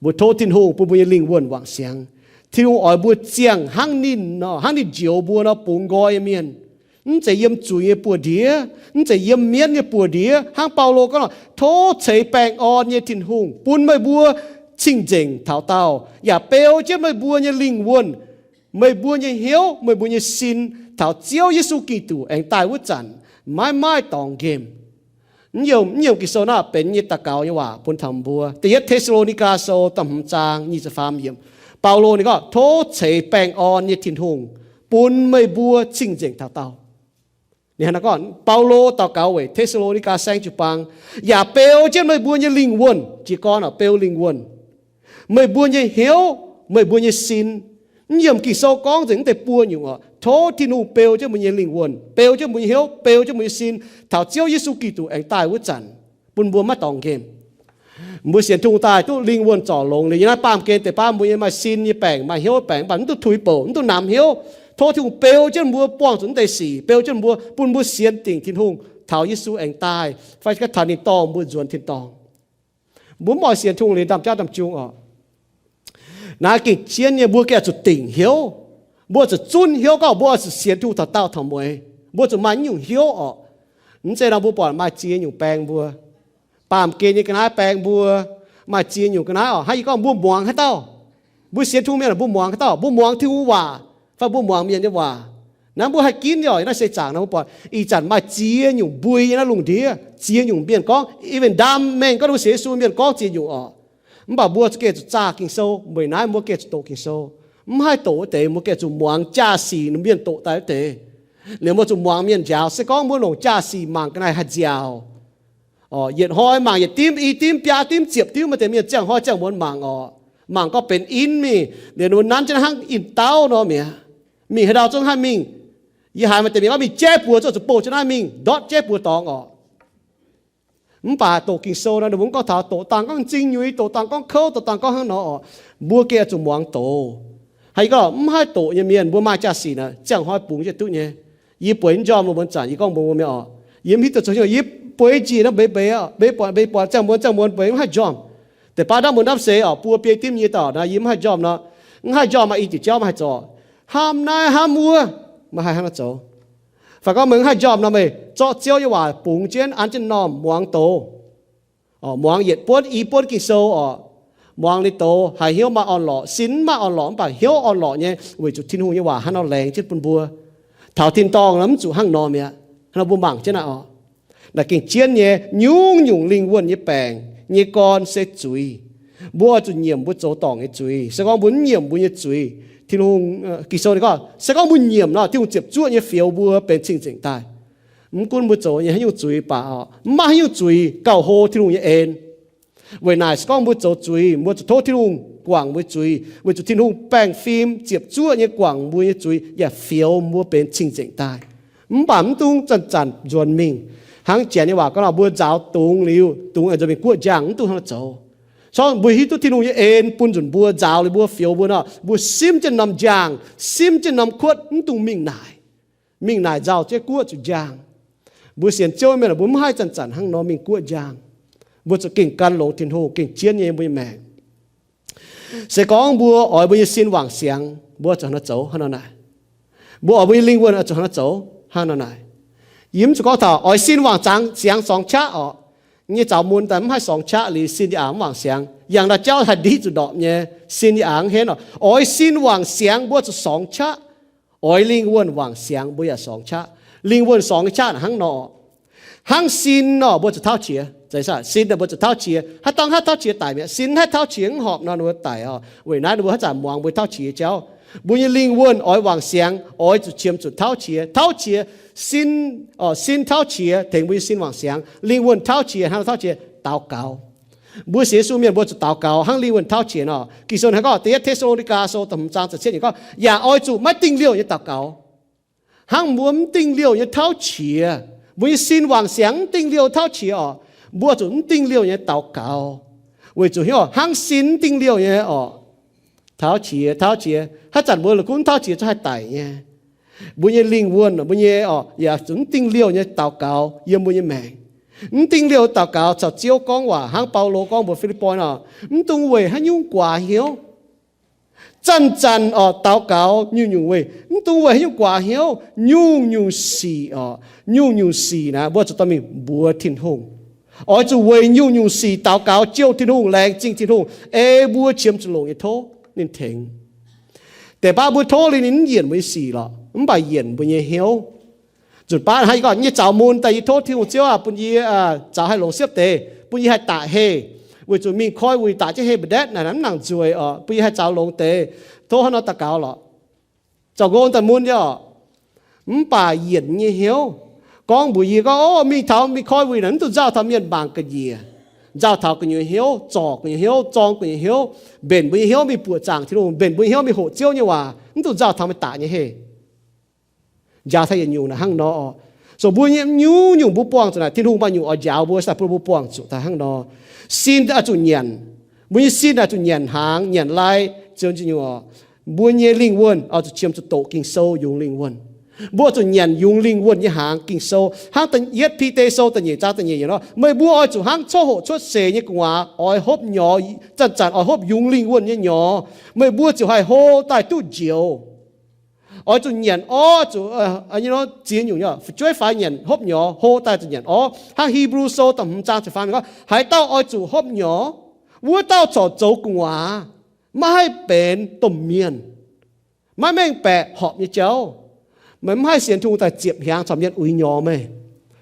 mbuo tov Tin-Hungh bun mbuo nyei lingh wuonh wangc siangx. Tin-Hungh oix mbuo ziangh hnangv ninh nor, hnangv ninh njoux mbuo nor, bungx nqoi nyei mienh. Mv zeiz yiem zuiz nyei buoz-ndiev, mv zeiz yiem mienv nyei buoz-ndiev. Hnangv Baulo gorngv nor, tov ceix baengh orn nyei Tin-Hungh bun meih mbuo cing-nzengc taux daauh, yaac beu jienv meih mbuo nyei lingh wuonh, meih mbuo nyei hnyouv, meih mbuo nyei sin taux Ziouv Yesu Giduc aengx daaih wuov zanc, maiv maaih dorngx nqemh. Mv nyiemc, mv nyiemc Ging-Sou naaiv benx nyei daux gaux nyei waac bun taux mbuo. Da'yietv Te^saa^lo^ni^gaa Sou da'hmz zaang nyic ziepc faam yiemc, Baulo ninh gorngv, tov ceix baengh orn nyei Tin-Hungh bun meih mbuo cing-nzengc taux daauh. Ninh hnangv naaiv gorngv, Baulo daux gaux weic Te^saa^lo^ni^gaa Saengv jiu-baang, yaac beu jienv meih mbuo nyei lingh wuonh, jiez gorn oc, beu lingh wuonh, meih mbuo nyei hnyouv, meih mbuo nyei sin. Mv nyiemc Ging-Sou gorngv nzengc mv deix buo nyungc oc, tov Tin-Hungh beu jienv mbuo nyei lingh wuonh, beu jienv mbuo nyei hnyouv, beu jienv mbuo nyei sin taux Ziouv Yesu Giduc aengx daaih wuov zanc, bun mbuo maiv dorngx nqemh. Mbuo sienx Tin-Hungh daaih duqv lingh wuonh zorc longx liuz, yiem naaiv baamh gen deix baav mbuo nyei maaih sin nyei baengc, maaih hnyouv baengc, mv baac mv duqv tuix bouc, mv duqv namx hnyouv. Tov Tin-Hungh beu jienv mbuo buangh zuqc mv deix sic, beu jienv mbuo, bun mbuo sienx dingc Tin-Hungh taux Yesu aengx daaih, fai ga'taux ninh dorh mbuo nzuonx tin-dorngh. Mbuo mv oix sienx Tin-Hungh liuz ndaamv-jaav ndaamv-jung oc. Naaiv gengh jienv nyei, mbuo gengh zuqc dingc hnyouv. Mbuo zuqc zunv hnyouv gorngv mbuo oix zuqc sienx Tin-Hungh taux daauh taux mueiz. Mbuo zuqc maaih nyungc hnyouv oc. Mv zeiz nor mbuo buatc maaih ziex nyungc baeng mbuo. Baamh gen nyei ga'naaiv baeng mbuo, maaih ziex nyungc ga'naaiv oc. Hnangv yie gorngv mbuo muangx haaix dauh? Mbuo sienx Tin-Hungh mienh mbuo muangx haaix dauh? Mbuo muangx Tin-Hungh waac fai mbuo muangx mienh nyei waac? Naaiv mbuo haih ginv nyei oc. Yiem naaiv seix zaangc naaiv mbuo buatc ih zanc maaih ziex nyungc mbui yiem naaiv lungh ndiev. Ziex nyungc mienh gorngv, even ndaam mengh gorngv mbuo sienx Yesu mienh gorngv ziex nyungc oc. Mv baac mbuo gengh zuqc zaah Ging-Sou. Weic naaiv mbuo gengh zuqc doqc Ging-Sou. Mv haih doqc wuov deix, mbuo gengh zuqc muangx jaa-sic ninh mienh doqc daaih wuov deix. Liuz mbuo zuqc muangx mienh njaaux. Se gorngv mbuo longc jaa-sic mangc ga'naaiv haih nziaauc. Yietc hnoi mangc yietc dimv, i dimv, biaa dimv, ziepc dimv, maaih deix mienh ziangh hnoi ziangh muonz mangc oc. Mangc gorngv benx in mingh, liuz ninh mbuo nanv jienv hnangv in-dauh nor mi'aqv. Mingh haaix ndau zungv haih mingh. Yie haiz maaih deix mienh gorngv mingh jaiv buoz zuqc bouh jienv naaiv mingh ndortv jaiv buoz dorngx oc. Mv baac doqc Ging-Sou nor, ninh mbuo mv gorngv taux doqc dangh gorngv m'zing nyuix, doqc dangh gorngv kouv, doqc dangh gorngv hnangv nor oc. Mbuo gengh zuqc muangx doqc. Haaix gorngv mv haih doqc nyei mienh, mbuo maaih jaa-sic naaic ziangh hnoi bungx jienv duqv nyei. Yie bueix njormh lo muonz zanc yie gorngv mbuox mbuo mienh oc, yie mv hiuv duqv zoux hnyouv, yie bueix njiec nor mbeix mbeix, mbeix buatc mbeix buatc, ziangh muonz ziangh muonz mbeix mv haih njormh. Deix baav ndamv muonz ndamv seix oc, buo biei dimv nyei dauh naaic yie mv haih njormh nor, mv haih njormh aqv, i diuc jauv mv haih zoux. Hnamv naaiv hnamv wuov, maiv haih hnangv naaiv zoux. Fai gorngv meih mv haih njormh nor, meih zorqv Ziouv nyei waac bungx jienv, an jienv normh muangx doz. Muangx yietc buonv i buonv Ging-Sou oc. Muangx liuz doz haiz hnyouv maaih orn-lorqc, sin mv maaih orn-lorqc mv baac hnyouv orn-lorqc nyei, weic zuqc Tin-Hungh nyei waac hnangv nor laengz jienv bun mbuo. Taux tin-dorngh nor mv zuqc hnangv nor mi'aqv. Hnangv nor mbuo mangc jienv naaiv oc. Naaic gengh jienv nyei, nyungc-nyungc lingh wuonh nyei baengc nyei gorn se zuiz. Mbuo oix zuqc nyiemc mbuo zoux dorngc nyei zuiz. Se gorngv mbuo mv nyiemc mbuo nyei zuiz, Tin-Hungh, Ging-Sou ninh gorngv, se gorngv mbuo nyiemc nor, Tin-Hungh ziepc zuoqv nyei fioux mbuo benx cing-nzengc daaih. Mv gunv mbuo zoux nyei haaix nyungc zuiz baac oc, mv maaih haaix nyungc zuiz gauh hlo Tin-Hungh nyei en. Weic naaic se gorngv mbuo zoux zuiz, mbuo zuqc tov Tin-Hungh guangc mbuo zuiz, weic zuqc Tin-Hungh baengh fim ziepc zuoqv nyei guangc mbuo nyei zuiz yaac fioux mbuo benx cing-nzengc daaih. Mv baac mv dungx zanc-zanc nzuonx mingh. Hnangv janx nyei waac gorngv nor, mbuo nzaaux dungz liuz, dungz aengx nzuonx mingh guoqv njang, mv dungx hnangv naaiv zoux. Corc mbuo hiuv duqv Tin-Hungh nyei en bun nzunc mbuo nzaaux liuz mbuo fioux mbuo nor, mbuo simv jienv norm njang, simv jienv norm kuotv, mv dungx mingh naaic. Mingh naaic nzauh jienv guoqv zuqc njang. Mbuo sienx Ziouv mienh, mbuo mv haih zanc-zanc hnangv nor mingh guoqv njang. Mbuo zuqc gengh gan longx Tin-Hungh, gengh jienv nyei mbuo nyei maengc. Se gorngv mbuo oix mbuo nyei sin wangc siangx, mbuo zuqc hnangv nor zoux hnangv nor naaic. Mbuo oix mbuo nyei lingh wuonh oix zuqc hnangv nor zoux hnangv nor naaic. Yie mv zuqc gorngv taux oix sin wangc siangx sorngx qaqv orqc. Nyei zaux mun daaih mv haih sorngx qaqv liuz sin yaac mv wangc siangx. Yangh ndau jauv haih ndiqv zuqc ndorpc nyei, sin yaac mv henv orqc. Oix sin wangc siangx mbuo zuqc sorngx qaqv. Oix lingh wuonh wangc siangx mbuo yaac sorngx qaqv. Lingh wuonh sorngx nyei qaqv hnangv nor. Hnangv sin nor mbuo zuqc tauv qiex. Sin nor mbuo zuqc tauv qiex. Haaix dauh haaix tauv qiex daic mi'aqv. Sin haih tauv qiex mv horpc nor ninh mbuo daic orqc. Weic naaiv ninh mbuo haaix zanc muangx mbuo tauv qiex jauv. Mbuo nyei lingh wuonh oix wangc siangx, oix zuqc qiemx zuqc tauv qiex. Tauv qiex, sin, sin tauv qiex tengx mbuo nyei sin wangc siangx. Lingh wuonh tauv qiex, hnangv tauv qiex, daux gaux. Mbuo sienx Yesu mienh mbuo zuqc daux gaux hnangv lingh wuonh tauv qiex nor. Ging-Sou hnangv gorngv, da'yietv Te^saa^lo^ni^gaa Sou da'hmz zaang ziepc cietv yiemc gorngv, yaac oix zuqc maiv dingh liouh nyei daux gaux. Hnangv mbuo mv dingh liouh nyei tauv qiex, mbuo nyei sin wangc siangx mv dingh liouh tauv qiex orqc, mbuo zuqc mv dingh liouh nyei daux gaux. Weic zuqc hiuv hnangv sin mv dingh liouh nyei orqc, tauv qiex, tauv qiex, haaix zanc mbuo la'kuqv mv tauv qiex zungv haih daic nyei. Mbuo nyei lingh wuonh, mbuo nyei orqc, yaac zuqc mv dingh liouh nyei daux gaux yiem mbuo nyei maengc. Mv dingh liouh daux gaux caux Ziouv gorngv waac hnangv Baulo gorngv mbuox Fi^lipv^poi orqc, mv dungx weic haaix nyungc guaax hnyouv. Zanc-zanc orqc daux gaux nyungc-nyungc weic, mv dungx weic haaix nyungc guaax hnyouv, nyungc-nyungc sic orqc, nyungc-nyungc sic naaiv mbuo zuqc dorh mingh mbuox Tin-Hungh. Oix zuqc weic nyungc-nyungc sic daux gaux jouh Tin-Hungh, laengz zingh Tin-Hungh, ei mbuo qiemx zuqc longc nyei tov ninh tengx. Deix baav mbuo tov liuz ninh mv yienc mbuo nyei sic lorqc, mv baac yienc mbuo nyei hnyouv. Nzunc baav hnangv yie gorngv nyei zaux mun daaih yie tov Tin-Hungh, Ziouv aah, bun yie zaux haih longx siepv deix, bun yie haih daqc heh, weic zuqc mingh koi wuic daqc jienv heh mbu'ndetv naaic mv nangc nzueic orqc, bun yie haih zaux longx deix. Tov hnangv nor daux gaux lorqc. Zoux nqo daaih mun nyei orqc. Mv baac yienc nyei hnyouv gorngv mbuox yie gorngv, o, mingh taux mingh koi wuic naaic mv dungx nzauh taux mienh mangc ga'nyiec, nzauh taux gu'nyuoz hnyouv, zorc gu'nyuoz hnyouv, zorng gu'nyuoz hnyouv, mbenc mbuo nyei hnyouv mingh buoqc zaangc Tin-Hungh, mbenc mbuo nyei hnyouv mingh hoqc Ziouv nyei waac, mv dungx nzauh taux meih daqc nyei heh. Njaaux taux yietc nyungc naaic hnangv nor. So mbuo nyei nyungc-nyungc mbuo buangh zuqc naaic, Tin-Hungh maaih nyungc oix njaaux mbuo, se daaih bun mbuo buangh zuqc daaih hnangv nor. Sin oix zuqc nyanc. Mbuo nyei sin oix zuqc nyanc hnaangx, nyanc lai, ziouc njiec nyungc oc. Mbuo nyei lingh wuonh oix zuqc qiemx zuqc doqc Ging-Sou yungz lingh wuonh. Mbuo oix zuqc nyanc yungz lingh wuonh nyei hnaangx, Ging-Sou. Hnangv yietv Bide Sou da'nyeic zaang da'nyeic yiemc nor, meih mbuo oix zuqc hnangv coqv hoqc cuotv seix nyei gu'nguaaz oix hopv nyorx, zanc-zanc oix hopv yungz lingh wuonh nyei nyorx, meih mbuo ziouc haih hlo daaih duqv njoux. Oix zuqc nyanc orv, zuqc, nyei nor, ziex nyungc nyei, fu'jueiv faix nyanc hopv nyorx, hlo daaih zuqc nyanc orv. Hnangv Hipv^lu Sou da'hmz zaang ziepc faam gorngv, haaix dauh oix zuqc hopv nyorx, wuov dauh corc zoux gu'nguaaz, maiv haih benx domh mienh, maiv mengh baeqc horpc nyei jauv. Meih mv haih sienx Tin-Hungh daaih ziepc hnyangx corc mienh uix nyorx meih.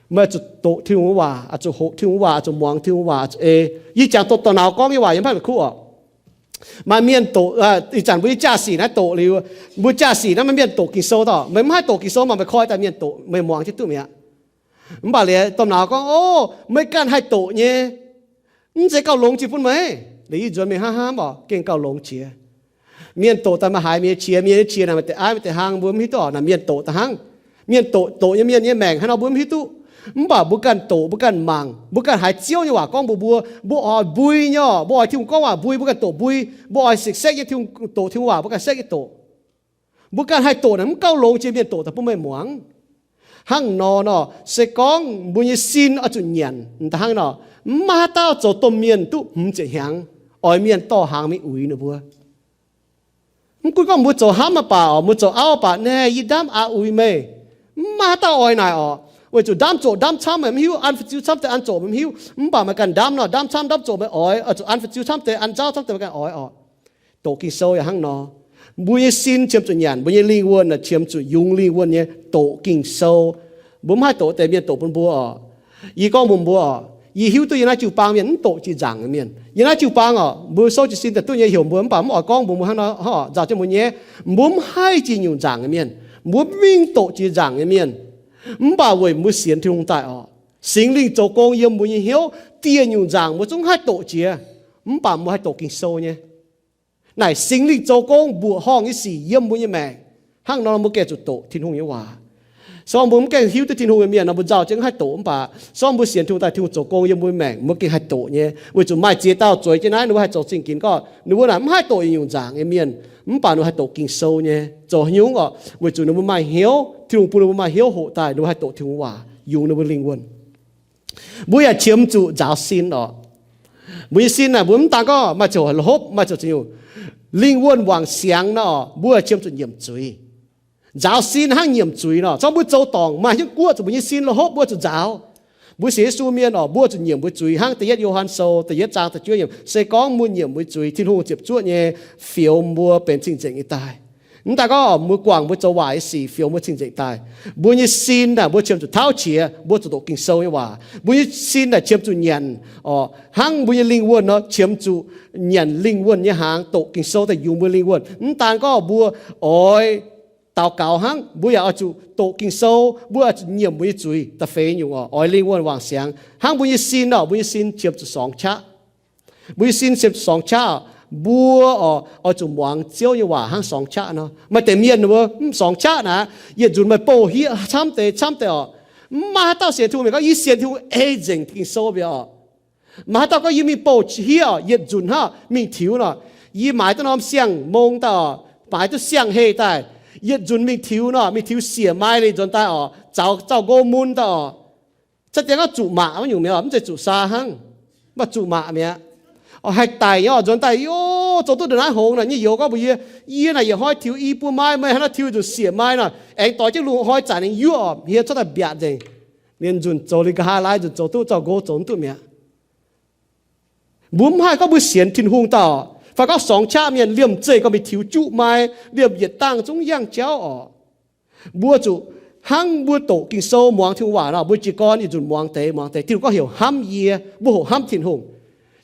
Meih zuqc doqc Tin-Hungh waac, zuqc hoqc Tin-Hungh waac, zuqc muangx Tin-Hungh waac, zuqc ei. Yie jangx doqc douc nauz gorngv nyei waac yiem mv haih la'kuqv oc. Maaih mienh doqc, ih zanc mbuo nyei jaa-sic naaiv doqc liuz, mbuo jaa-sic naaiv maaih mienh doqc Ging-Sou daaih. Meih mv haih doqc Ging-Sou, mangc meih koi daaih mienh doqc, meih muangx jienv duqv mi'aqv. Mv baac liuz domh nauz gorngv, o, meih ganh haih doqc nyei, mv zeiz gauh longx jiex bun meih. Liuz yie nzuonx mingh hnangv hnamv oc, gengh gauh longx jiex. Mienh doqc daaih maaih haaix mienh qiex, mienh nyei qiex naaic maaih deix aiv maaih deix hlang mbuo mv hiuv duqv oc. Naaic mienh doqc daaih hnangv. Mienh doqc, doqc nyei mienh nyei maengc haaix nor mbuo mv hiuv duqv. Mv baac mbuo ganh doqc, mbuo ganh mangc, mbuo ganh haiz Ziouv nyei waac gorngv mbuox mbuo, mbuo oix mbui nyei oc. Mbuo oix Tin-Hungh gorngv waac mbui, mbuo ganh doqc mbui. Mbuo oix sekv-sekv nyei Tin-Hungh doqc, Tin-Hungh waac mbuo ganh sekv nyei doqc. Mbuo ganh haih doqc naaic mv gauh longx jiex mienh doqc daaih bun meih muangx. Hnangv nor nor, se gorngv mbuo nyei sin oix zuqc nyanc daaih hnangv nor, mv maaih haaix dauh zoux domh mienh duqv hmz ziepc hnyangx oix mienh dorh hnaangx mingh uix ninh mbuo. Mv gunv gorngv mbuo zoux hnamv mv baac oc, mbuo zoux auv baac, naaic yie ndaamv aqc uix meih. Mv maaih haaix dauh oix naaic oc. Weic zuqc ndaamv zoqc ndaamv camv meih mv hiuv, an fu'ziex camv deix an zoqc meih mv hiuv. Mv baac meih ganh ndaamv nor, ndaamv camv ndaamv zoqc meih oix, oix zuqc an fu'ziex camv deix, an nzauv camv deix meih ganh oix oc. Doqc Ging-Sou yaac hnangv nor. Mbuo nyei sin qiemx zuqc nyanc, mbuo nyei lingh wuonh naaic qiemx zuqc yungz lingh wuonh nyei doqc Ging-Sou. Mbuo mv haih doqc deix mienh doqc bun mbuo oc. Yie gorngv mbuox mbuo oc, yie hiuv duqv yie naaiv jiu-baang mienh mv doqc jiex nzaangc nyei mienh. Yie naaiv jiu-baang oc, mbuo souv jiez sin daaih duqv nyei heuc mbuo, mv baac mv oix gorngv mbuox mbuo hnangv nor, nzaaux jienv mbuo nyei. Mbuo mv haih jiex nyungc nzaangc nyei mienh. Mbuo mingh doqc jiex nzaangc nyei mienh. Mv baac weic mbuo sienx Tin-Hungh daaih oc, Singx Lingh zoux gong yiem mbuo nyei hnyouv, dieh nyungc nzaangc mbuo zungv haih doqc jiex. Mv baac mbuo haih doqc Ging-Sou nyei. Naaic Singx Lingh zoux gong mbuoqc horngh nyei sic yiem mbuo nyei maengc. Hnangv nor mbuo gengh zuqc doqc Tin-Hungh nyei waac. Se gorngv mbuo mv gaengh hiuv duqv Tin-Hungh nyei mienh nor, mbuo nzauh jienv mv haih doqc, mv baac se gorngv mbuo sienx Tin-Hungh daaih, Tin-Hungh zoux gong yiem mbuo maengc, mbuo gengh haih doqc nyei. Weic zuqc maaih ziex dauh zueiz jienv naaiv, ninh mbuo haih zoux zingh ginx gorngv ninh mbuo naaic mv haih doqc yietc nyungc nzaangc nyei mienh, mv baac ninh mbuo haih doqc Ging-Sou nyei. Zoux haaix nyungc oc? Weic zuqc ninh mbuo maaih hnyouv, Tin-Hungh bun ninh mbuo maaih hnyouv hoqc daaih, ninh mbuo haih doqc Tin-Hungh waac, yungz ninh mbuo lingh wuonh. Mbuo yaac qiemx zuqc nzaaux sin oc. Mbuo nyei sin naaic, mbuo mv daan gorngv maaih ziangh hoc la'hopv, maaih ziangh hoc lingh wuonh wangc siangx nor, mbuo qiemx zuqc nyiemc zuiz. Nzaaux sin hnangv nyiemc zuiz nor. Zorqv mbuo zoux dorngc maaih hnyouv guoqv zuqc mbuo nyei sin la'hopv, mbuo zuqc nzaaux. Mbuo sienx Yesu mienh oc, mbuo zuqc nyiemc mbuo zuiz hnangv da'yietv Yo^han Sou da'yietv zaang da'juov yiemc, se gorngv mbuo nyiemc mbuo zuiz, Tin-Hungh ziepc zuoqv nyei fioux mbuo benx cing-nzengc nyei daaih. Mv daan gorngv mbuo guangc mbuo zoux waaic nyei sic fioux mbuo cing-nzengc daaih. Mbuo nyei sin naaic mbuo qiemx zuqc tauv qiex, mbuo zuqc doqc Ging-Sou nyei waac. Mbuo nyei sin naaic qiemx zuqc nyanc oc, hnangv mbuo nyei lingh wuonh nor qiemx zuqc nyanc lingh wuonh nyei hnaangx, doqc Ging-Sou daaih yungz mbuo lingh wuonh. Mv daan gorngv mbuo oix daux gaux hnangv, mbuo yaac oix zuqc doqc Ging-Sou, mbuo oix zuqc nyiemc mbuo nyei zuiz da'feix nyungc oc, oix lingh wuonh wangc siangx. Hnangv mbuo nyei sin oc, mbuo nyei sin qiemx zuqc sorngx qaqv. Mbuo nyei sin qiemx zuqc sorngx qaqv oc, mbuo oc, oix zuqc muangx Ziouv nyei waac hnangv sorngx qaqv nor. Maaih deix mienh mbuo mv sorngx qaqv naaic, yietc nzunc meih bouh hieqv camv deix camv deix oc. Mv maaih haaix dauh sienx Tin-Hungh mienh gorngv yie sienx Tin-Hungh ei nzengc Ging-Sou mbiauz oc. Maaih haaix dauh gorngv yie mingh bouh hieqv oc, yietc nzunc hnangv mingh tiux nor, yie maaiz duqv norm siang-mong daaih oc, maaiz duqv siang-heh daaih, yietc nzunc mingh tiux nor, mingh tiux siec mai liuz nzuonx daaih oc, zaux zaux nqo mun daaih oc. Za'gengh gorngv zuqc maac wuov nyungc mi'aqv, mv zeiz zuqc saa hnangv, mv baac zuqc maac mi'aqv. Oc, haih daic nyei oc, nzuonx daaih, o, zoux duqv ndongc naaiv hngongx naaic, nyei youz gorngv mbuox yie, yie naaic yietc hnoi tiux i buo mai, meih hnangv naaiv tiux nzunc siec mai nor, aengx doix jienv lungh hnoi zanc aengx yuoqv oc, hmien cuotv daaih mbiaatc nzengc. Ninh nzunc zoux liuz nqa'haav laai nzunc zoux duqv, zaux nqo zoux mv duqv mi'aqv. Mbuo mv haih gorngv mbuo sienx Tin-Hungh dauh, fai gorngv sorngx qaqv mienh liemh zeih gorngv mingh tiux juqv mai, liemh yietc dangh zungv yangh jauv oc. Mbuo zuqc hnangv mbuo doqc Ging-Sou, muangx Tin-Hungh waac nor, mbuo jiez gorn yietc nzunc muangx deix muangx deix, Tin-Hungh gorngv heuc hnamv yie, mbuo hoqc hnamv Tin-Hungh.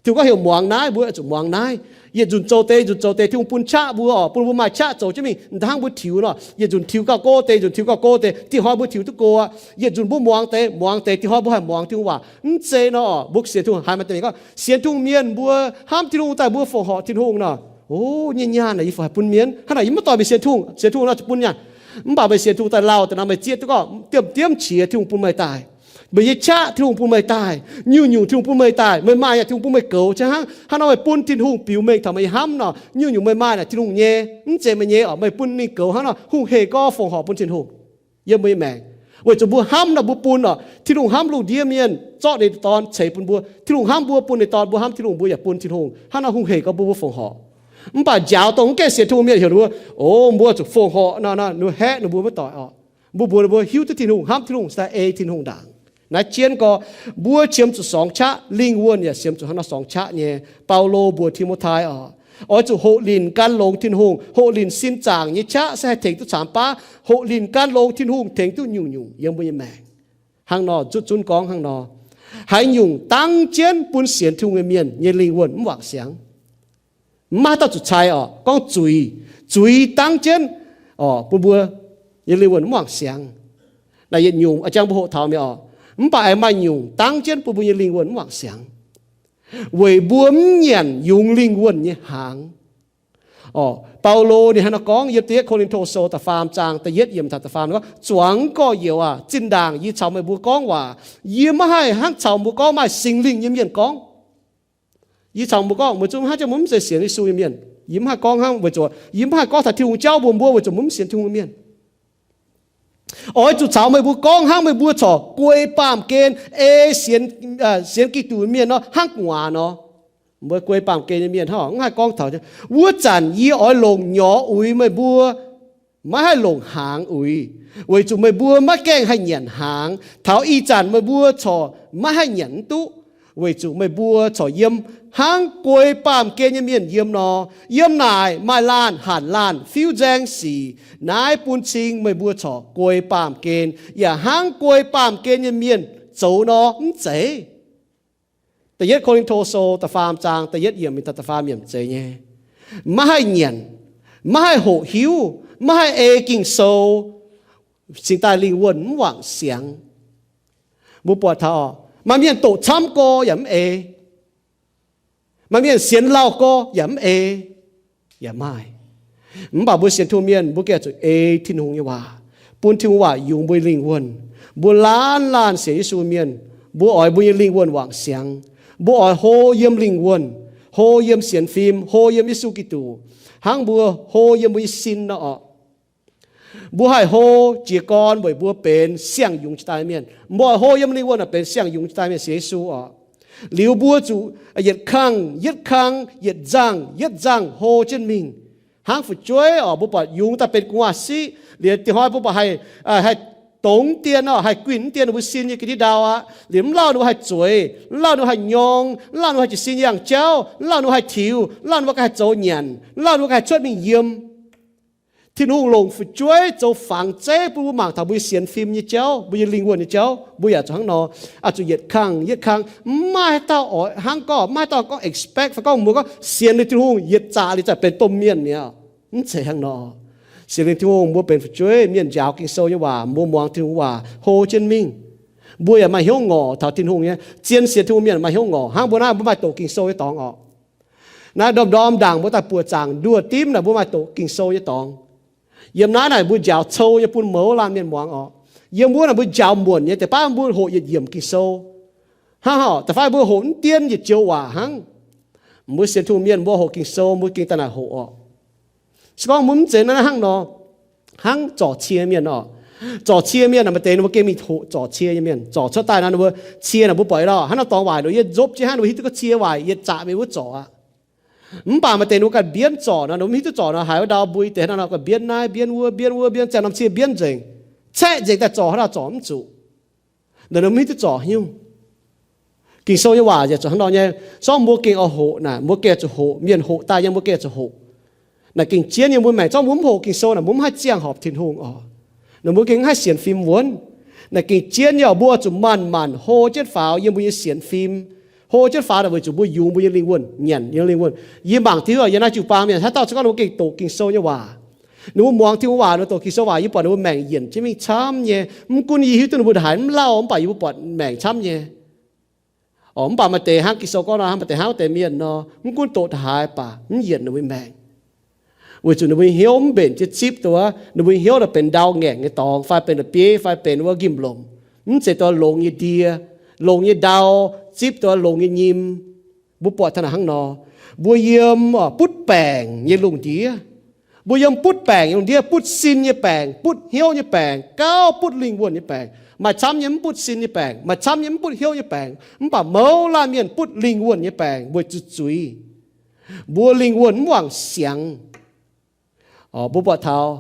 Tin-Hungh gorngv heuc muangx naaiv, mbuo zuqc muangx naaiv. Yietc nzunc zoux deix, nzunc zoux deix, Tin-Hungh bun qaqv mbuo oc, bun mbuo maaih qaqv zoux jienv mingh. Hnangv mbuo tiux nor, yietc nzunc tiux gauh go deix, nzunc tiux gauh go deix, dieh hnoi mbuo tiux duqv go aqv. Yietc nzunc mbuo muangx deix, muangx deix, dieh hnoi mbuo haih muangx Tin-Hungh waac. Mv zeiz nor, mbuo sienx Tin-Hungh haiz maaih deix mienh gorngv sienx Tin-Hungh mienh mbuo hnamv Tin-Hungh daaih mbuo fongc horc Tin-Hungh nor. O, nyei nyaanh naaic yie fai bun mienh, hnangv naaic yie maiv dorh meih sienx Tin-Hungh, sienx Tin-Hungh nor zuqc bun nyaanh. Mv baac meih sienx Tin-Hungh daaih lauh deix nor, meih zieqv duqv gorngv diemv diemv qiex Tin-Hungh bun meih daaih. Meih nyei qaqv Tin-Hungh bun meih daaih, nyungc-nyungc Tin-Hungh bun meih daaih, meih maaih yaac Tin-Hungh bun meih goux. Hnangv haaix nor meih bun Tin-Hungh biux mengh taux meih nyei hnamv nor, nyungc-nyungc meih maaih naaic Tin-Hungh nyei, mv zeiz meih nyei oc. Meih bun ninh goux hnangv nor, hungh hec gorx fongc horc bun Tin-Hungh yiem mbuo nyei maengc. Weic zuqc mbuo hnamv nor mbuo bun oc. Tin-Hungh hnamv lungh ndiev mienh, zorqv ninh Dorn ceix bun mbuo. Tin-Hungh hnamv mbuo, bun ninh Dorn, mbuo hnamv Tin-Hungh, mbuo yaac bun Tin-Hungh. Hnangv nor hungh hec gorx bun mbuo fongc horc. Mv baac njaaux dongh mv gaengh sienx Tin-Hungh mienh heuc mbuo, o, mbuo zuqc fongc horc nor, ninh haeqv ninh mbuo maiv doic oc. Mbuo mbuox ninh mbuo hiuv duqv Tin-Hungh, hnamv Tin-Hungh, se ei Tin-Hungh ndaangc. Naaiv jienv gorx, mbuo qiemx zuqc sorngx qaqv, lingh wuonh yaac qiemx zuqc hnangv nor sorngx qaqv nyei. Baulo mbuox Ti^mo^tai oc, oix zuqc hoqc linc gan longx Tin-Hungh, hoqc linc sin zaangc nyei qaqv se haih tengx duqv camx baav. Hoqc linc gan longx Tin-Hungh tengx duqv nyungc-nyungc yiem mbuo nyei maengc. Hnangv nor, zuqv zunv gorngv hnangv nor, haaix nyungc dangv jienv bun sienx Tin-Hungh nyei mienh nyei lingh wuonh mv wangc siangx. Mv maaih haaix dauh zuqc cai oc. Gorngv zuiz, zuiz dangv jienv oc, bun mbuo nyei lingh wuonh mv wangc siangx. Naaiv yietc nyungc a'jang mbuo hoqc taux mi'aqv oc. Mv baac aengx maaih nyungc dangv jienv bun mbuo nyei lingh wuonh mv wangc siangx, weic mbuo mv nyanc yungz lingh wuonh nyei hnaangx. Oc, Baulo ninh hnangv nor gorngv yiem Da'yietv Ko^lin^to Sou da'faam zaang da'yietv yiemc taux da'faam gorngv, Zuangx gorx-youz aac, zinh ndaangc yie caux meih mbuo gorngv waac, yie maiv haih hnangv caux mbuo gorngv maaih Singx Lingh nyei mienh gorngv. Yie caux mbuo gorngv, meih zungv hnangv jienv mbuo mv zeiz sienx Yesu nyei mienh. Yie mv haih gorngv hnangv weic zuqc yie mv haih gorngv taux Tin-Hungh jauv mbuox mbuo weic zuqc mbuo mv sienx Tin-Hungh nyei mienh. Oix zuqc caux meih mbuo gorngv hnangv meih mbuo corc guei baamh gen ei sienx, sienx Giduc nyei mienh nor hnangv gu'nguaaz nor. Mbuo guei baamh gen nyei mienh hnangv mv haih gorngv taux. Wuov zanc yie oix longc nyorx uix meih mbuo, maiv haih longc hnaangx uix, weic zuqc meih mbuo maiv gaengh haih nyanc hnaangx. Taux ih zanc meih mbuo corc maiv haih nyanc mv duqv, weic zuqc meih mbuo corc yiem hnangv guei baamh gen nyei mienh yiem nor. Yiem naaic maaih laanh hanc laanh fiuv nzaeng sic. Naaiv bun cing meih mbuo corc guei baamh gen, yaac hnangv guei baamh gen nyei mienh zoux nor, mv zeiz? Da'yietv Ko^lin^to Sou da'faam zaang da'yietv yiemc mingh da'faam yiemc zeiz nyei. Maiv haih nyanc, maiv haih hoqc hiuv, maiv haih ei Ging-Sou, cingx daaih lingh wuonh mv wangc siangx. Mbuo buatc taux maaih mienh doqc camv gorx yaac mv ei. Maaih mienh sienx lauh gorx yaac mv ei, yaac maaih. Mv baac mbuo sienx Tin-Hungh mienh, mbuo gengh zuqc ei Tin-Hungh nyei waac, bun Tin-Hungh waac yungz mbuo lingh wuonh. Mbuo laanh laanh sienx Yesu mienh, mbuo oix mbuo nyei lingh wuonh wangc siangx. Mbuo oix hlo yiem lingh wuonh, hlo yiem sienx fim, hlo yiem Yesu Giduc, hnangv mbuo hlo yiem mbuo nyei sin nor oc. Mbuo haih hlo jiez gorn weic mbuo benx siang-yungz jiex daaih mienh. Mbuo oix hlo yiem lingh wuonh benx siang-yungz jiex daaih mienh sienx Yesu oc. Liuz mbuo zuqc yietc kang yietc kang, yietc nzangh yietc nzangh hlo jienv mingh. Hnangv fu'jueiv oc, mbuo buatc yungz daaih benx gu'nguaaz-siqv. Liuz diex hnoi mbuo buatc haih, haih dongz dien oc, haih guinh dien ninh mbuo sin nyei ga'ndiev ndau aqv. Liuz mv lauh ninh mbuo haih zueiz, mv lauh ninh mbuo haih nyorng, mv lauh ninh mbuo haih jiez sin yangh jauv, mv lauh ninh mbuo haih tiux, mv lauh ninh mbuo haih zoux nyanc, mv lauh ninh mbuo haih cuotv mingh yiem. Tin-Hungh longc fu'jueiv zoux fangx zeiv bun mbuo mangc taux mbuo nyei sienx fim nyei jauv, mbuo nyei lingh wuonh nyei jauv. Mbuo yaac zuqc hnangv nor, oix zuqc yietc kang yietc kang. Mv maaih haaix dauh oix hnangv gorngv, mv maaih haaix dauh gorngv expect fai gorngv mbuo gorngv sienx liuz Tin-Hungh yietc zaqc liuz za'gengh benx domh mienh mi'aqv. Mv zeiz hnangv nor. Sienx liuz Tin-Hungh mbuo benx fu'jueiv mienh njaaux Ging-Sou nyei waac, mbuo muangx Tin-Hungh waac hlo jienv mingh. Mbuo yaac maaih hnyouv ngorc taux Tin-Hungh nyei. Zien sienx Tin-Hungh mienh maaih hnyouv ngorc. Hnangv mbuo naaiv mbuo maaih doqc Ging-Sou nyei dorngx oc. Naaiv ndorm-ndorm ndaangc mbuo daaih buoqc zaangc nduoh dimv naaic mbuo maaih doqc Ging-Sou nyei dorngx. Yiem naaiv naaic mbuo njaaux cou nyei bun mouz laanh mienh muangx oc. Yiem wuov naaic mbuo njaaux muonc nyei, deix baav mbuo hoqc yietc yiemc Ging-Sou. Hnangv oc, da'faanh mbuo hoqc mv dien yietc joux waac hnangv. Mbuo sienx Tin-Hungh mienh mbuo hoqc Ging-Sou mbuo gengh daaih naaic hoqc oc. Se gorngv mbuo mv zeiz naaiv hnangv nor, hnangv zorc cie mienh oc. Zorc cie mienh maaih deix ninh mbuo gengh mingh hoqc zorc cie nyei mienh. Zorc cuotv daaih nor ninh mbuo cie naaic mbuo buatc lorqc, hnangv nor dorngx waaic nor yie nzopv jienv hnangv, ninh mbuo hiuv duqv gorngv cie waaic, yietc zaqc mingh wuov zorc aqv. Mv baac maaih deix ninh mbuo ganh mbienv zorc nor, ninh mbuo mv hiuv duqv zorc nor, haiz wuov ndau mbui deix hnangv nor ganh mbienv naaiv mbienv wuov mbienv wuov mbienv ziangh norm cie mbienv nzengc, caeqv nzengc daaih zorc hnangv nor zorc mv zuqc. Naaic ninh mbuo mv hiuv duqv zorc haaix nyungc. Ging-Sou nyei waac yaac zuqc hnangv nor nyei. Zorngv mbuo gengh oix hoqc naaic, mbuo gengh zuqc hoqc. Mienh hoqc daaih nyei mbuo gengh zuqc hoqc. Naaic gengh jienv nyei, mbuo maengc zorngv mbuo mv hoqc Ging-Sou naaic mbuo mv haih ziangh horpc Tin-Hungh oc. Naaic mbuo gengh mv haih sienx fim wuonv. Naaic gengh jienv nyei oc, mbuo zuqc manc-manc hlo jienv faaux yiem mbuo nyei sienx fim. Hlo jienv faaux naaic weic zuqc mbuo yungz mbuo nyei lingh wuonh, nyanc yiem lingh wuonh. Yie mangc diuh yiem naaiv jiu-baang mienh haaix dauh za'gengh ninh mbuo gengh doqc Ging-Sou nyei waac. Ninh mbuo muangx Tin-Hungh waac, ninh mbuo doqc Ging-Sou waac, yie buatc ninh mbuo maengc yienc jienv mingh camv nyei. Mv gunv yie hiuv duqv ninh mbuo haaix mv lauh, mv baac yie mbuo buatc maengc camv nyei. Oc, mv baac maaih deix hnangv Ging-Sou gorngv nor, maaih deix hnangv deix mienh nor, mv gunv doqc daaih haaix baac mv yienc ninh mbuo maengc. Weic zuqc ninh mbuo hnyouv mv mbenc jienv zipv duqv, ninh mbuo hnyouv naaic benx ndau ngaengc nyei dorngx fai benx la'bieiv fai benx wuov nqimh lomc. Mv zeiz dongh longx nyei ndie, longx nyei ndau, zipv dongh longx nyei nyim. Mbuo buatc taux naaic hnangv nor, mbuo yiem butv baengc nyei lungh ndiev. Mbuo yiem butv baengc nyei lungh ndiev, butv sin nyei baengc, butv hnyouv nyei baengc, gauh butv lingh wuonh nyei baengc. Maaih camv nyei mv butv sin nyei baengc, maaih camv nyei mv butv hnyouv nyei baengc, mv baac mouz laanh mienh butv lingh wuonh nyei baengc weic zuqc zuiz. Mbuo lingh wuonh mv wangc siangx. Mbuo buatc taux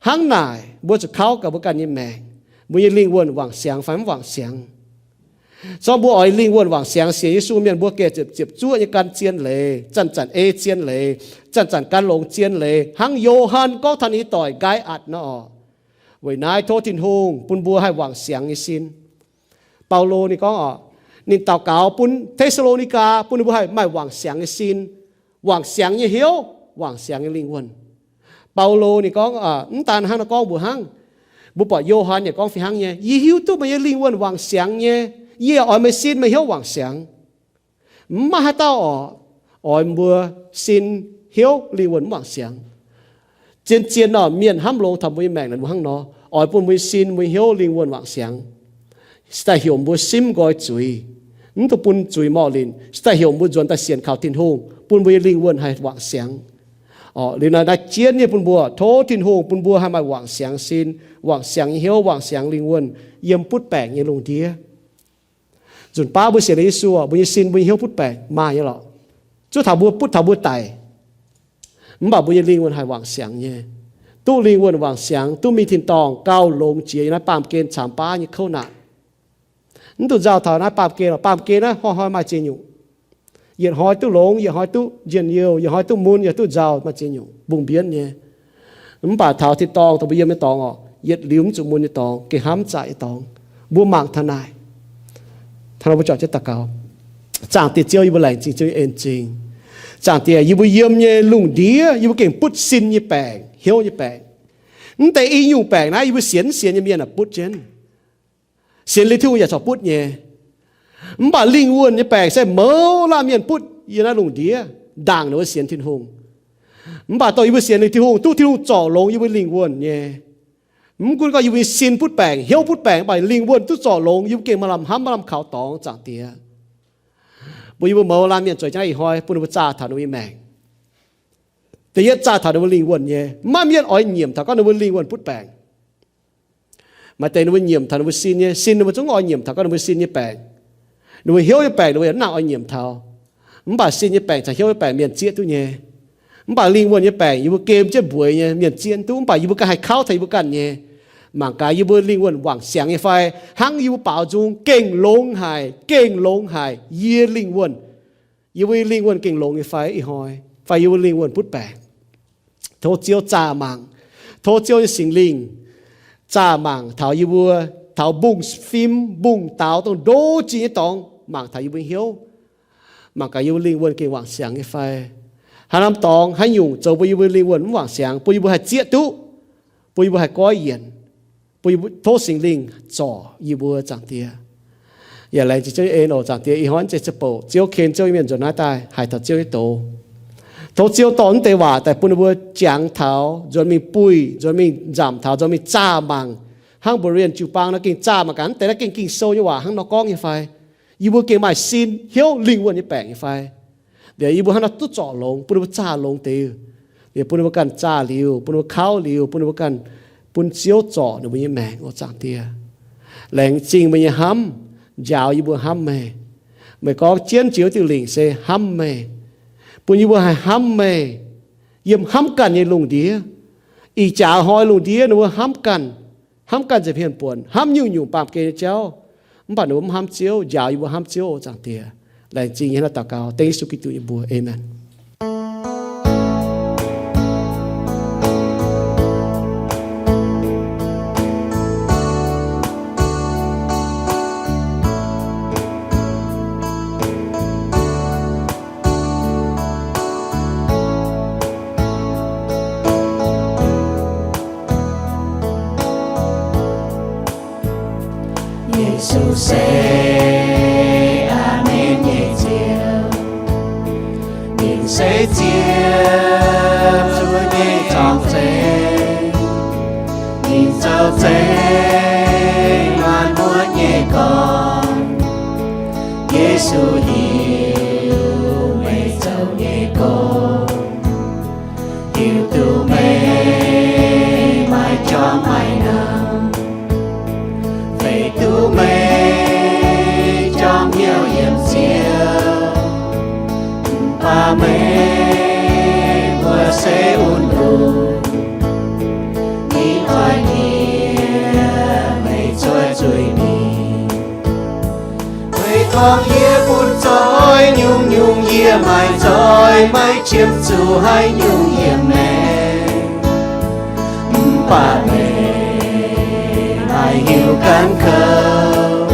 hnangv naaic, mbuo zuqc kauv gaax mbuo ganh nyei maengc, mbuo nyei lingh wuonh wangc siangx fai mv wangc siangx. Zorngv mbuo oix lingh wuonh wangc siangx sienx Yesu mienh, mbuo gengh ziepc ziepc zuoqv nyei gan zien leiz, zanc-zanc ei zien leiz, zanc-zanc gan longx zien leiz, hnangv Yo^han gorngv taux ninh nyei doic Nqaai^atc nor oc. Weic naaiv tov Tin-Hungh bun mbuo haih wangc siangx nyei sin. Baulo ninh gorngv oc, ninh daux gaux bun Te^saa^lo^ni^gaa bun ninh mbuo haih maaih wangc siangx nyei sin, wangc siangx nyei hnyouv, wangc siangx nyei lingh wuonh. Baulo ninh gorngv, mv daan hnangv nor gorngv mbuox hnangv, mbuo buatc Yo^han yaac gorngv fih hnangv nyei, yie hiuv duqv meih nyei lingh wuonh wangc siangx nyei, yie oix meih sin meih hnyouv wangc siangx. Mv maaih haaix dauh oc, oix mbuo sin, hnyouv, lingh wuonh mv wangc siangx. Zien-zien nor mienh hnamv longx taux mbuo nyei maengc naaic mbuo hnangv nor, oix bun mbuo nyei sin, mbuo nyei hnyouv, lingh wuonh wangc siangx, se daaih heuc mbuo simv nqoi zuiz, mv dungx bun zuiz morh linc, se daaih heuc mbuo nzuonx daaih sienx kaux Tin-Hungh, bun mbuo nyei lingh wuonh haih wangc siangx. Liuz naaiv, naaiv jienv nyei bun mbuo, tov Tin-Hungh bun mbuo haih maaih wangc siangx sin, wangc siangx nyei hnyouv, wangc siangx lingh wuonh yiem butv baengc nyei lungh ndiev. Nzunc baav mbuo sienx liuz Yesu, mbuo nyei sin, mbuo nyei hnyouv butv baengc maaih nyei lorqc. Zuov taux mbuo, butv taux mbuo daic, mv baac mbuo nyei lingh wuonh haih wangc siangx nyei. Duqv lingh wuonh wangc siangx, duqv mingh tin-dorngh gauh longx jiex yiem naaiv baamh gen caamx baav nyei kouv naanc. Mv dungx nzauh taux naaiv baamh gen lorqc. Baamh gen naaiv hnoi-hnoi maaih ziex nyungc. Yietc hnoi duqv longx, yietc hnoi duqv njien-youh, yietc hnoi duqv mun, yietc duqv nzauh, maaih ziex nyungc mbungh mbienv nyei. Mv baac taux tin-dorngh dongh mbuo yiem nyei dorngx oc, yietc liuz mv zuqc mun nyei dorngx, gengh hnamv zaqc nyei dorngx. Mbuo mangc taux naaic. Hnangv nor mbuo juangc jienv daux gaux. Zaangc Diex Ziouv, yie mbuo laengz zingh Ziouv nyei en-zingh. Zaangc Diex, yie mbuo yiem nyei lungh ndiev yie mbuo gengh butv sin nyei baengc, hnyouv nyei baengc. Mv deix i nyungc baengc naaiv yie mbuo sienx mv sienx nyei mienh aah, butv jienv. Sienx liuz Tin-Hungh yaac corc butv nyei. Mv baac lingh wuonh nyei baengc se mouz laanh mienh butv yiem naaiv lungh ndiev ndaangc ninh mbuo sienx Tin-Hungh. Mv baac dongh yie mbuo sienx liuz Tin-Hungh, duqv Tin-Hungh zorc longx yie mbuo lingh wuonh nyei. Mv gunv gorngv yie mbuo nyei sin butv baengc, hnyouv butv baengc, mv baac lingh wuonh duqv zorc longx, yie mbuo gengh maaih lamh hnamv, maaih lamh kaux dorngx, Zaangc Diex. Mbuo yie mbuo mouz laanh mienh zueiz jienv naaiv ih hnoi bun ninh mbuo zaah taux ninh mbuo nyei maengc. Da'yietv zaah taux ninh mbuo lingh wuonh nyei. Mv maaih mienh oix nyiemc taux gorngv ninh mbuo lingh wuonh butv baengc. Maaih deix ninh mbuo nyiemc taux ninh mbuo sin nyei, sin ninh mbuo zungv oix nyiemc taux gorngv ninh mbuo sin nyei baengc. Ninh mbuo hnyouv nyei baengc ninh mbuo yaac mv nangc oix nyiemc taux. Mv baac sin nyei baengc caux hnyouv nyei baengc mienh zieqv duqv nyei. Mv baac lingh wuonh nyei baengc yie mbuo gemh jienv mbueix nyei, mienh zieqv duqv, mv baac yie mbuo ganh haih kauv taux yie mbuo ganh nyei. Mangc gaax yie mbuo lingh wuonh wangc siangx nyei fai, hnangv yie mbuo baaux nzung gengh longx haic, gengh longx haic yie lingh wuonh. Yie mbuo lingh wuonh gengh longx nyei fai ih hnoi, fai yie mbuo lingh wuonh butv baengc. Tov Ziouv zaah mangc, tov Ziouv nyei Singx Lingh zaah mangc taux yie mbuo, taux mbungv fim mbungv daaux dongh ndo zinh nyei dorngx, mangc taux yie mbuo hnyouv. Mangc gaax yie mbuo lingh wuonh gengh wangc siangx nyei fai. Haaix norm dorngx haaix nyungc zoux bun yie mbuo lingh wuonh mv wangc siangx, bun yie mbuo haih zieqv duqv, bun yie mbuo haih goiv yienc, bun yie mbuo, tov Singx Lingh zorc yie mbuo, Zaangc Diex. Yaac laengz zingh Ziouv nyei en oc, Zaangc Diex. Ih hnoi naaiv ziex ziepc bouc Ziouv ken Ziouv nyei mienh nzuonx naaiv daaih haiz taux Ziouv nyei doz. Tov Ziouv dorh naaiv deix waac daaih bun ninh mbuo jangx taux, nzuonx mingh buih, nzuonx mingh nzamc taux, nzuonx mingh zaah mangc, hnangv Berean jiu-baang nor gengh zaah mangc gaax naaiv deix naaiv gengh Ging-Sou nyei waac hnangv nor gorngv nyei fai. Yie mbuo gengh maaih sin hnyouv lingh wuonh nyei baengc nyei fai. Liuz yie mbuo hnangv nor duqv zorc longx, bun ninh mbuo zaah longx deix. Liuz bun ninh mbuo ganh zaah liuz, bun ninh mbuo kauv liuz, bun ninh mbuo ganh bun Ziouv zorc ninh mbuo nyei maengc oc, Zaangc Diex. Laengz zingh meih nyei hnamv njaaux yie mbuo hnamv meih. Meih gorngv jienv jiex wuov diuh lingc se hnamv meih, bun yie mbuo haih hnamv meih yiem hnamv ganh nyei lungh ndiev. Ih jaax hnoi lungh ndiev ninh mbuo hnamv ganh, hnamv ganh nza'hmien buonc, hnamv nyungc-nyungc baamh gen nyei jauv, mv baac ninh mbuo mv hnamv Ziouv. Njaaux yie mbuo hnamv Ziouv oc, Zaangc Diex. Laengz zingh yie hnangv naaiv daux gaux dengv Yesu Giduc nyei mbuox. Aamen. Yesu se aamen nyei Ziouv. Ninh se Ziouv nyei zorng-zengx. Ninh zoux zengx maanc muotv nyei gorn. Yesu hiuv meih zoux nyei gong, hiuv duqv meih maaih jorm maaih namx, feix duqv meih jorm hnyouv yiem Ziouv. Mv baac meih mbuo se un-lungh, ninh oix nqiex meih cuotv zuiz mingh. Meih torngv yie bun zoih nyungc-nyungc, yie maaih nzoih maiv qiemx zuqc haaix nyungc yiem meih. Mv baac meih haih hiuv gaanv kouv,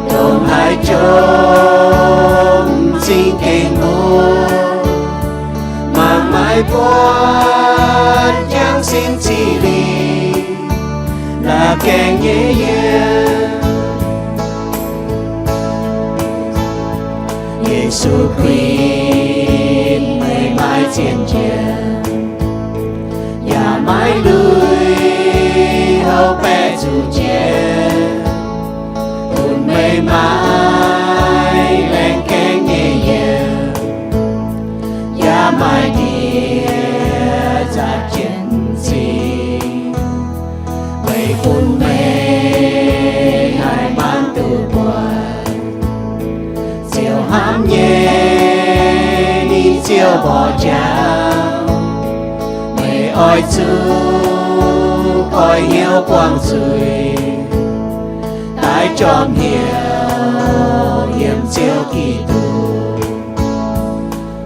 dongh haaix jomc m'zing gengh muoqv, mangc maaih buonc jangv sin ziqc lingh la'gaengh nyei yiem. Yesu Giduc, meih maiv zien jiex, yaac maiv lui houv baeqc zuqc jiex, bun meih maaih laengz gaengh nyei yiem, yaac maaih ndie nzaatc jienv m'zing. Meih bun meih haih mangc duqv buatc, ziouc hnamv nyei ninh ziouc mborqv njaaux. Meih oix zuqc goiv hnyouv buangh zuiz, daaih jorm hnyouv yiem Ziouv Giduc.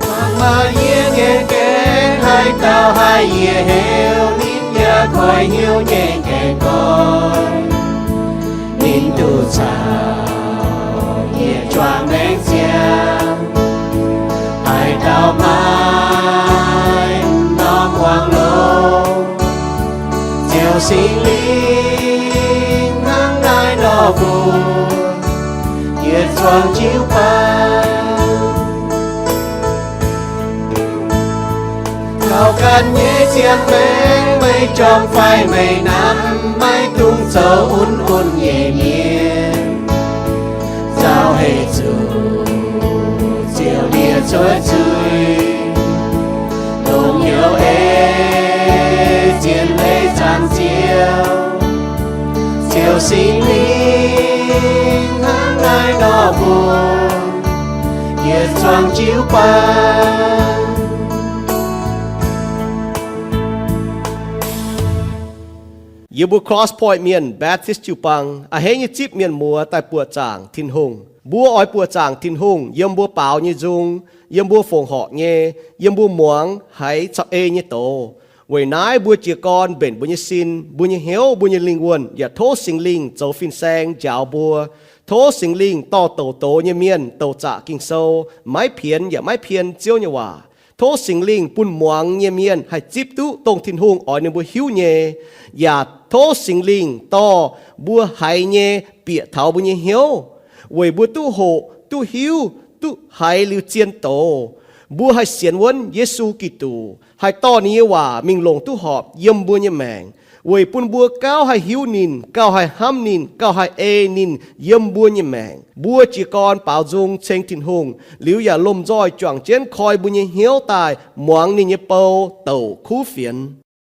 Mangc maah! Yie nyei gaengh haaix dauh haih yietc heuc, ninh yaac goiv hnyouv nyei gaengh goiv. Ninh duqv caux yietc juangc maengc ziangh. Haaix dauh maaih m'normh wangc longx, Ziouv Singx Lingh hnangv naaiv nor mbuox, yietc zuangx jiuv baac. Taux ganh nyei ziangh maengc, meih jorm fai meih namx, maiv dungx zoux un-un nyei mienh. Nzauh heix zuqc Ziouv liec cuotv zuiz, longc hnyouv ei zien leiz Zaangc Ziouv. Ziouv Singx Lingh hnangv naaiv nor mbuo, yietc zuangx jiu-baang. Yie mbuo Cross Point Mienh Baptist jiu-baang a'hneiv nyei zipv mienh muoz daaih buoqc zaangc Tin-Hungh. Mbuo oix buoqc zaangc Tin-Hungh yiem mbuo baaux nyei nzung, yiem mbuo fongc horc nyei, yiem mbuo muangx haiz caux ei nyei doz. Weic naaiv mbuo jiez gorn mbenc mbuo nyei sin, mbuo nyei hnyouv, mbuo nyei lingh wuonh yaac tov Singx Lingh zoux fin-saeng njaaux mbuo. Tov Singx Lingh dorh douc doz nyei mienh douc zaqc Ging-Sou, maiv pienx yaac maiv pien Ziouv nyei waac. Tov Singx Lingh bun muangx nyei mienh haih zipv duqv dongh Tin-Hungh oix ninh mbuo hiuv nyei, yaac tov Singx Lingh dorh mbuo haiz nyei bieqc taux mbuo nyei hnyouv, weic mbuo duqv hoqc, duqv hiuv, duqv haiz liuz zien doz. Mbuo haih sienx wuonv Yesu Giduc, haih dorh ninh nyei waac mingh longc duqv horpc yiem mbuo nyei maengc, weic bun mbuo gauh haih hiuv ninh, gauh haih hnamv ninh, gauh haih ei ninh yiem mbuo nyei maengc. Mbuo jiez gorn baaux nzung ceng Tin-Hungh liuz yaac lomh nzoih juangc jienv koi mbuo nyei hnyouv daaih muangx ninh nyei bou douc kuv fienx.